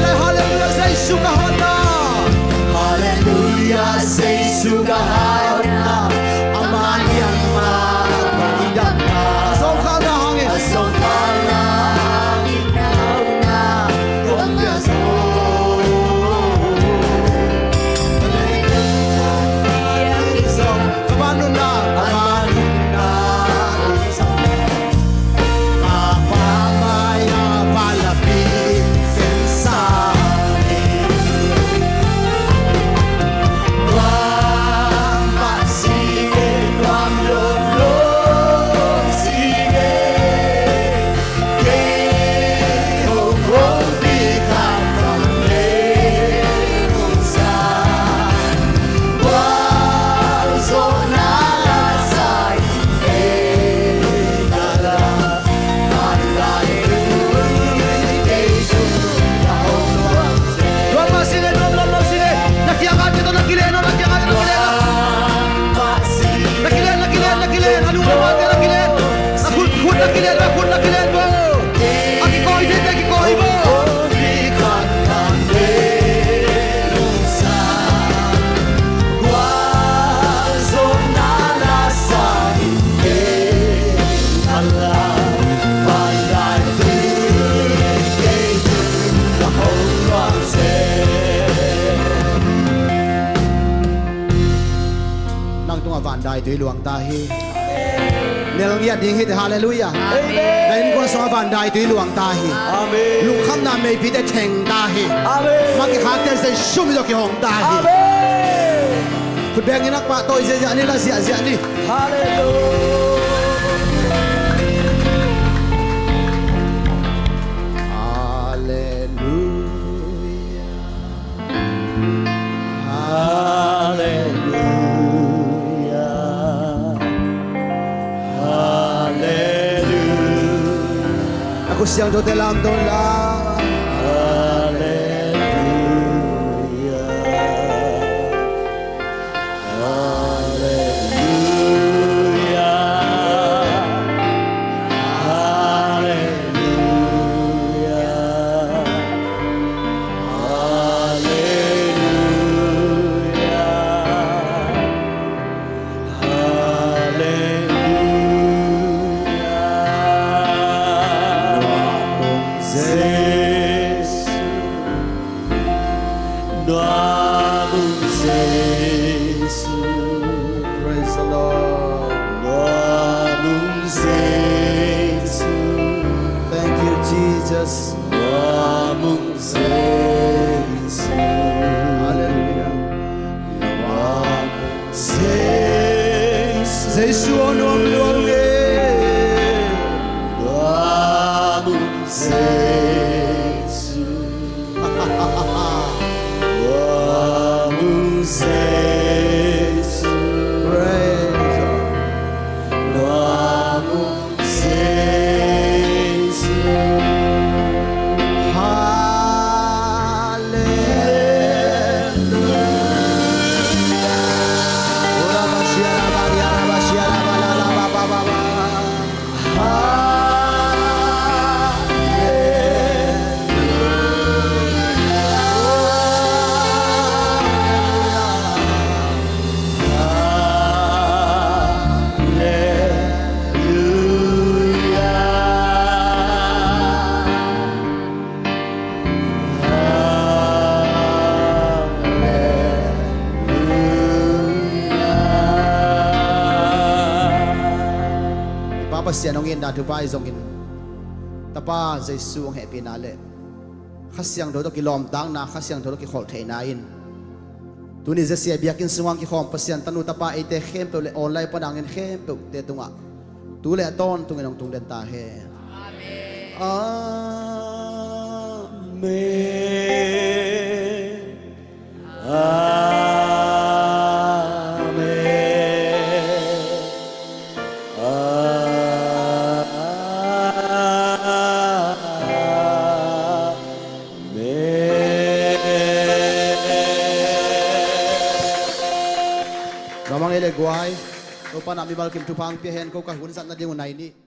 Hallelujah, Jesu ka hau na. Hallelujah, Jesu ka hau na. A man hiam mah i dam na. A zong kha na hang e. A zong kha na hang e. Luang mah sine, luang, luang, luang sine. Na kiangah te tawh na kilen, na kiangah te tawh kilen. Na kilen, na kilen, na kilen. A lung lam ah te na kilen. Na khut, khut na kilen, na khut na kilen bo. A kikawi te, a kikawi bo. Nang tungah vandaitui luang ta hi. Nel ngiat ding hi te, hallelujah. Amen. Na innkuan sungah vandaitui luang ta hi. Amen. Lungkhamna meipite theng ta hi. Amen. Mah kikhakte Jesu min tawh kihong ta hi. Amen. Khut beng in, a pahtawi ziahziah ni, la ziahziah ni. Hallelujah. Hallelujah. Hallelujah. Hallelujah. A khut siangthote lamto la. Hallelujah. Hallelujah. Hallelujah. Hallelujah. Hallelujah. Nuam ung Jesu. Nuam ung Jesu. Praise the Lord. Nuam ung Jesu. Thank you, Jesus. Halleluiah. Jesu aw nuamnuam e. Praise the Lord. I Pa Pasian hong itna thupha ahi zongin, Tapa Jesu hong hehpihna le Kha Siangtho tawh kilawmtatna, Kha Siangtho tawh kikholh theihna in tuni ZCI biakinn sungah kikhawm Pasian tanu tapa eite khempeuh le online pan a hong en khempeuhte tungah tu le a tawntungin hong tungden ta hen. Amen. Amen. Amen. Lamang ei le guai. Topa na mimal kim thupha hong pia hen, ko ka hun zat nading uh nai nih.